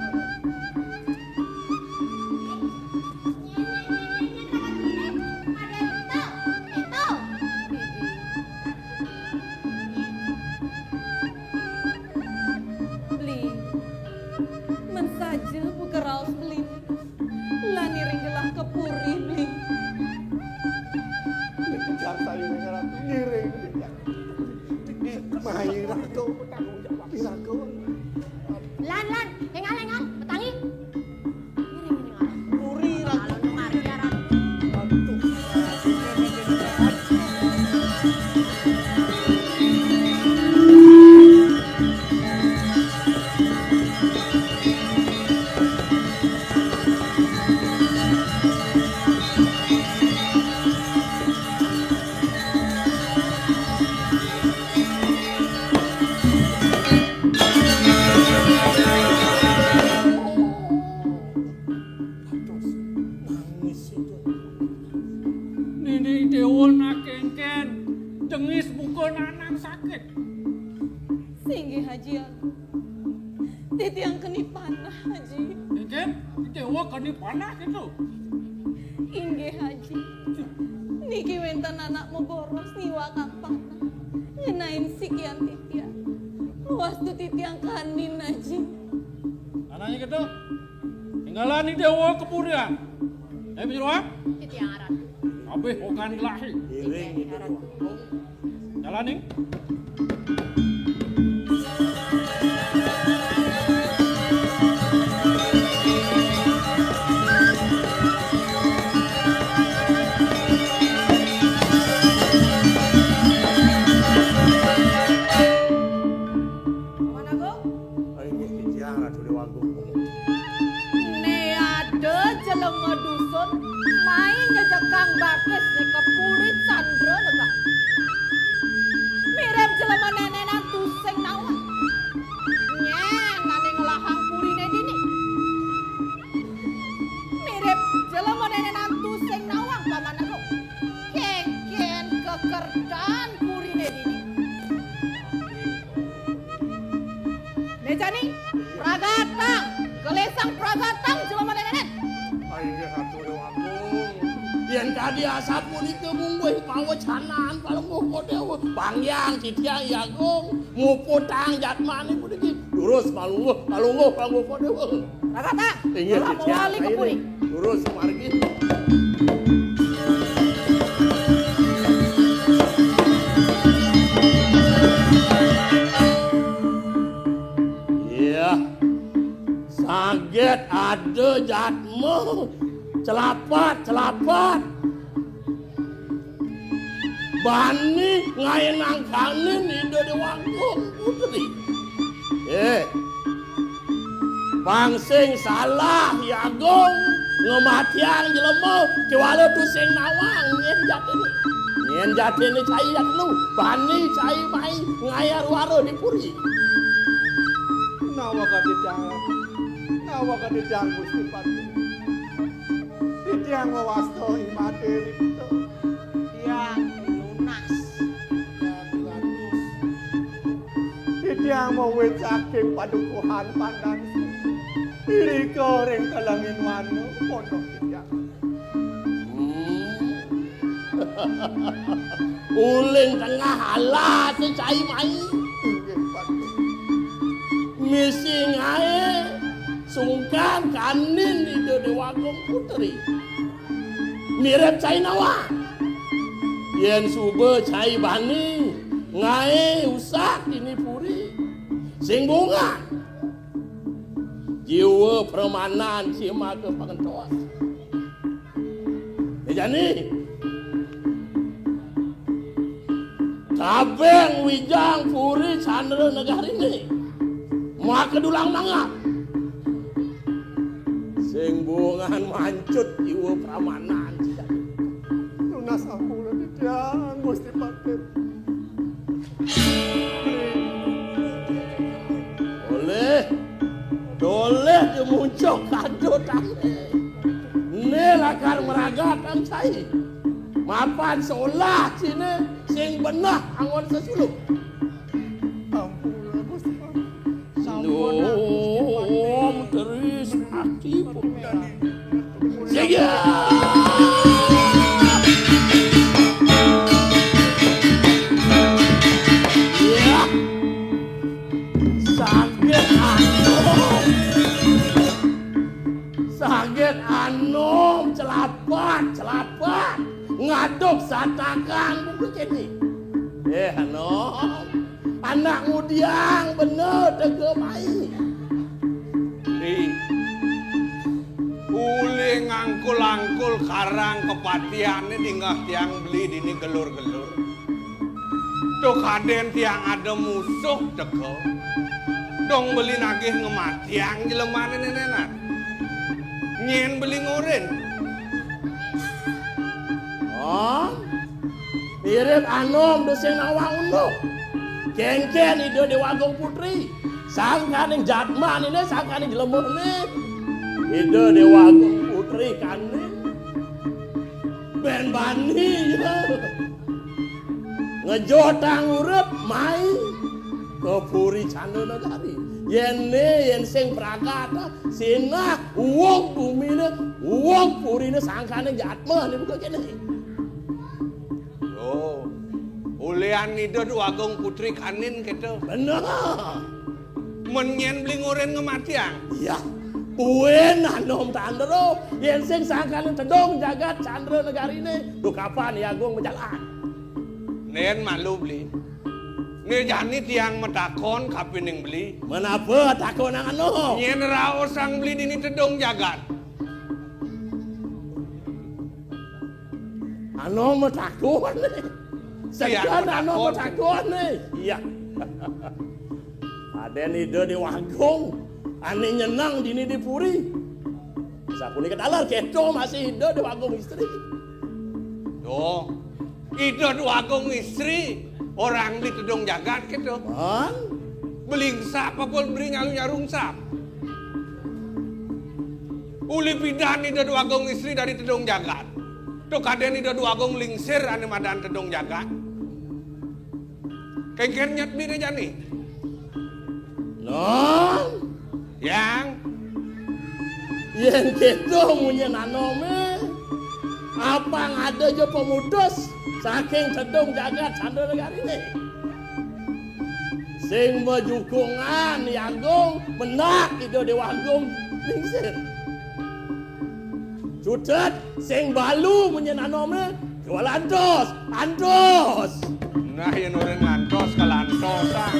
Beli, men saja buka raos beli. Lan iring gelah ka puri, beli. Jar sayu ngiring. Mai raga, raga. Lan, lan, engal, engal, petangi. Puri, Ratu. Nini Déwa nak kéngkén, jengis buka nanang sakit. Singgih, Aji Agung. Titiang keni panah, Aji. Kéngkén, Déwa keni panah kéto. Inggih, Aji. Niki wénten anak maboros niwakang panah. Ngenain sikian titiang. Wastu titiang kanin, Aji. Anaknya kéto. Tinggalan I Déwa ka purian. Ayo, Panjroan. Titiang aran. Kabéh okan ilahi. Iring I Déwa. Jalaning. Paman Agung. Inggih titiang Ratu Déwa Agung. Né ada jelema dusun main nyejekang batis né ka Puri Candranegara. Mirib jelema nénénan tusing nawang. Nyén ané ngelahang puriné dini. Mirib jelema nénénan tusing nawang, Paman Agung. Kénkén kekertan puriné dini. Né jani, pragatang, gelisang pragatang jelema nénénan. Inggih Ratu Déwa Agung. Yén kadi asapunika mungguing pawecanan Palungguh Déwa. Pangyang titiang I Agung, muputang jadmané puniki. Durus Palungguh, Palungguh, Palungguh Déwa. Ragatang. Inggih, titiang mawali ka puri. Durus margi. Iya. Saget ada jadma. Celapat, celapat. Bani ngaénang kanin Ida Déwa Agung Putri. Eh, pang sing salah, I Agung, ngamatiang jelema, kéwala tusing nawang, nyén jatiné. Nyén jatiné cai jatinu, bani cai mai ngayar wara di puri. Nawa kadidang, nawa kadidang Gusti Patih. Titiang mawasta imate ripta. Tiang lunas. Tiang lunas. Titiang mawit saking padukuhan Pandan. Irika ring Telenging Wana, pondok titiang. Hmm. Uling tengah alas cai mai. Inggih, Patih. Misi ngaé sungkan kanin Ida Déwa Agung Putri. Mirib cai nawang. Yén suba cai bani ngaé usak dini puri, sing bungah. Jiwa pramanan cai maka pangentos. Ya jani. Tabeng wijang puri Candra Negariné. Maka dulang mangap. Sing buungan mancut jiwa pramanan. Nunas ampura titiang, Gusti Patih. Olih, dolih di muncuk kadutané. Né lakar mragat cai. Mapan solah ciné sing beneh anggon sesuluh. Ampun, Gusti. Sampun, Gusti. Om teris ati. Sing ya. Ya. Saget anom. Saget anom, celapat, celapat. Ngadep satakan buka kéné. Eh, anom. Anak ngudiang bener tega mai. Di. Uli ngangkul-angkul karang kapatihané dingeh tiang beli dini gelur-gelur. To kadén tiang ada musuh teka. Dong beli nagih ngematiang jelemané nénénan. Nyén beli ngorin. Oh, mirib anom da sing nawang unduk. Kénkén Ida Déwa Agung Putri, sangkaning jadmané, sangkaning jelemané. Ida Déwa Agung Putri kanin. Bén bani ya. Ngejotang urip mai ka Puri Candra Negari. Yén né, yén sing pragat, sinah uwung guminé, uwung puriné sangkané jadmané buka kéné. Oh. Ulian Ida Déwa Agung Putri kanin kéto. Bener. Men nyén beli ngorin ngematiang. Iya. Buin anom tandero, yén sing sangkané tedung jagat Candra Negariné, dukapan I Agung majalan. Nén malu beli. Né jani tiang matakon kapining beli. Menapa takonang anom? Nyén raosang beli dini tedung jagat. Anom matakon. Tiang segan anom matakon. Matakon. Iya. Kadén Ida Déwa Agung ané nyeneng dini di puri. Sapunika taler kéto masih Ida Déwa Agung istri. Duh, Ida Déwa Agung istri orang di tedung jagat kéto. Man? Belingsap apa beli nyalu nyarungsap? Uli pidan Ida Déwa Agung istri dari tedung jagat. To kadén Ida Déwa Agung lingsir ané madan tedung jagat. Kénkén nyet bini jani. Nah. Yang. Yén kéto munyin anomé, apang ada ja pamutus saking tedung jagat Candra Negariné. Sing majukungan I Agung, menak Ida Déwa Agung lingsir. Cutet, sing balu munyin anomé, jual antos, antos. Nah, yén orang ngantos, kalantosan.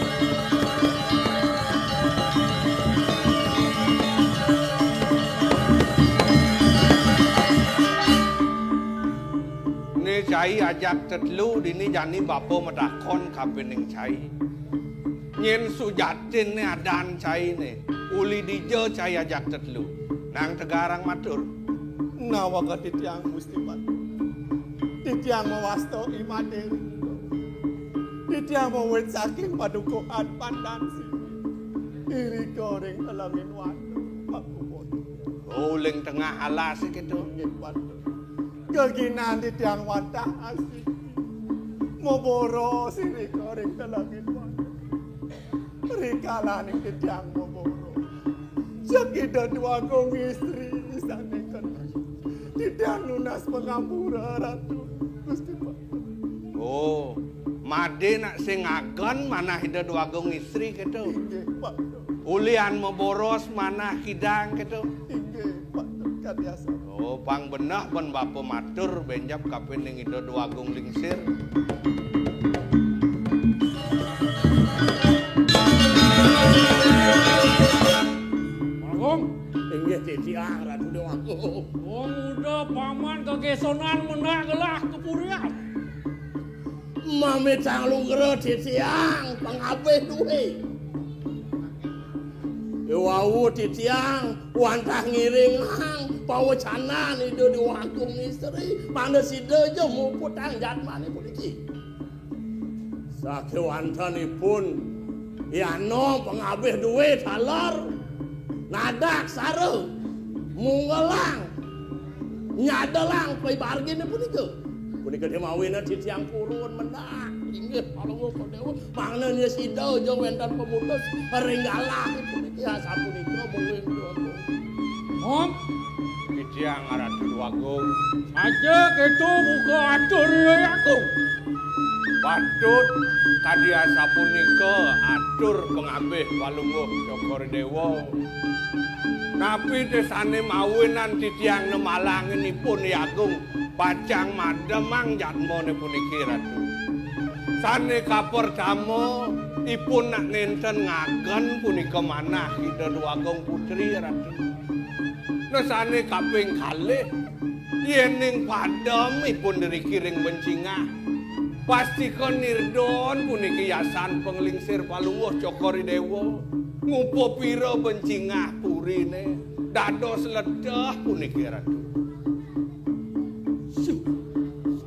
Né cai ajak tetelu, dini jani bapa matakon kapining cai. Nyén sujatinné adan cainé, uli dija cai ajak tetelu. Nang Tegarang matur. Nawaka titiang Gusti Patih. Titiang mawasta I Madé. Titiang mawit saking padukuhan Pandan Sigi. Irika ring telenging watu, Pak Gubernur. Oh, ling tengah alas iki to. Nggih, Pak. Geginan titiang wantah asiki. Maboros irika ring telenging watu. Rikalaning titiang maboros, jeg Ida Dwagung Istri sane kena. Titiang nunas pangampura, Ratu, Gusti Patih. Oh, made nak sing ngagen manah Ida Dwagung Istri keto. Inggih, Pak. Ulian maboros manah kidang keto. Inggih, Pak. Kadiasa. Oh, pang beneh ben bapa matur benjep kapining Ida Dwagung Lingsir. Agung. Inggih titiang Ratu Dwagung. Wong muda paman kegesonan mendak gelah kepurian. Mamitang lugra titiang pangabih duwe. Iwau titiang wantah ngiringang pawecanan Ida Dwagung Istri, mangda sida ja muputang jadmane puniki. Sakewantenipun yana pangabih duwe taler, nadak sara, munggelang, nyadelang pamargine punika. Punika dene mawina titiang purun mendak. Inggih, Palungguh Dewa, mangda sida ja wenten pamutus ring galah puniki asapunika mungguing Dwagung. Om. Titiang Ratu Dwagung. Saja keto buka atur Ida Agung. Patut kadi asapunika atur pangabih Palungguh Cokor Dewa. Napi desane mawinan titiang nemalanginipun Ida Agung pacang mademang jadmane puniki, Ratu. Sane kapertama, ipun nak nenten ngagen punika manah Ida Dwagung Putri, Ratu. Nah, sane kaping kalih, yening padem ipun driki ring bencingah, pastika nirdon puniki yasan panglingsir Palungguh Cokor Dewa, ngupapira bencingah purine, dados ledeh puniki, Ratu.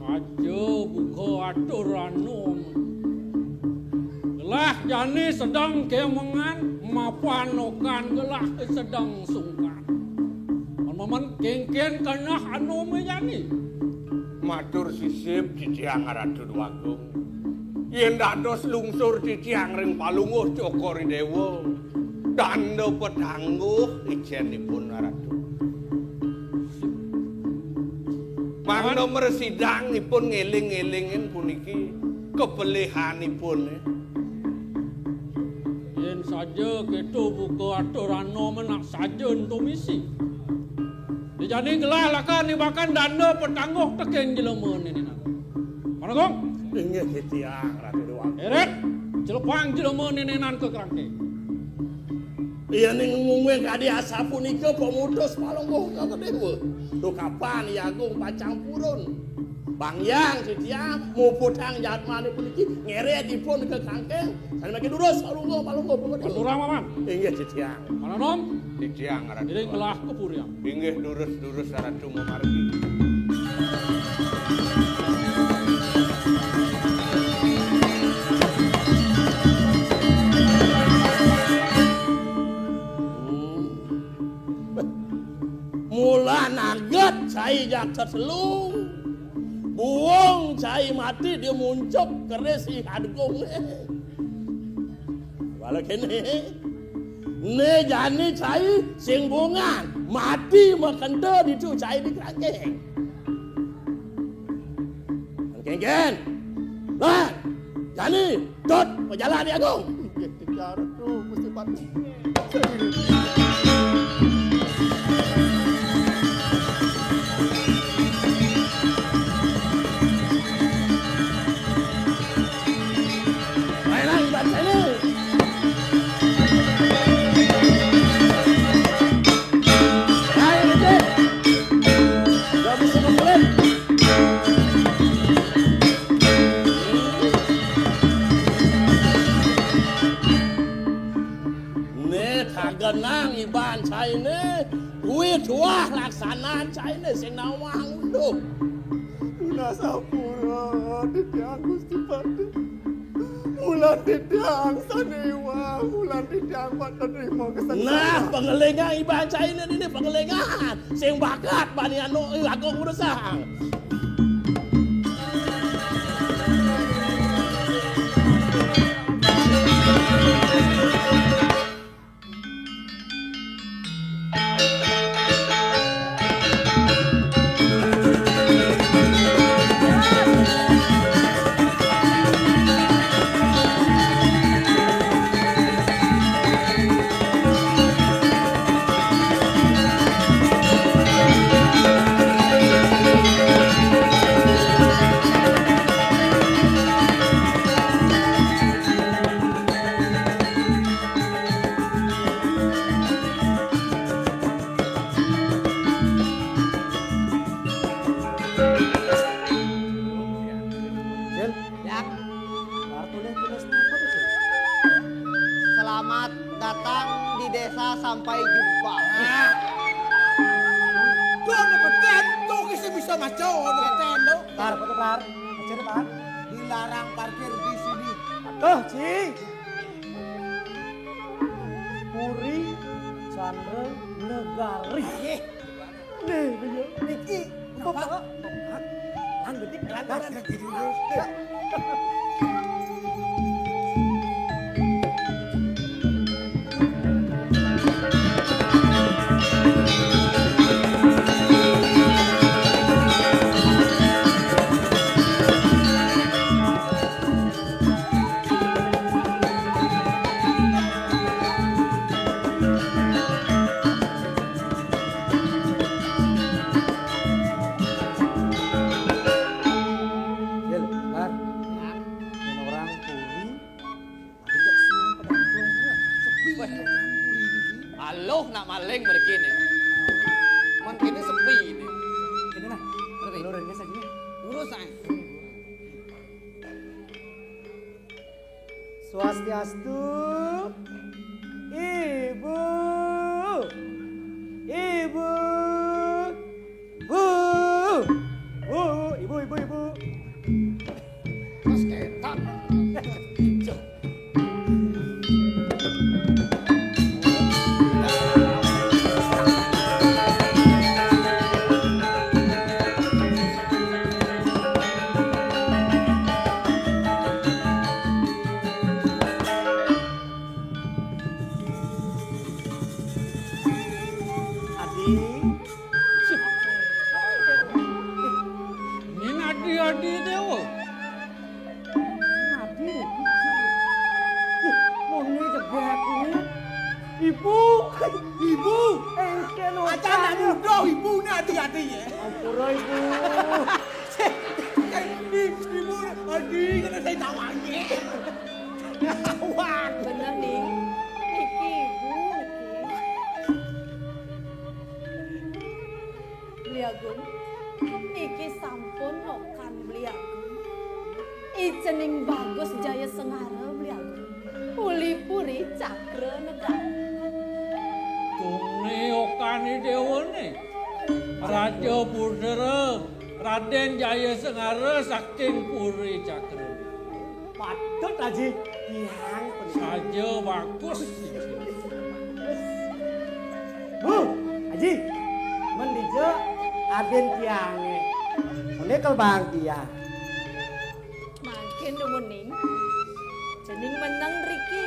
Saja buka atur anom. Gelah jani sedeng kemengan, mapan okan gelah sedeng sungkan. Memen kengken keneh anome jani. Matur sisip titiang Ratu Dwagung. Yen dados lungsur titiang ring Palungguh Cokor Dewa, tanda petangguh icenipun Ratu. Mangda mresidang ipun ngeling-elingin puniki kepelihanipun. Yen saja keto buka atur anom nak saja ento misi. Dijani gelah lakar nibakan danda petangguh tekeng jelema nenenan. Panagong. Inggih titiang Ratu Dewata. Eret, celepang jelema nenenan ke kerangke. Yening mungguing kadi asapunika pamutus Palungguh Cokor Dewa. Duh kapan Ida Agung pacang purun. Bang Hyang titiang muputang jadmane puniki ngeret ipun ke kangkeng. Sane mangke durus Palungguh, Palungguh, Palungguh. Aturang, Paman. Inggih titiang. Mananom? Titiang Ratu. Iring gelah kepurian. Inggih durus-durus Ratu mamargi. Mula naget cai jatah telu. Buung cai mati dia muncuk keris Ida Agung. Wala kene. Ne jani cai sing bungan mati makenta ditu cai di kerangkeng. Kengken. Lah, jani tut pajalan Ida Agung. Inggih, Ratu Gusti Patih. Mainan bacane. Ayo, Dek. Gak bisa nungguin. Ne kagenang iban caine, kuwi tuah laksanan caine sing nawang unduk. Nunas ampura titiang Gusti Patih. Ulah titiang sané iwang, ulah titiang patut nrima kesengsaraan. Nah, pangelingan iban cainé dini pangelingan. Sing bakat bani anu, eh, agung beresang. Cil. Ya. Bar tulis-tulis apa tuh, Cil? Selamat datang di desa sampai jumpa. Ah. Tuh, ada pedet. Tuh, kita bisa maca, ada pedet, tuh. Tar, apa tuh, Tar? Baca deh, Tar. Dilarang parkir di sini. Aduh, Ci. Puri Chandra Negari. Eh, nih, iya. Niki, kenapa? Hah? Kan bedik, kan? Kan bedik, kan? Cil, Bar. Ini orang puri. Tapi jak suruh pada pulang. Sepi ya kan puri ini. Aluh, nak maling mriki ne. Mun kene sepi ne. Kene nah. Ngerti? Lurus saja. Lurus ae. Swastiastu, Ibu. Ibu. Bu. Bu, Ibu, Ibu, Ibu. Mas ketok. Adi. Ini Adi, Adi Dewa. Adi. Ih, muni jebak kuwi. Ibu. Ibu. Engke lho. Aja anak muda ibu ne adi-adi ya. Ampura, Ibu. Ibu, adi kena saya tawangi. Wah. Bener, Ning. Niki ibu, niki. Beli Agung, niki sampun nokan Beli Agung. I cening Bagus Jaya Sengara, Beli Agung. Uli Puri Cakra Negara. Tuni okani dewane. Raja Budra, Raden Jaya Sengara saking Puri Cakra. Patut, Aji. Tiang pening. Saja bagus. Bu, Aji. Men dija adin tiange. Menika bang tiang. Mangkin dumun ning. Cening meneng riki.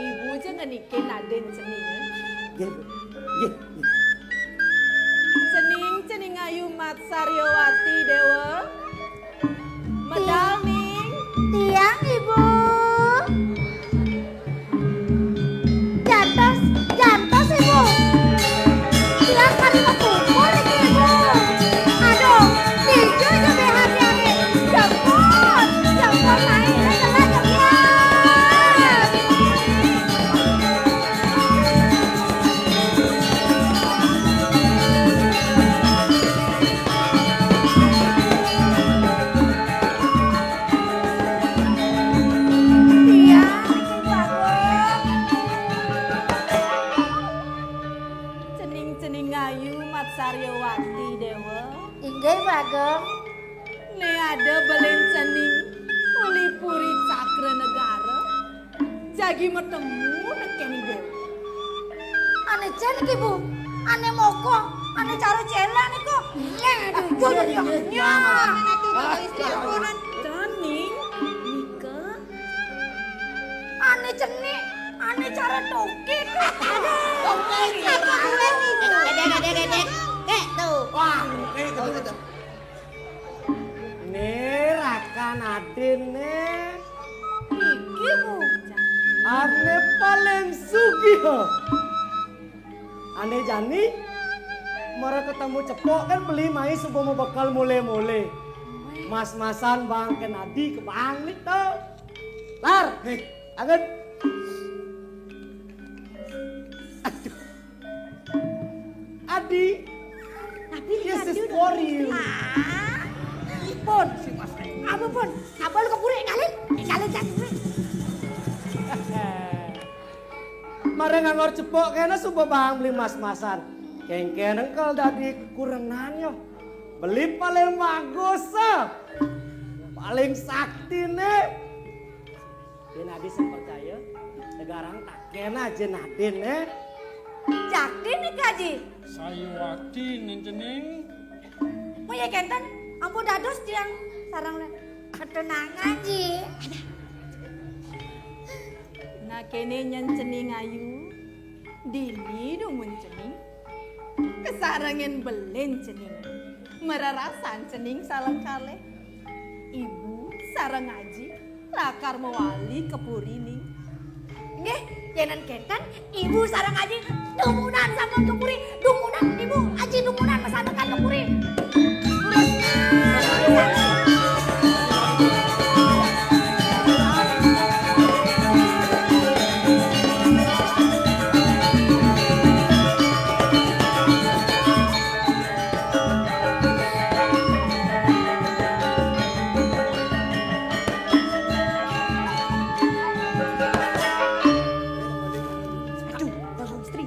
Ibu ja ngenike nadin cening, ya. Nggih, Bu. Nggih, nggih. Cening, cening ayu mat Saryawati Dewa. Medal, Ning. Tiang, Ibu. Jantos, jantos, Ibu. Tiang kari kepupur iki, Ibu. Aduh, tidur aja B H D ane. Jampun, jampun, naik, naik, naik, naik, ya. Lagi metemu neken ibu. Ane cen iki, Bu. Ane moko, ane cara celak niku. Aduh, Bu, ya, ya. Istri ampunan. Cening nika. Ane cenik, ane cara tokek. Aduh, tokek. Apa gue nih? Gedek, gedek, gedek. Dek, tuh. Wah, kayak gitu. Nih, rakan adin nih. Iki, Bu. Ane paling sugih. Ane jani, mara ketemu cepok kan beli mai suba mau bekal mule-mule. Mas-masan bang ken adi ke bang nih tau. Lar, nih, anget. Aduh. Adi, this is for you. Ah, pun. Apa pun? Apa lu kepuri ngalin? Ngalin kan? Mare ngangor cepok kene suba bang beli mas-masan. Kengken engkel dadi kurenan yo. Beli paling bagus, ah. Paling sakti nih. Yen Adi sing percaya, tegarang taken aja Nadin, eh. Jakti nih, Kaji. Sayuwakti nih, Cening. Oh ya, kenten, ampun dados tiang sareng le. Ketenangan, Ji. Nah, kene nyen Cening ayu. Dini dumun Cening. Kesarengen belin Cening. Mererasan Cening saleng kalih. Ibu sareng Aji lakar mewali ke puri ning. Nggih, yenen kenten, Ibu sareng Aji dumunan sampun ke puri, dumunan Ibu, Aji dumunan masandekan ke puri. Aduh, Bang Istri.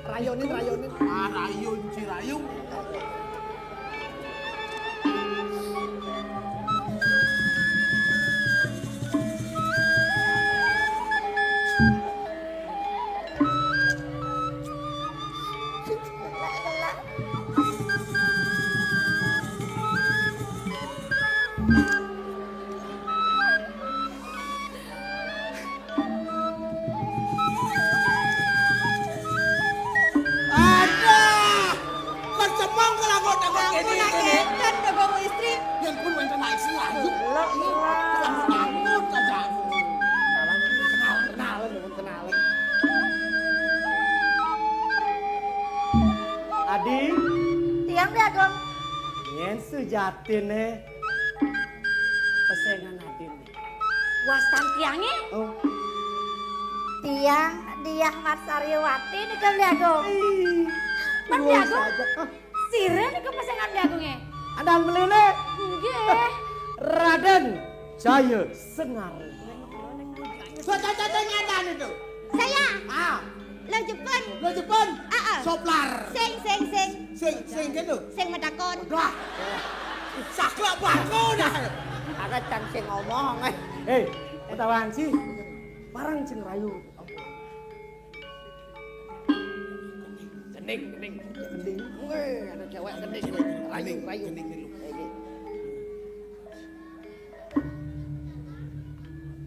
Rayonin, rayonin. Ah, rayun, si rayu. Aduh! Kecemong kelakuan aku ini. Ngeten, Bapak Istri. Yang pun wonten naik sing lanjut. Lho, lho. Lanjut aja. Kenalan, kenalan, kenalan. Adi. Tiang, Dagong. Yen sujatine pesengan adin. Wastan tiange? Oh. Tiang Diah Marsaryawati nika, Dagong. Ih, Men Dagong. Ah. Sira nika pesengan Dagonge. Andan beline. Nggih. Raden Jaya Sengar. Soto-soto nyadan itu. Saya. Ah. Lo Jepun. Lo Jepun. Ah, ah. Soplar. Sing, sing, sing. Sing, sing gitu. Sing medakon. Dah. Saklek bangku dah. Ada can sing ngomong, eh. Eh, ketahuan sih. Barang sing rayu. Gending, gending. Gending. Weh, ada cewek gending. Rayu, rayu. Gending dulu.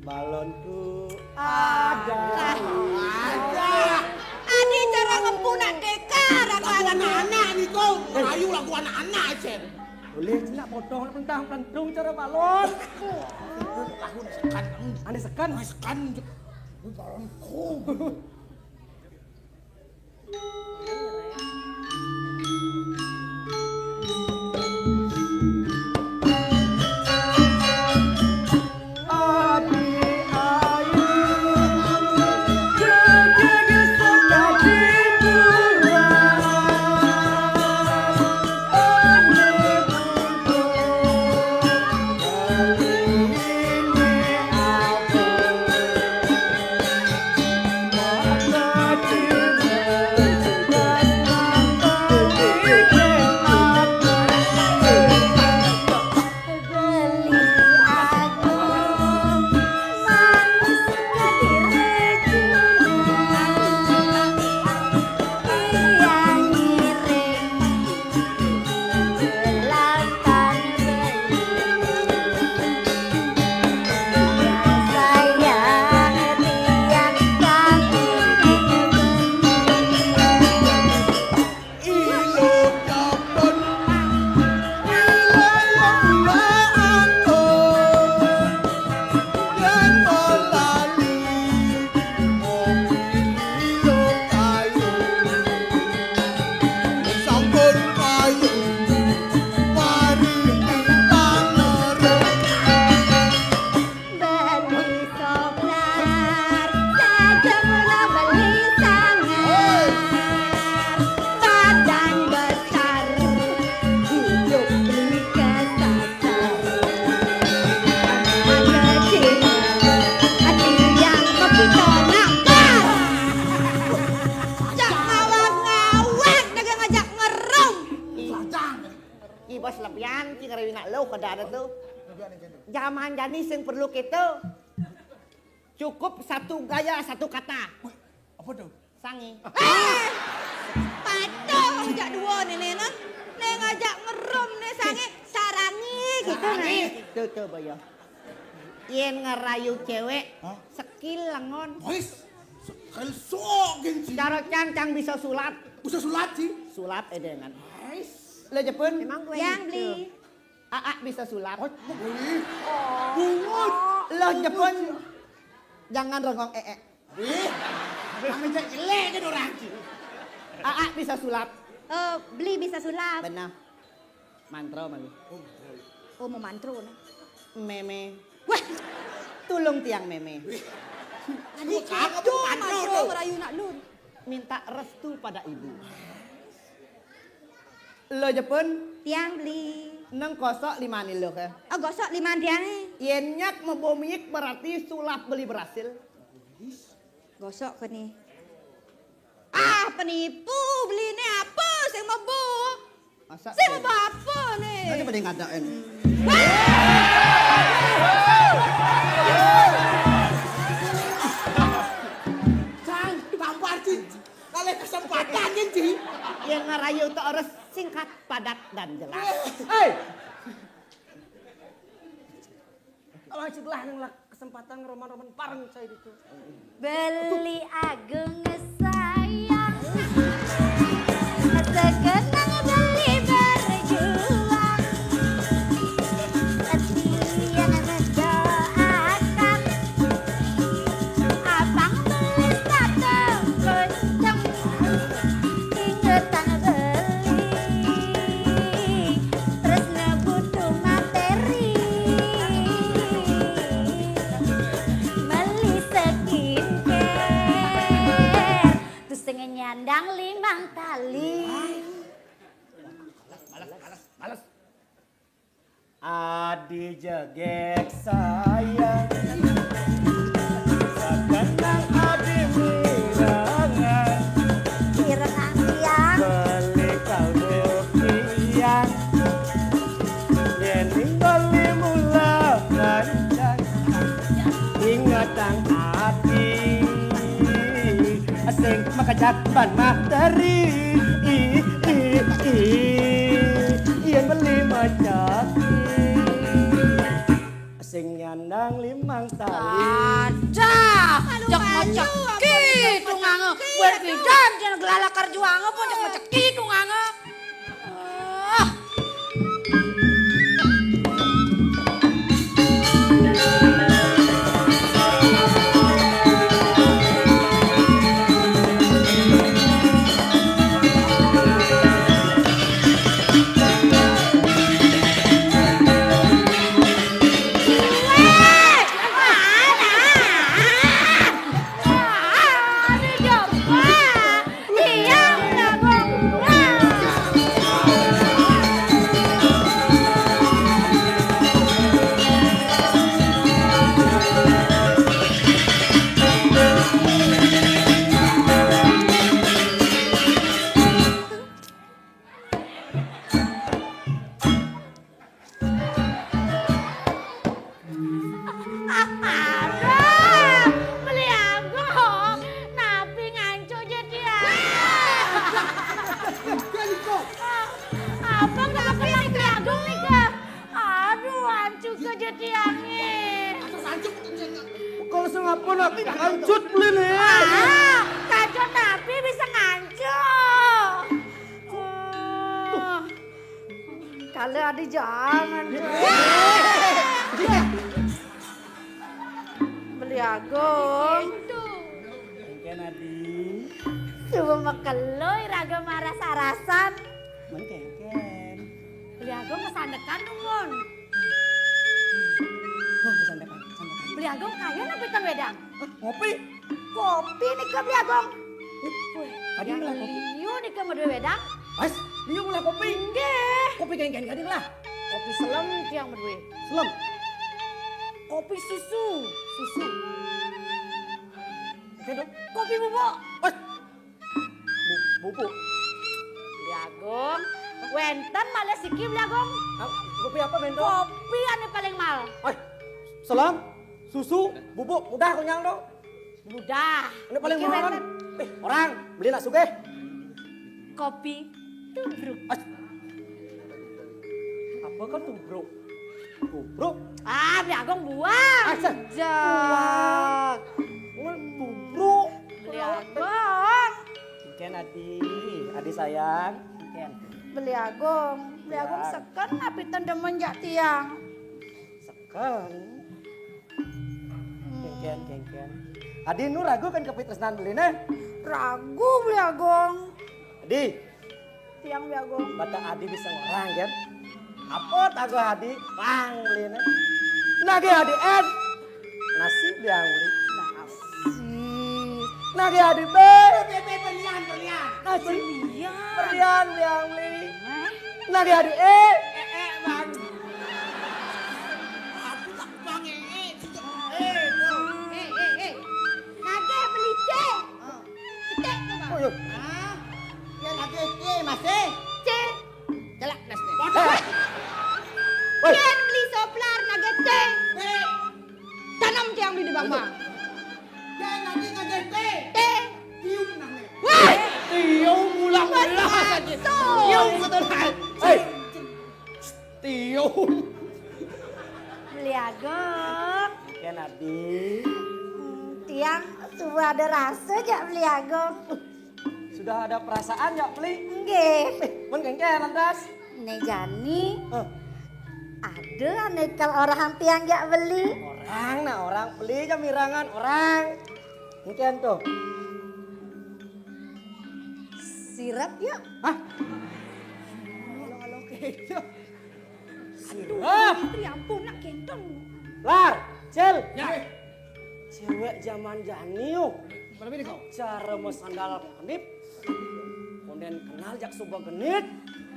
Balonku ada. Ada. Adi cara ngempunak dekar aku. Lagu anak-anak niku. Rayu lagu anak-anak, Cen. Boleh cina potong pentang pentung cara balon. Lagu sekan. Ane sekan. Ane sekan. Balonku. Zaman jani sing perlu kita cukup satu gaya, satu kata. Wih, apa tuh? Sangi. Eh, patuh ngajak dua nih, nih, nah. Nih ngajak ngerum nih sangi, sarangi gitu nih. Tuh, tuh, boyo. Yen ngerayu cewek, hah? Skill lengon. Wis, skill sok gin sih. Cara cang, cang bisa sulap. Bisa sulap sih. Sulap edengan. Wis. Lo jepun? Emang gue yang gitu. Beli. Aa bisa sulap. Oh, boleh. Bungut. Lo jepun. Jangan rongong ee. Wih, jangan cek jelek kan orang sih. Aa bisa sulap. Eh, beli bisa sulap. Benar. Mantro malu. Oh, mantro. Oh, mau mantro, nah. Meme. Wah, tulung tiang meme. Wih. Adik itu mantro tuh. Merayu nak lun. Minta restu pada ibu. Lo jepun? Tiang beli. Neng kosok lima nih lo ke? Oh, gosok lima tiang. Yen nyak mebo miik berarti sulap beli berhasil. Gosok ke nih. Ah, penipu, beli ini apa sing mebo? Masa sing mebo apa nih? Nanti pada ngadain. Cang, tampar sih. Kalau kesempatan kan sih. Yang ngerayu tuh harus singkat, padat dan jelas. Hei. Kalau cik lah nang lah kesempatan ngeroman-roman bareng saya itu. Beli Agung sayang. Segenang beli berjuang. Tiang mendoakan. Abang beli sepatu kenceng. Ingetan beli. Tresna butuh materi. Meli skincare. Terus dengan nyandang limang tali. Males, males, males. Adi jegek sayang. Segenang adi mirengan. Mirengan tiang. Beli kalbu tiang. Yen ninggoli mula rancang. Ingetang ati. Sing makejak ban materi. I, i, i. Yen beli macaki. Sing nyandang limang tali. Ada. Cek maceki tungange. Buat bidan jangan gelalakar juange pun cek maceki tungange. Ah. Aduh, beli Agung, napi ngancu jadi ah. Apa kenapa beli Agung nih ke? Aduh, ngancu ke jadi angin. Kalau sengapa napi ngancut beli nih. Ah, kacau napi bisa ngancu. Oh. Kalau ada jangan. Beli Agung. Engken adi. Subuh mekeloi raga maras-arasan. Men kengken. Beli Agung kesandekan dong, Mon. Oh, kesandekan, kesandekan. Beli Agung kaya napitan wedang. Hah, ngopi. Kopi nika beli Agung. Wih, tadi yang malah kopi. Liu nika madue wedang. Mas, liu malah kopi. Nggih. Kopi kengken tadi lah. Kopi selem tiang madue. Selem. Kopi susu. Susu. Oke dong. Kopi bubuk. Mas. Bu, bubuk. Beli Agung. Wénten malih siki, Beli Agung. Ah, kopi apa, Bento? Kopi ané paling mal. Ay, selam, susu, bubuk, udah kenyang dong. Udah. Ini paling murah kan? Eh, orang beli nak sugih. Kopi tubruk. As-, apa kan tubruk? Tubruk? Ah, Beli Agung buang. Asa. Buang. Ini tubruk. Beli Agung. Engken, Adi, Adi sayang. Engken. Beli Agung, Beli Agung seken napi ten demen jak tiang. Seken. Kéngkén, kéngkén. Adi nu ragu kan kapitresnan beliné? Ragu, Beli Agung. Adi. Tiang, Beli Agung. Bata Adi bisa ngorang, kan? Apa tago Adi? Pang beliné. Nagih Adi en. Nasi biang beli. Nasi. Nagih Adi bé. Bé, bé, berlian, berlian. Nasi. Berlian. Berlian biang beli. Hah? Nagih Adi é. Eh, eh, Bang. Aku tak Bang, eh, eh, eh, eh. Eh, eh, eh. Nagih beli cé. Cetek tu, Bang. Oh, iya. Hah? Yén nagih cé masih. Cé. Celak das nih. Waduh. Woi. Yén beli soplar nagih cé. Cé. Tanam tiang beli di Bang, Bang. Yén nagih nagih cé. Cé. Tiung nang nih. Wah. Tiung ulang ulang saja. Tiung betul. Hei. Tiung. Beli Agung. Oke, Nadi. Hmm, tiang suba ada rasa jak Beli Agung. Sudah ada perasaan jak Beli? Nggih. Eh, mun kéngkén lantas? Né jani. Hah? Ada ané kal orang tiang jak Beli. Orang, nah orang Beli jamirangan orang. Kéngkén tuh. Sirep yuk. Hah? Kalau, kalau gitu. Aduh, sirep. Itu ya ampun, nak gendong. Lar, Cil. Ya. Cewek zaman jani yuk. Berapa ini kau? Cara mesandal panip. Konden kenal jak suba genit.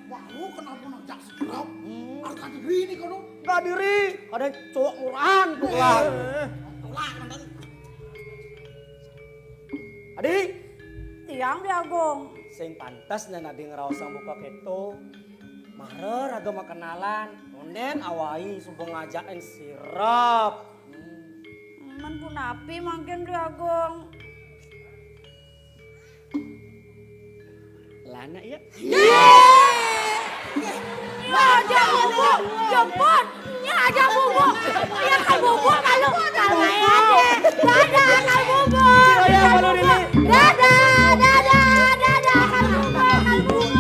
Wah, lu kenal pun jak sirep. Hmm. Harga diri ini kono. Harga diri. Ada cowok murahan tuh, Lar. Eh. Tolak, mantan. Adi. Tiang, Beli Agung. Sing pantes nén Adi ngraosang buka kéto. Mara raga makenalan, ondén awai suba ngajakin sirep. Hmm. Men punapi mangkin, Beli Agung? Lana ya. Nya aja bubuk, jemput. Nya aja bubuk. Nya kal bubuk kalu. Kal maya deh. Dadah, kal bubuk. Dadah, dadah, dadah, kal bubuk, kal bubuk.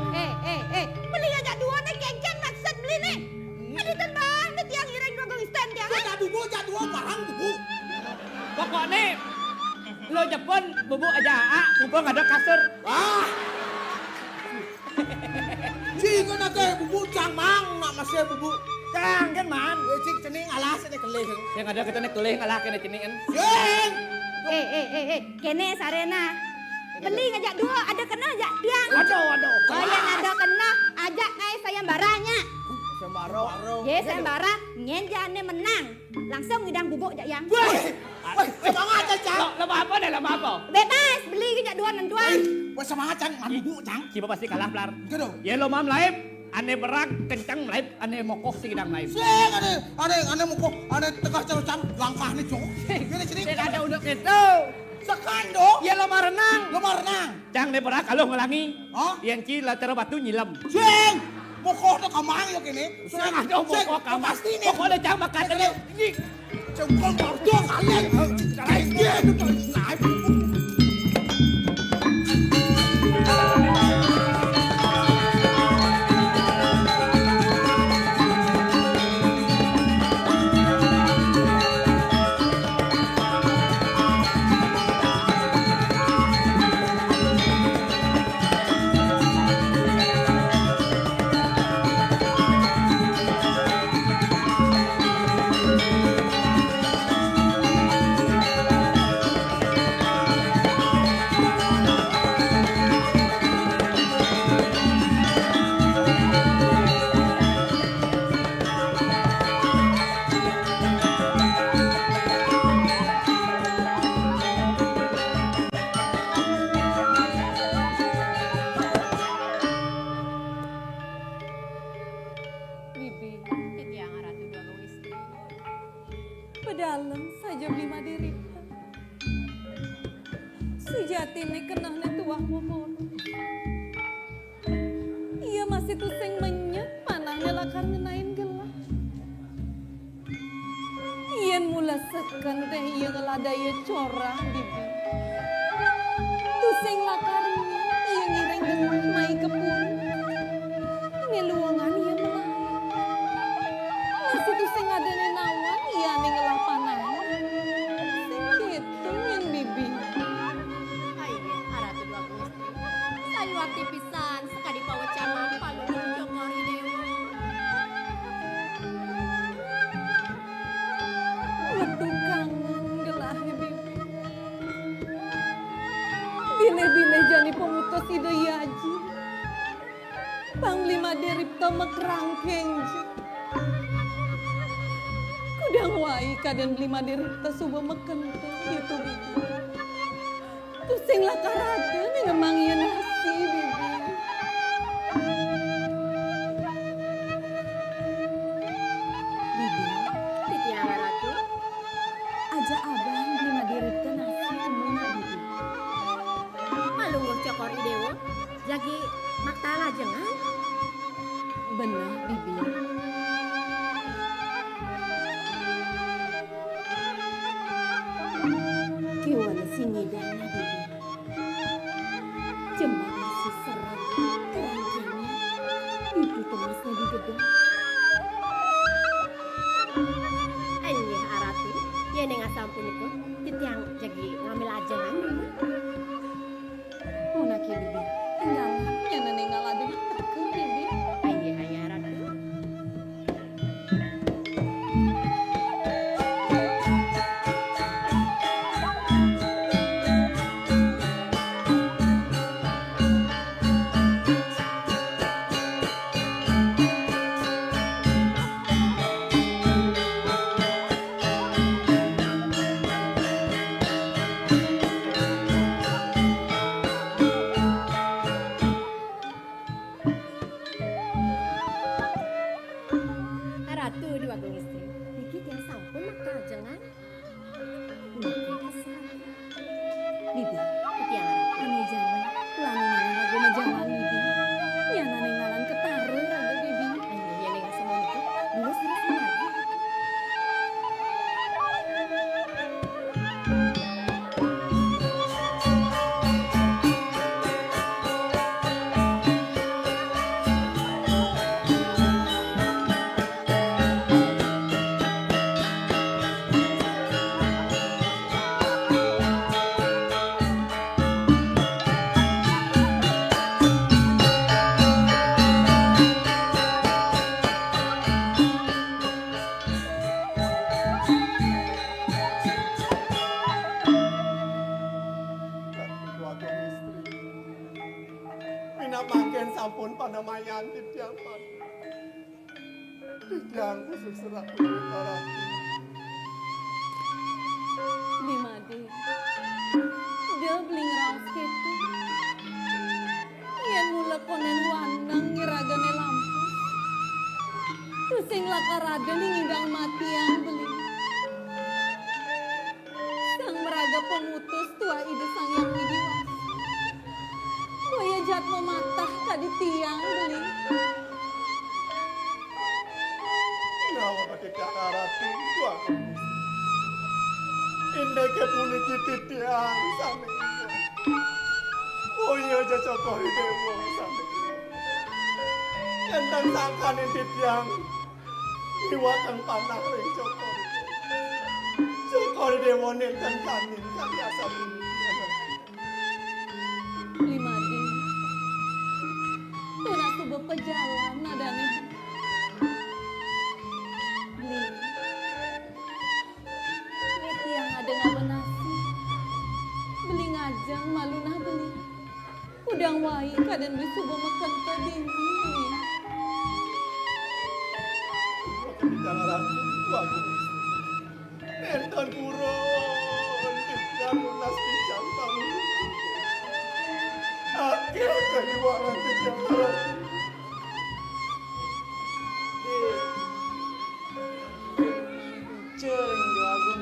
Eh, eh, eh, beli ajak dua né, kéngkén maksud beli né. Ada ten bang, ada tiang ireng dua gelis ten tiang. Ajak dua, ajak dua, barang dua. Pokokné, lo jepun, bubuk aja, ah, bubuk ada kasur. Wah. Cing, kena teh bubuk cang mang, nak masih bubuk. Cang, kan, Man? Eh, cing, cening alas ini kelih. Yang ada kita nih kelih, alah kena cening, kan? Cing! Eh, eh, eh, eh, kéné saréna. Beli ngajak dua, ada kena ajak tiang. Aduh, aduh. Oh, yang ada kena, ajak kai sayembara nya. Sayembara. Yé, sayembara, nyén jani menang. Langsung ngidang bubuk jak yang. Wah, wah, semangat, Cang. Lo, lo apa deh, lo apa? Bebas, beli ngajak dua nentuan. Wah, semangat, Cang. Man bubuk, Cang. Kiba pasti kalah, Plar. Gitu. Yé lo mam laib, ané berag kencang laib, ané mokoh sing ngidang laib. Sing, ané, ané, ané mokoh, ané tegah terus, Cang. Langkah né, Cang. Gini, sini. Sing ada uduk itu. Sekan dong. Yé lo marenang. Lo marenang. Cang né berag kaluh ngelangi. Hah? Yén ci latar batu nyilem. Sing! Mokoh to kamang yo kéné. Sing ada mokoh kamang. Pasti né. Pokokné Cang bakat né. Cengkol mardo kaleng. Kaleng. Dalem saja Bima Diripta. Sujatiné kenehné tuah boboro. Ia masih tusing menyet panahné lakar ngenain gelah. Yén mula seken téh ia ngelah daya corah, Bibi. Tusing lakar nyet ia ngiring gelah mai ka pura. Né luengan ia melahé. Masih tusing adané nawang ia ané ngelah panahé. Sing kéto nyén, Bibi. Ai, Aratu Dwagung Istri. Sayuwakti pisan sakadi pawecanan Palungguh Cokor I Déwa. Wetu kangen gelahé, Bibi. Bilih-bilih jani pamutus Ida I Aji. Pang Bli Madé Ripta makrangking ja. Kudang wai kadén Bli Madé Ripta suba makénten ditu, Bibi. Tusing lakar ada né ngemang ia nasi, Bibi. Bibi, titiang Ratu. Ajak abang Bli Madé Ripta nasi kema, Bibi. Palungguh Cokor I Déwa, jagi makta lajengan. Beneh, Bibi. Kéwala sing ngidang, Bibi. Jemak masih serem, kerangkangnya. Itu temasnya di gedung. Inggih, Aratu, yén ing asapunika, titiang jagi ngambil ajengan, Bibi. Punaki, Bibi. Tinggal, nyén néngal ada di teka, Bibi. Inggih, Ratu. Ratu Déwagung Istri, niki tiang sampun makta ajengan. Bibi, tiang ané jalan, lami ngaran raga majalan, Bibi. Nyén ané ngaran ketara raga, Bibi. Ayo, yén ing asapunika, dulu sareng margi. Pinamangkin sampun panamayan titiang, Pak. Titiang kusuk serak kulit Ratu. Bli Madé, da beli ngraos kéto. Yén mula kondén waneng ngi ragané lampus, tusing lakar ada né ngidang matiang beli. Sang maraga pamutus tuah Ida Sang Hyang Widhi Wasa. Boya jatma matah kadi tiang beli. Nawa titiang Ratu, Tuan. Indiké puniki titiang sané. Boya ja Cokor I Déwa sané. Énten sangkaning titiang Iwakang panah ring Cokor. Cokor Déwa nénten kangin kadi asapunika. Beli Madé. Tunas suba pajalan nadané. Beli. Yén tiang ada ngawenasi. Beli ngajeng malu nah beli. Kudang wai kadén beli suba makénten dini, Beli. Makan di jalaran, Tuan. Énten purun, titiang nunas pisan, Tuan. Akéh kaliwaran titiang. Cering Déwa Agung.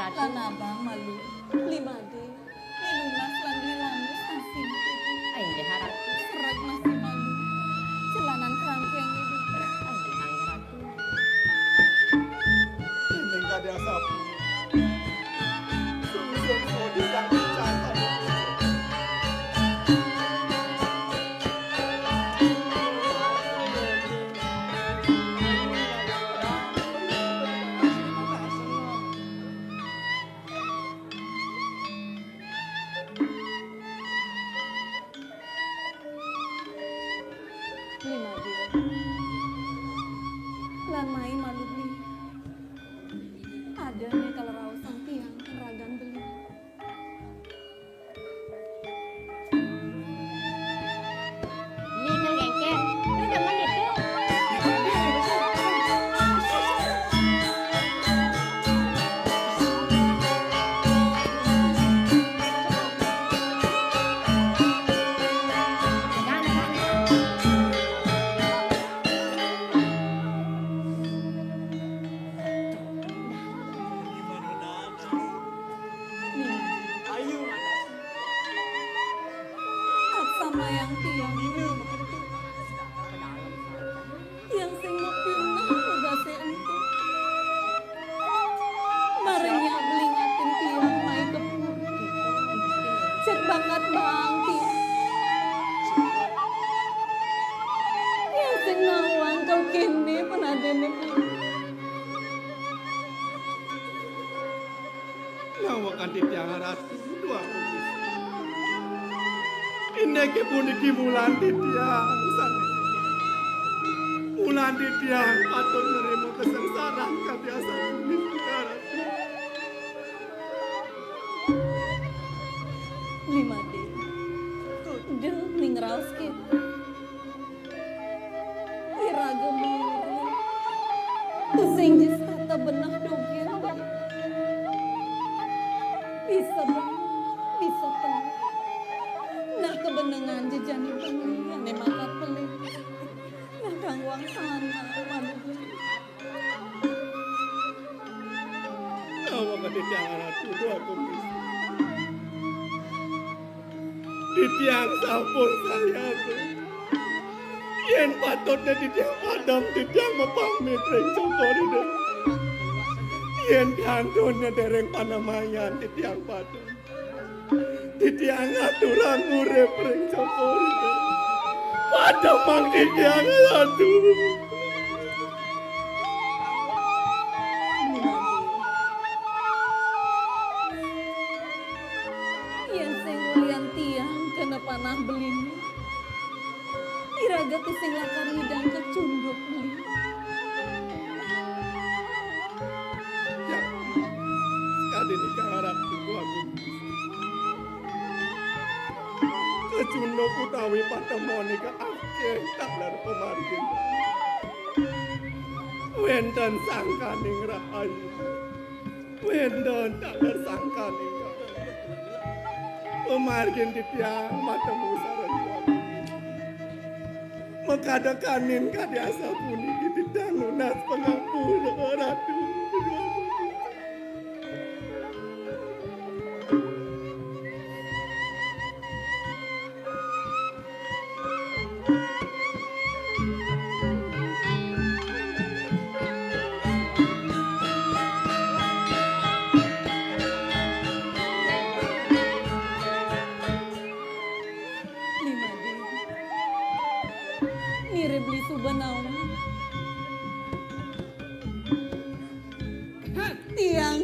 Lan abang malu, Beli Made, Beli Lunas lan Beli Lanus masih. Ai, inggih, Ratu. Sereg masih malu. Celanan kerangkeng ibu. Ai, inggih, Ratu. Ning kadi asapu. Sungsung sodi kang dicatat. Lima dua. Lan mai malu beli. Ada nih kalau raos sang tiang ragan beli. Ini kan gengker. Lu demen itu. Ayu. Aksa mayang tiang. Tiang sing mapineh nugase ento. Marinyak belingatin tiang mai ka puri. Cek bakat baang tiang. Tiang sing nawang kal kene panadene. Nawa kanti tiang ratu, duh aku Gusti. Indike puniki mulan titiang, sanget. Mulan titiang patut nerima kasengsaran kadi asapunika, Ratu. Limade. Duh, ning raos kita. Iraga murub. Tusing jis tata beneh dogén. Bisa beneh, bisa teneh. Nah, kabenengan jejani bengi ané makat pelih. Nah, kanggoang sana malu. Awak titiang ratu, duh aku Gusti. Titiang sampun sayaga. Yén patutné titiang padem, titiang mapamit ring Cokor Ida. Yén kantun nedereng panamayan, titiang padem. Titiang ngaturang urip ring Cokor Ida. Pademang titiang, aduh. Yén sing ulian tiang kena panah beliné, iraga tusing lakar ngidang kecunduk beli. Ya, sekadi nika harap Tuhan. Kecunduk utawi patemon nika akéh taler pamargin. Wénten sangkaning rahayu. Wénten taler sangkaning. Pamargin titiang matemu sareng Tuhan. Makadekaning kadi asapuniki titiang nunas pangampura, Ratu. Limade. Nirib li suba nawang. Tiang.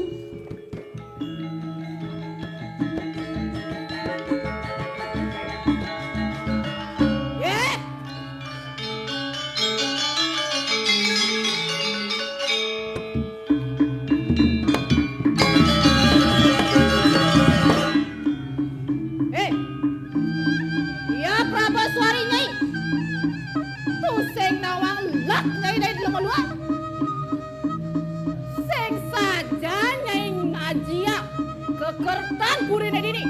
Yéh! Éh, ya Prabaswari Nyai, tusing nawang lek Nyai dadi luar. Sing saja Nyai ngajiang kekertan guriné dini.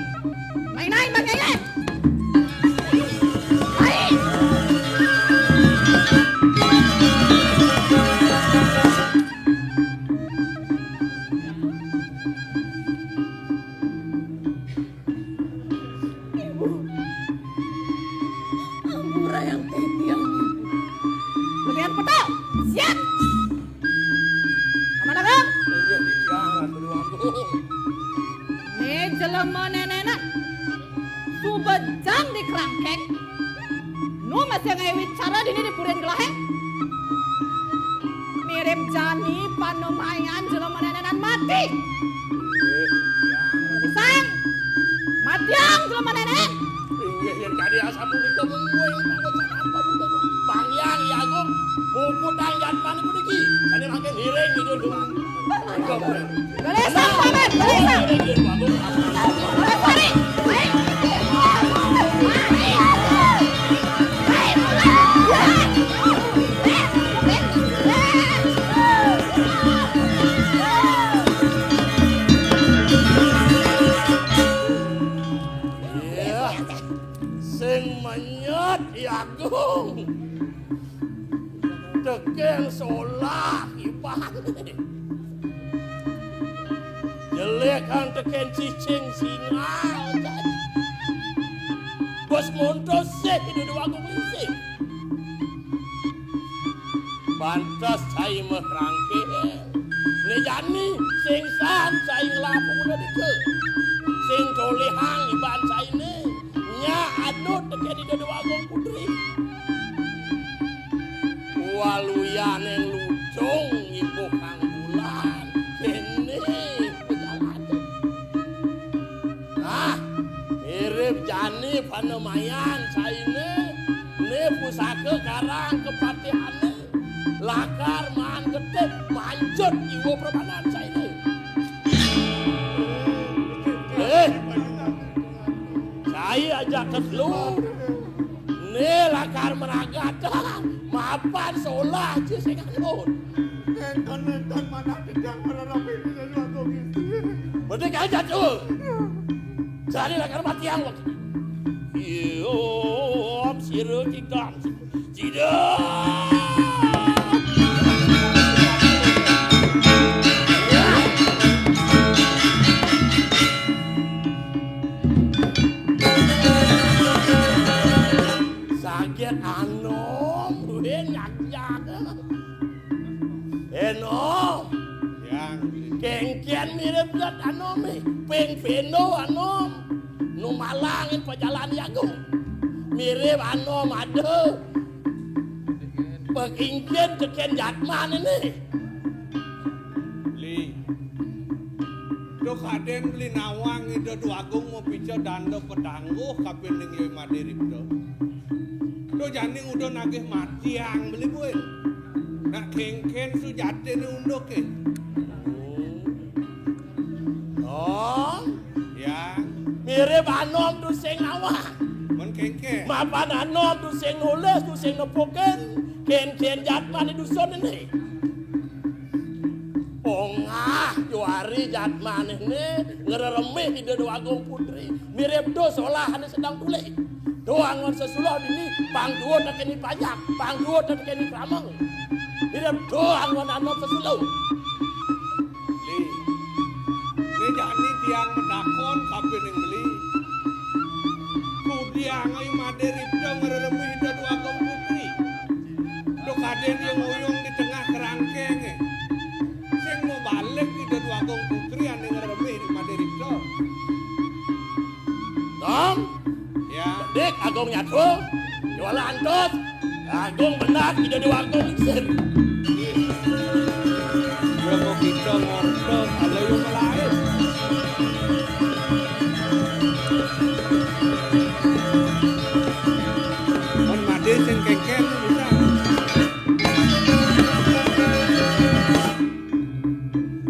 Main-main bang Nyai. Main. Yang titiang. Lebihan peto. Siap. Aman, Agung? Inggih, titiang, Ratu Déwa Agung. Né jelema nénénan. Subejang di kerangkeng. Nu masih ngaé wicara dini di purian gelahé. Mirib jani panemayan jelema nénénan mati. Inggih, titiang. Pisan. Matiang jelema nénén. Inggih, yén kadi asapunika mungguing pangocap apa buta tu. Panggiang Hyang Agung, muputang jatmané puniki. Sané mangkin ngiring ngidul dumun. Mangga, Bun. Gelisang, Paman, gelisang. Ngiring ngidul dumun. Gelisang, Ri. Ayo. Iya. Sing menyet Hyang Agung. Tekén solah ibané. Jelékan tekén cicing singal. Bos montos sih di dua agung sih. Pantes cai meh rangké. Né jani sing san cai nglapuh udah dike. Sing tolihang iban cainé. Nya adut tekén Ida Déwa Agung Putri. Waluyaning lucung ibuh kang bulan. Kéné pejalan. Nah, mirib jani panemayan cainé, né pusaka karang kapatihané, lakar maan getih manjut jiwa prebanan cainé. Eh, cai ajak ketelu, né lakar meragat, mapan solah ci sing anut. Nénten-nénten manah titiang mararapi di dalam Agung Gusti. Mending aja tuh. Jani lakar matiang wak. Iya, sira citang. Cida. Saget anom, duwe nyakyak. Eno. Yang. Kéngkén mirip dat anomé. Ping peno anom. Nu malangin pajalan Hyang Agung. Mirip anom ada. Pekingkin tekén jatman ini. Li. Duh kadén beli nawang Ida Déwa Agung mapica danda patangguh kapining Yai Madé Ripta. Duh jani udah nagih matiang beli buin. Nak kéngkén sujatiné unduké. Oh. Ya. Mirip anom tu sing nawang. Mun kéngkén. Mapan anom tu sing nulis, tu sing nepukin. Kénkén jatmané dusun ini. Pongah juari jatmané né ngreremih Ida Déwa Agung Putri. Mirip do solah ané sedang tulih. Do anggon sesuluh dini, pang duwut tekeni pajak, pang duwut tekeni krameng. Mirip do anggon anom sesuluh. Li, né jani tiang matakon kapining beli. Kudiang Yai Madé Ripta ngreremih Ida Déwa Agung Putri. Duh kadén ia nguyung di tengah kerangkengé. Sing mau balik Ida Déwa Agung Putri ané ngreremih Madé Ripta. Nom. Ya. Dik Agung Nyadua. Jualan antos. Agung benar Ida Déwa Agung lingsir. Iya. Ya kok kita ngorta kalau yang lain. Mun Madé sing kéngkén bisa.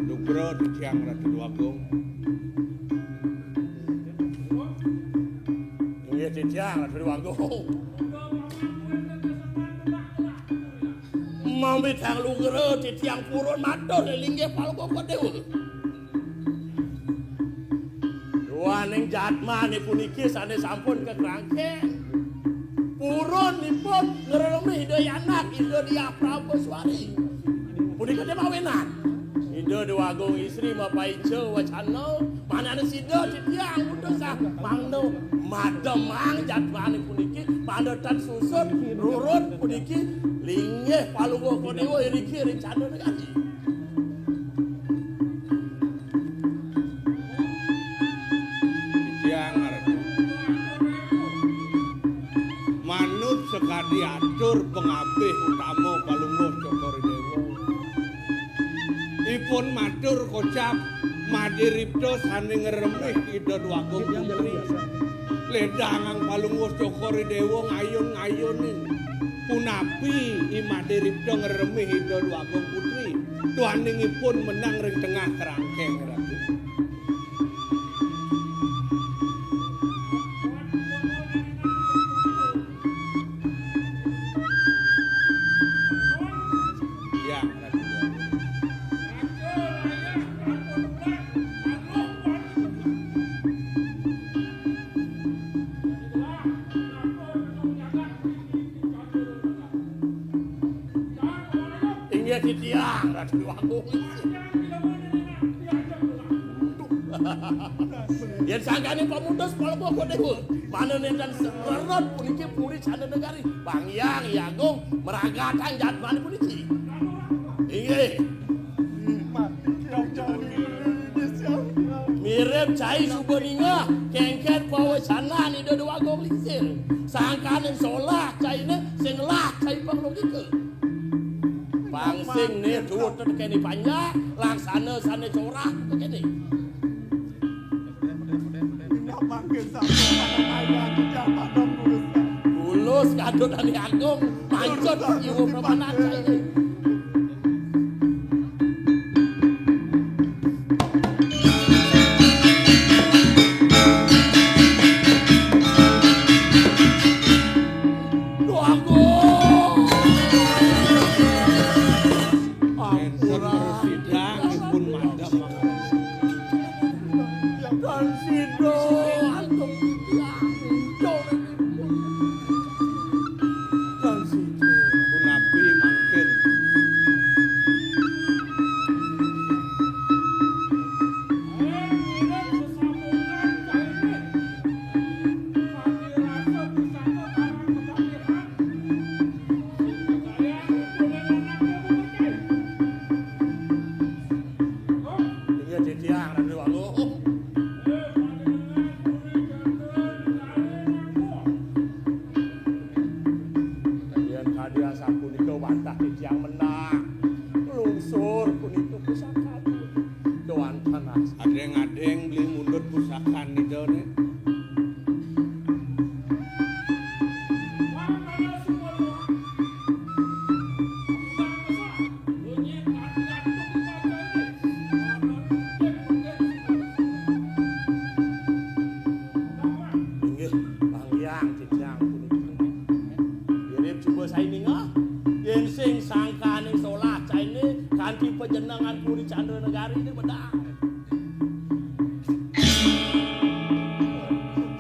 Lugra titiang Ratu Déwa Agung. Inggih titiang Ratu Déwa Agung. Mamitang lugra titiang purun matur linggih Palungguh Déwa. Duaning jatmané puniki sané sampun kakrangkén. Purunipun ngreremih Ida Yanak, Ida Diah Prabaswari. Punika té mawinan. Ida Déwagung Istri mapaica wacana, manana sida titiang putus ah, mangda mademang jadmane puniki, mangda tan susut rurun puniki, linggih Palungguh Kodewa iriki ring Candra Negari. Titiang ngarti. Manut sakadi atur pangabih utama Palungguh Cokor I Déwa. Ipun matur kocap madiripta sane ngremih Ida Déwagung Putri. Ledangang Palungguh Cokor I Déwa ngayun-ngayunin. Punapi I Madiripta ngremih Ida Déwagung Putri. Duaning ipun menang ring tengah kerangkeng, Ratu. Ya, Ratu. Inggih titiang, Ratu Déwagung. Yen sangkane pamutus Palungguh Kodewa, mangda nenten sererut puniki puri Candra Negari. Bang Hyang Agung mragatang jadmane puniki. Inggih. Mirip cai suba ningeh, kengken pawecanan Ida Déwagung Lingsir. Sangkaning solah caine, sing ngelah cai panglogika. Pang sing ne duur tekene panjak, laksana sane corah tekene. Tulus kadut ane agung, mancut jiwa pamanan caine. Duh, ampun. Enten prasida ipun madep. Kan sida antuk titiang. Kan sida. Punapi mangkin. Iya, titiang, Ratu Agung. Yen kadi asapunika wantah titiang menang. Lungsur punika pusaka. Kewanten as-, adeng-adeng beli mundut pusakan Ida ne. Inggih, Bang Hyang, Jejang, puniki. Mirip coba sainingah. Yen sing sangkaning solah caine kanthi panjenengan Puri Candra Negari ne bedah.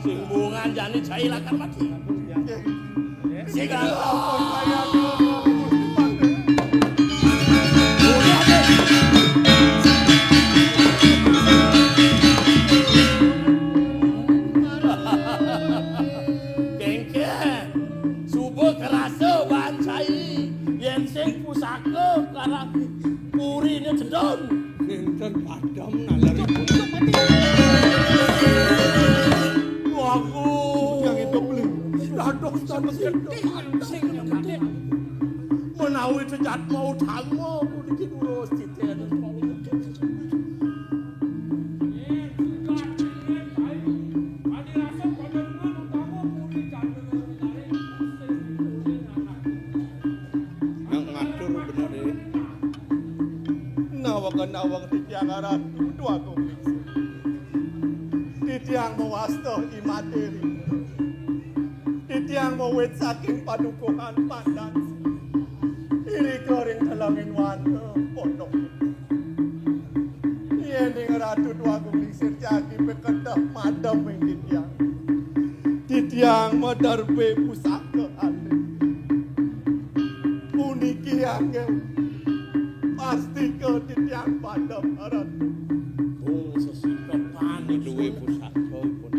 Sing bungan jani cai lakar mati. Sing Kengken, suba karasa baan cai, yen sing pusaka karang purine cedon. Nenten padem naleripun. Waku. Yang itu beli. Dados sing menawi tejat mau utama puniki durus titen. Nang ngatur bener, eh. Nawaka-nawaka titiang aran Dudu Agung Lingsir. Titiang mawasta I Materi. Titiang mawit saking padukuhan Pandan. Irika ring Telengin Wana, Pondok. Yening Ratu Déwagung Lingsir jagi piketeh madem ing titiang. Titiang maderbe pusaka alih. Puniki anggen Astika titiang padem, Ratu. Kung sesikepan duwe pusaka pun.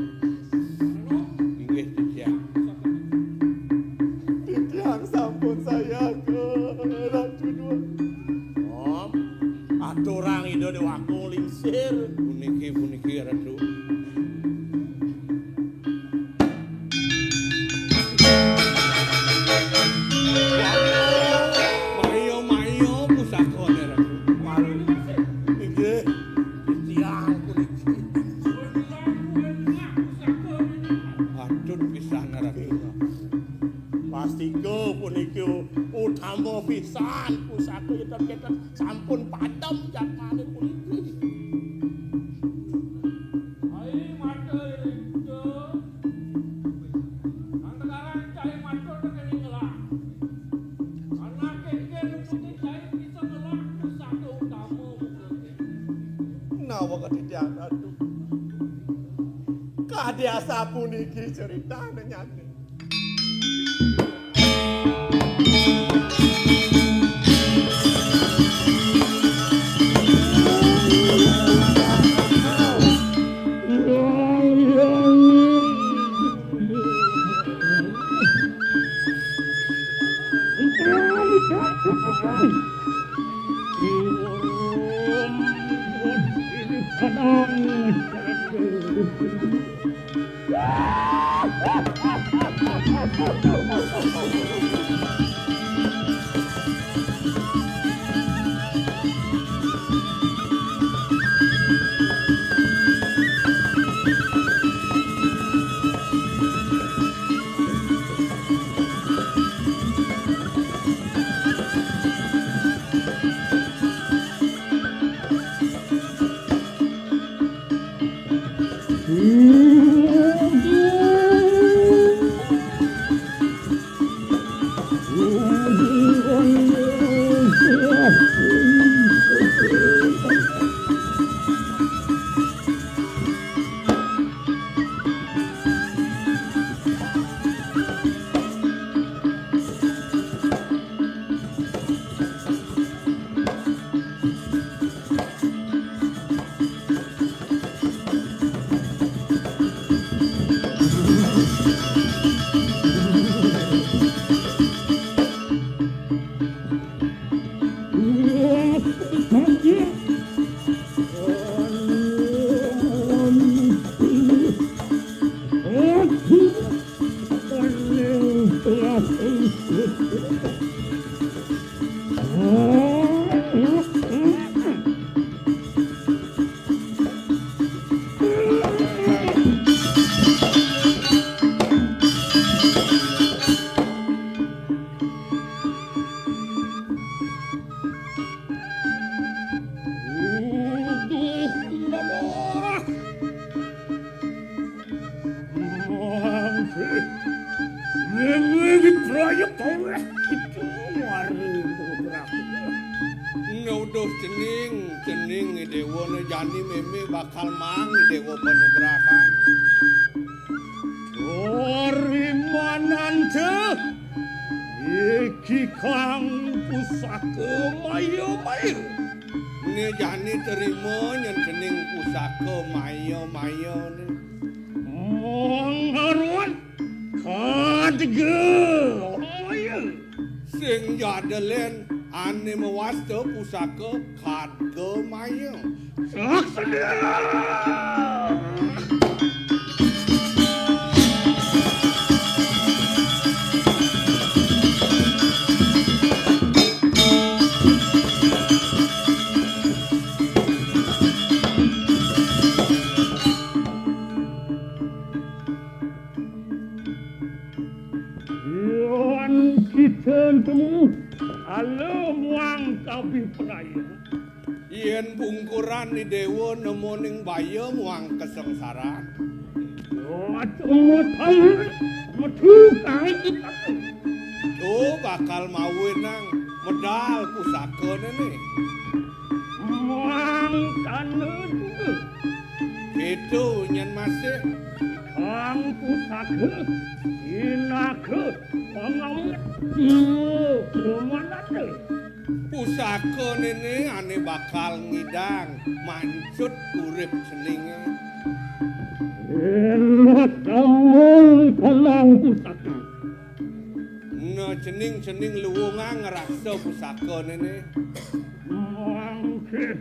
Inggih titiang. Titiang sampun sayaga, Ratu Dua. Om, aturang Ida Dewa Agung lingsir. Puniki, puniki, Ratu. Maya, maya pusakane, Ratu. Inggih, titiang puniki. Patut pisan, Ratu. Pastika puniki utama pisan pusaka, yen sampun padem jatmane puniki. Ai mata ring Ida. Antegaran cai matur tekén ngelah. Anake ike nututi cai bisa ngelah pusaka utama muka. Nawa ketitiang Ratu. Kadi asapuniki ceritane nyane. Mangke. Meme diprayek oleh itu maring beberapa. Nuduh cening, cening Idewa ne jani meme bakal mang Idewa panugrahan. Karimanante, iki kang pusaka maya-maya. Ne jani terima nyen cening pusaka maya-maya ne. Mangaruan kadga maya. Sing jadelen ane mawasta pusaka kadga maya. Saksena. Yan kita temu ala muang kabih penaya. Yen pungkuran Idewa nemoning baya muang kasangsaran. Metu metu metu kang kita. To bakal mawenang medal pusakane ne. Muang tanda juga. Itu nyen masih. Kang pusaka, inaka, pangamuk, jiwa, pemanata. Pusaka néné ané bakal ngidang mancut urip ceningé. Enak kamu tenang pusaka. Nah, cening-cening luwungang ngrasa pusaka néné. Mangké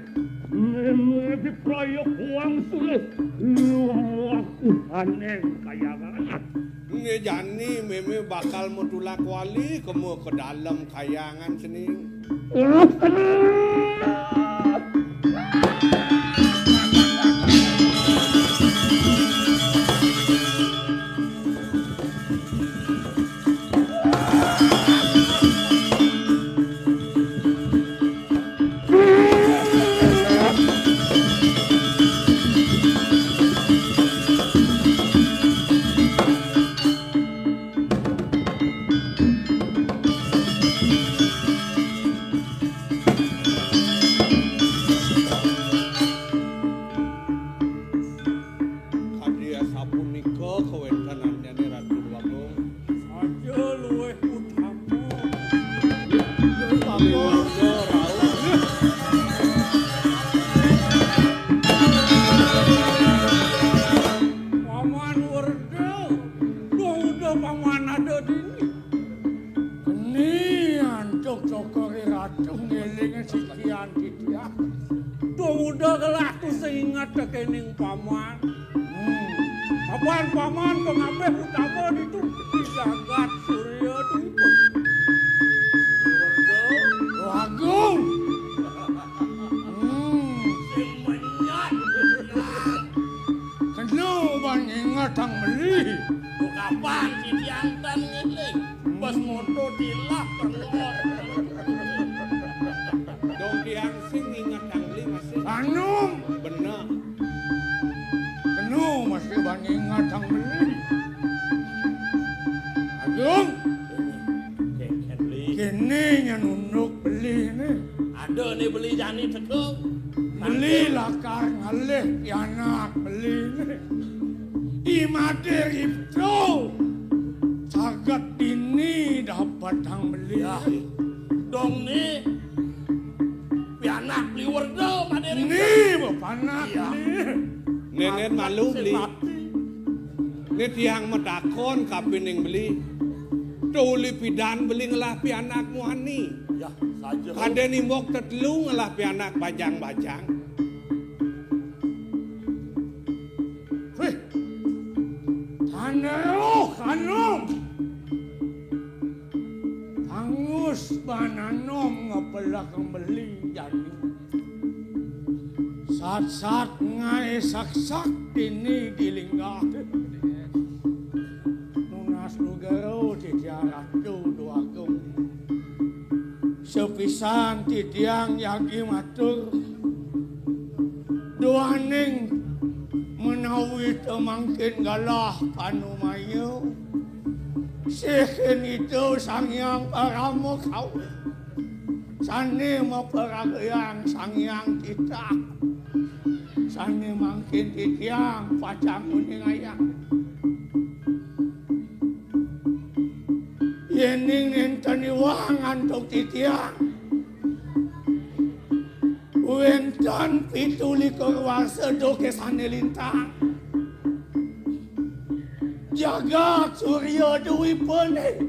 mémé diproyok wang sulis lumuh uhaning kayangan. Né jani mémé bakal matulak wali kema ka dalem kayangan cening. Kadi asapunika kawéntenannyané Ratu Déwagung. Saja luwih utama. Déwagung rauh. Paman Werda, duh uda paman ada dini. Keni antuk cokor ratu ngeling sikian titiang. Duh uda gelah tu sing inget tekening paman. Hmm. Apan paman pangabih utama ditu di jagat Surya Dwipa. Warga. Agung. Hmm. Sing menyat. Kena ban inget tang beli. Kapan titiang tan ngeling? Bas moto tilah pengot. Dong tiang sing inget tang beli masih. Anu. Bener. Kena masih ban inget tang beli. Agung. Kene nya nunduk beli ni. Ada ni beli jani teka. Beli lakar ngalih pianak beli ni. I Madé Ripto saget dini dapetang beli. Ya. Dong ni pianak beli Werda Madé Ripto. Ni bepanak beli. Nénén malu beli. Ni tiang matakon kapining beli. Tuli pidan beli ngelah pianak muani. Ya, saja. Kadén imbok tetelu ngelah pianak bajang-bajang. Wih. Taneruh anum. Angus ban anom ngepelek beli jani. Sat-sat ngaé saksak dini di linggah. Nunas lugero titiang Ratu Déwagung. Sepisan titiang jagi matur. Duaning menawi té mangkin galah panumaya. Sihin ida Sang Hyang Parama Kawi. Sané maparagayang Sang Hyang Titah. Sané mangkin titiang pacang nguningayang. Yéning nénten iwang antuk titiang, wénten pitu likur warsa duké sané lintang. Jagat Surya Dwipané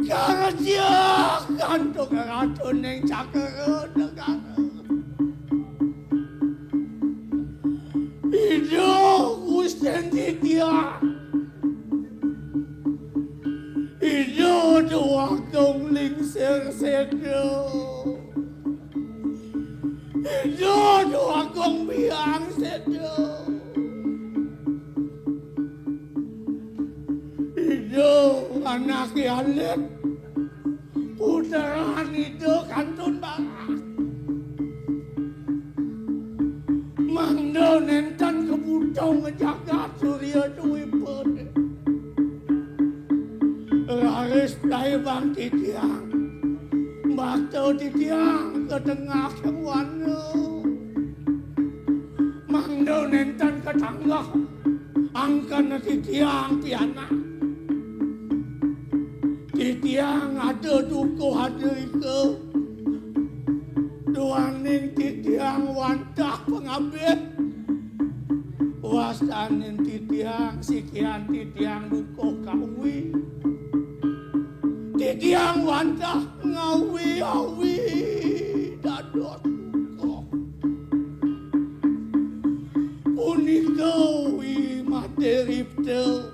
karejek antuk ratuning cakra negara. Ida Gusti titiang. Ida Déwagung Lingsir Séda. Ida Déwagung Biang Séda. Ida anaké alit. Putran ida kantun barak. Mangda nénten kabutung jagat Surya Dwipa. Raris taibang titiang. Bakta titiang ka tengah wana. Mangda nénten katanggeh angkana titiang pianak. Titiang ada dukuh ada ika. Duaning titiang wantah pangabih. Wastanin titiang sikian titiang dukuh kawi. Titiang wantah ngawi-awi dados dukuh. Punika wi mate ripta.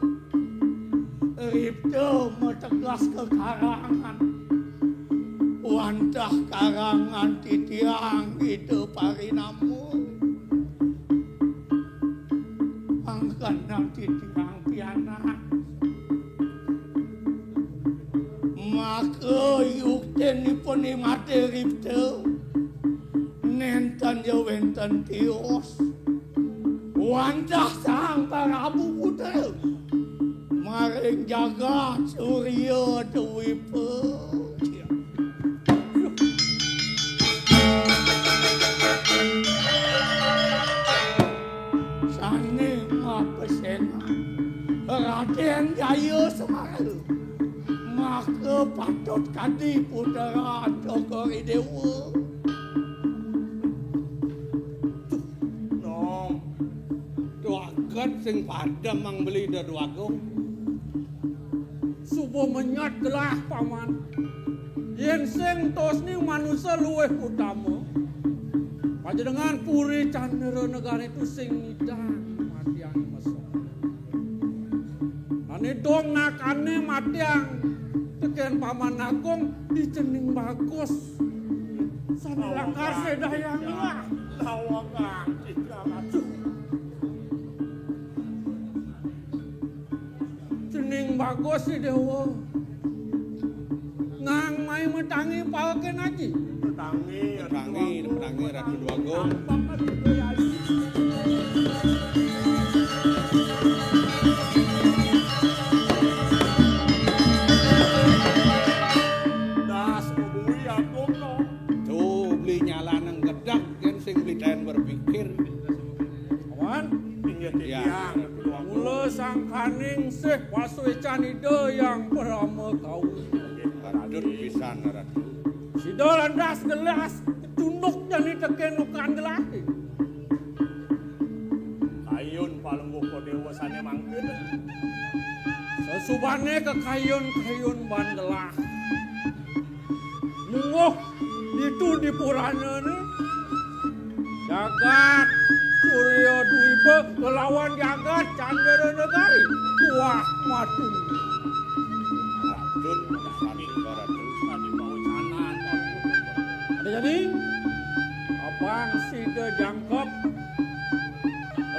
Ripta mateges kekarangan. Wantah karangan titiang Ida Parinama. Angkenang titiang pianak. Maka yuktinipun i mate ripta. Nenten ya wenten tios. Wantah Sang Prabu Putra maring jagat Surya Dwipa. Sane mapesengan Raden Jaya Semara. Maka patut kadi putra Cokor I Dewa. Nom, duaken sing padem mang beli Ida Dwagung. Suba menyat gelah, Paman. Yen sing tosning manusa luwih utama, panjenengan Puri Candra Negara itu sing ngidang matiang mesa. Ane dong nakane matiang teken Paman Agung di cening bagus. Sane lakar sedayang lah. Lawang ati, Ratu. Cening bagus si Dewa. Nang mai metangi paekin aji. Metangi, metangi, metangi, Ratu Dwagung. Das kuwi agung to. Tuh, beli nyala nang gedeg, kan sing beli taen berpikir. Aman? Inggih, ya. Titiang. Mula sangkaning sih pasuecan Ida Hyang Parama Kawi. Patut pisan, Ratu. Sida lantas gelas kecunduk jani teken okan gelahe. Kayun palungguh Dewa sane mangkin. Sesubane kekayun-kayun ban gelah. Mungguh ditu di purane ne. Jagat Surya Dwipa ngelawan jagat Candra Negari. Wah, madu. Patut sami Ratu. Ada jadi? Abang sida jangkep.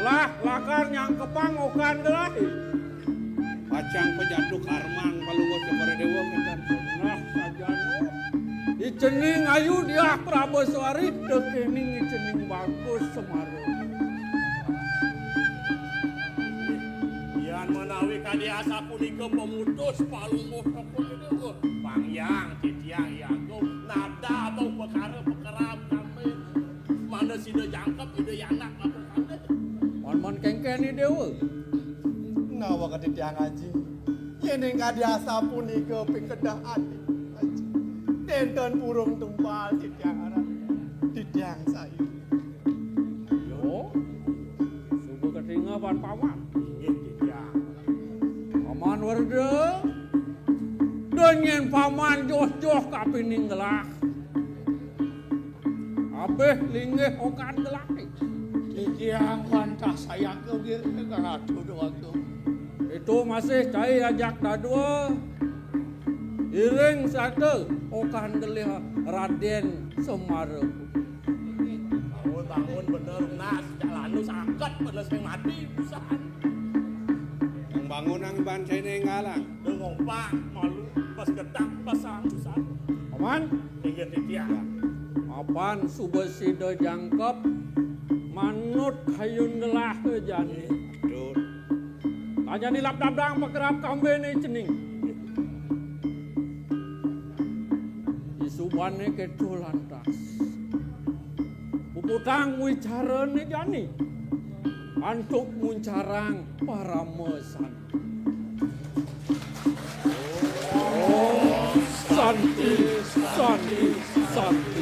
Lah, lakar nyangkepang okan gelahe. Pacang pajatuh karmang palungguh Cokor I Dewa, kenten. Nah, sajana. I cening ayu Diah Prabaswari, tekening i cening bagus Semara. Yan menawi kadi asapunika pemutus palungguh Cokor I Dewa, Pang Hyang titiang Hyang Agung, nada mau perkara-perkara kami. Mana sida jangkep, ida yanak, apa kami? Mon-mon kengken i Dewa. Nawa kadi tiang aji. Yening kadi asapunika pikedah ati, aji. Nenten purung tumbal titiang aran. Titiang sayu. Yo. Suba ketinga ban paman. Inggih, titiang. Paman Werda. Denyen paman joh-joh kapining gelah. Abih linggih okan gelahe. Titiang wantah sayaga girine ka Ratu Dwagung. Itu masih cai ajak dadua. Iring sarta okan gelih Raden Semara. Bangun, bangun bener, Nas. Jalanu saket bener sing mati pisan. Nang bangun nang ban cai nenggalang. Dengopah malu pas gedak pas angsan. Paman? Inggih, titiang. Mapan suba sida jangkep manut kayun gelah jani. Aduh. Tanya nilap dadang pakerap kambene cening. Isubane keto lantas. Puputang wicarane jani. Antuk nguncarang parama santi. Om Santi, Santi, Santi.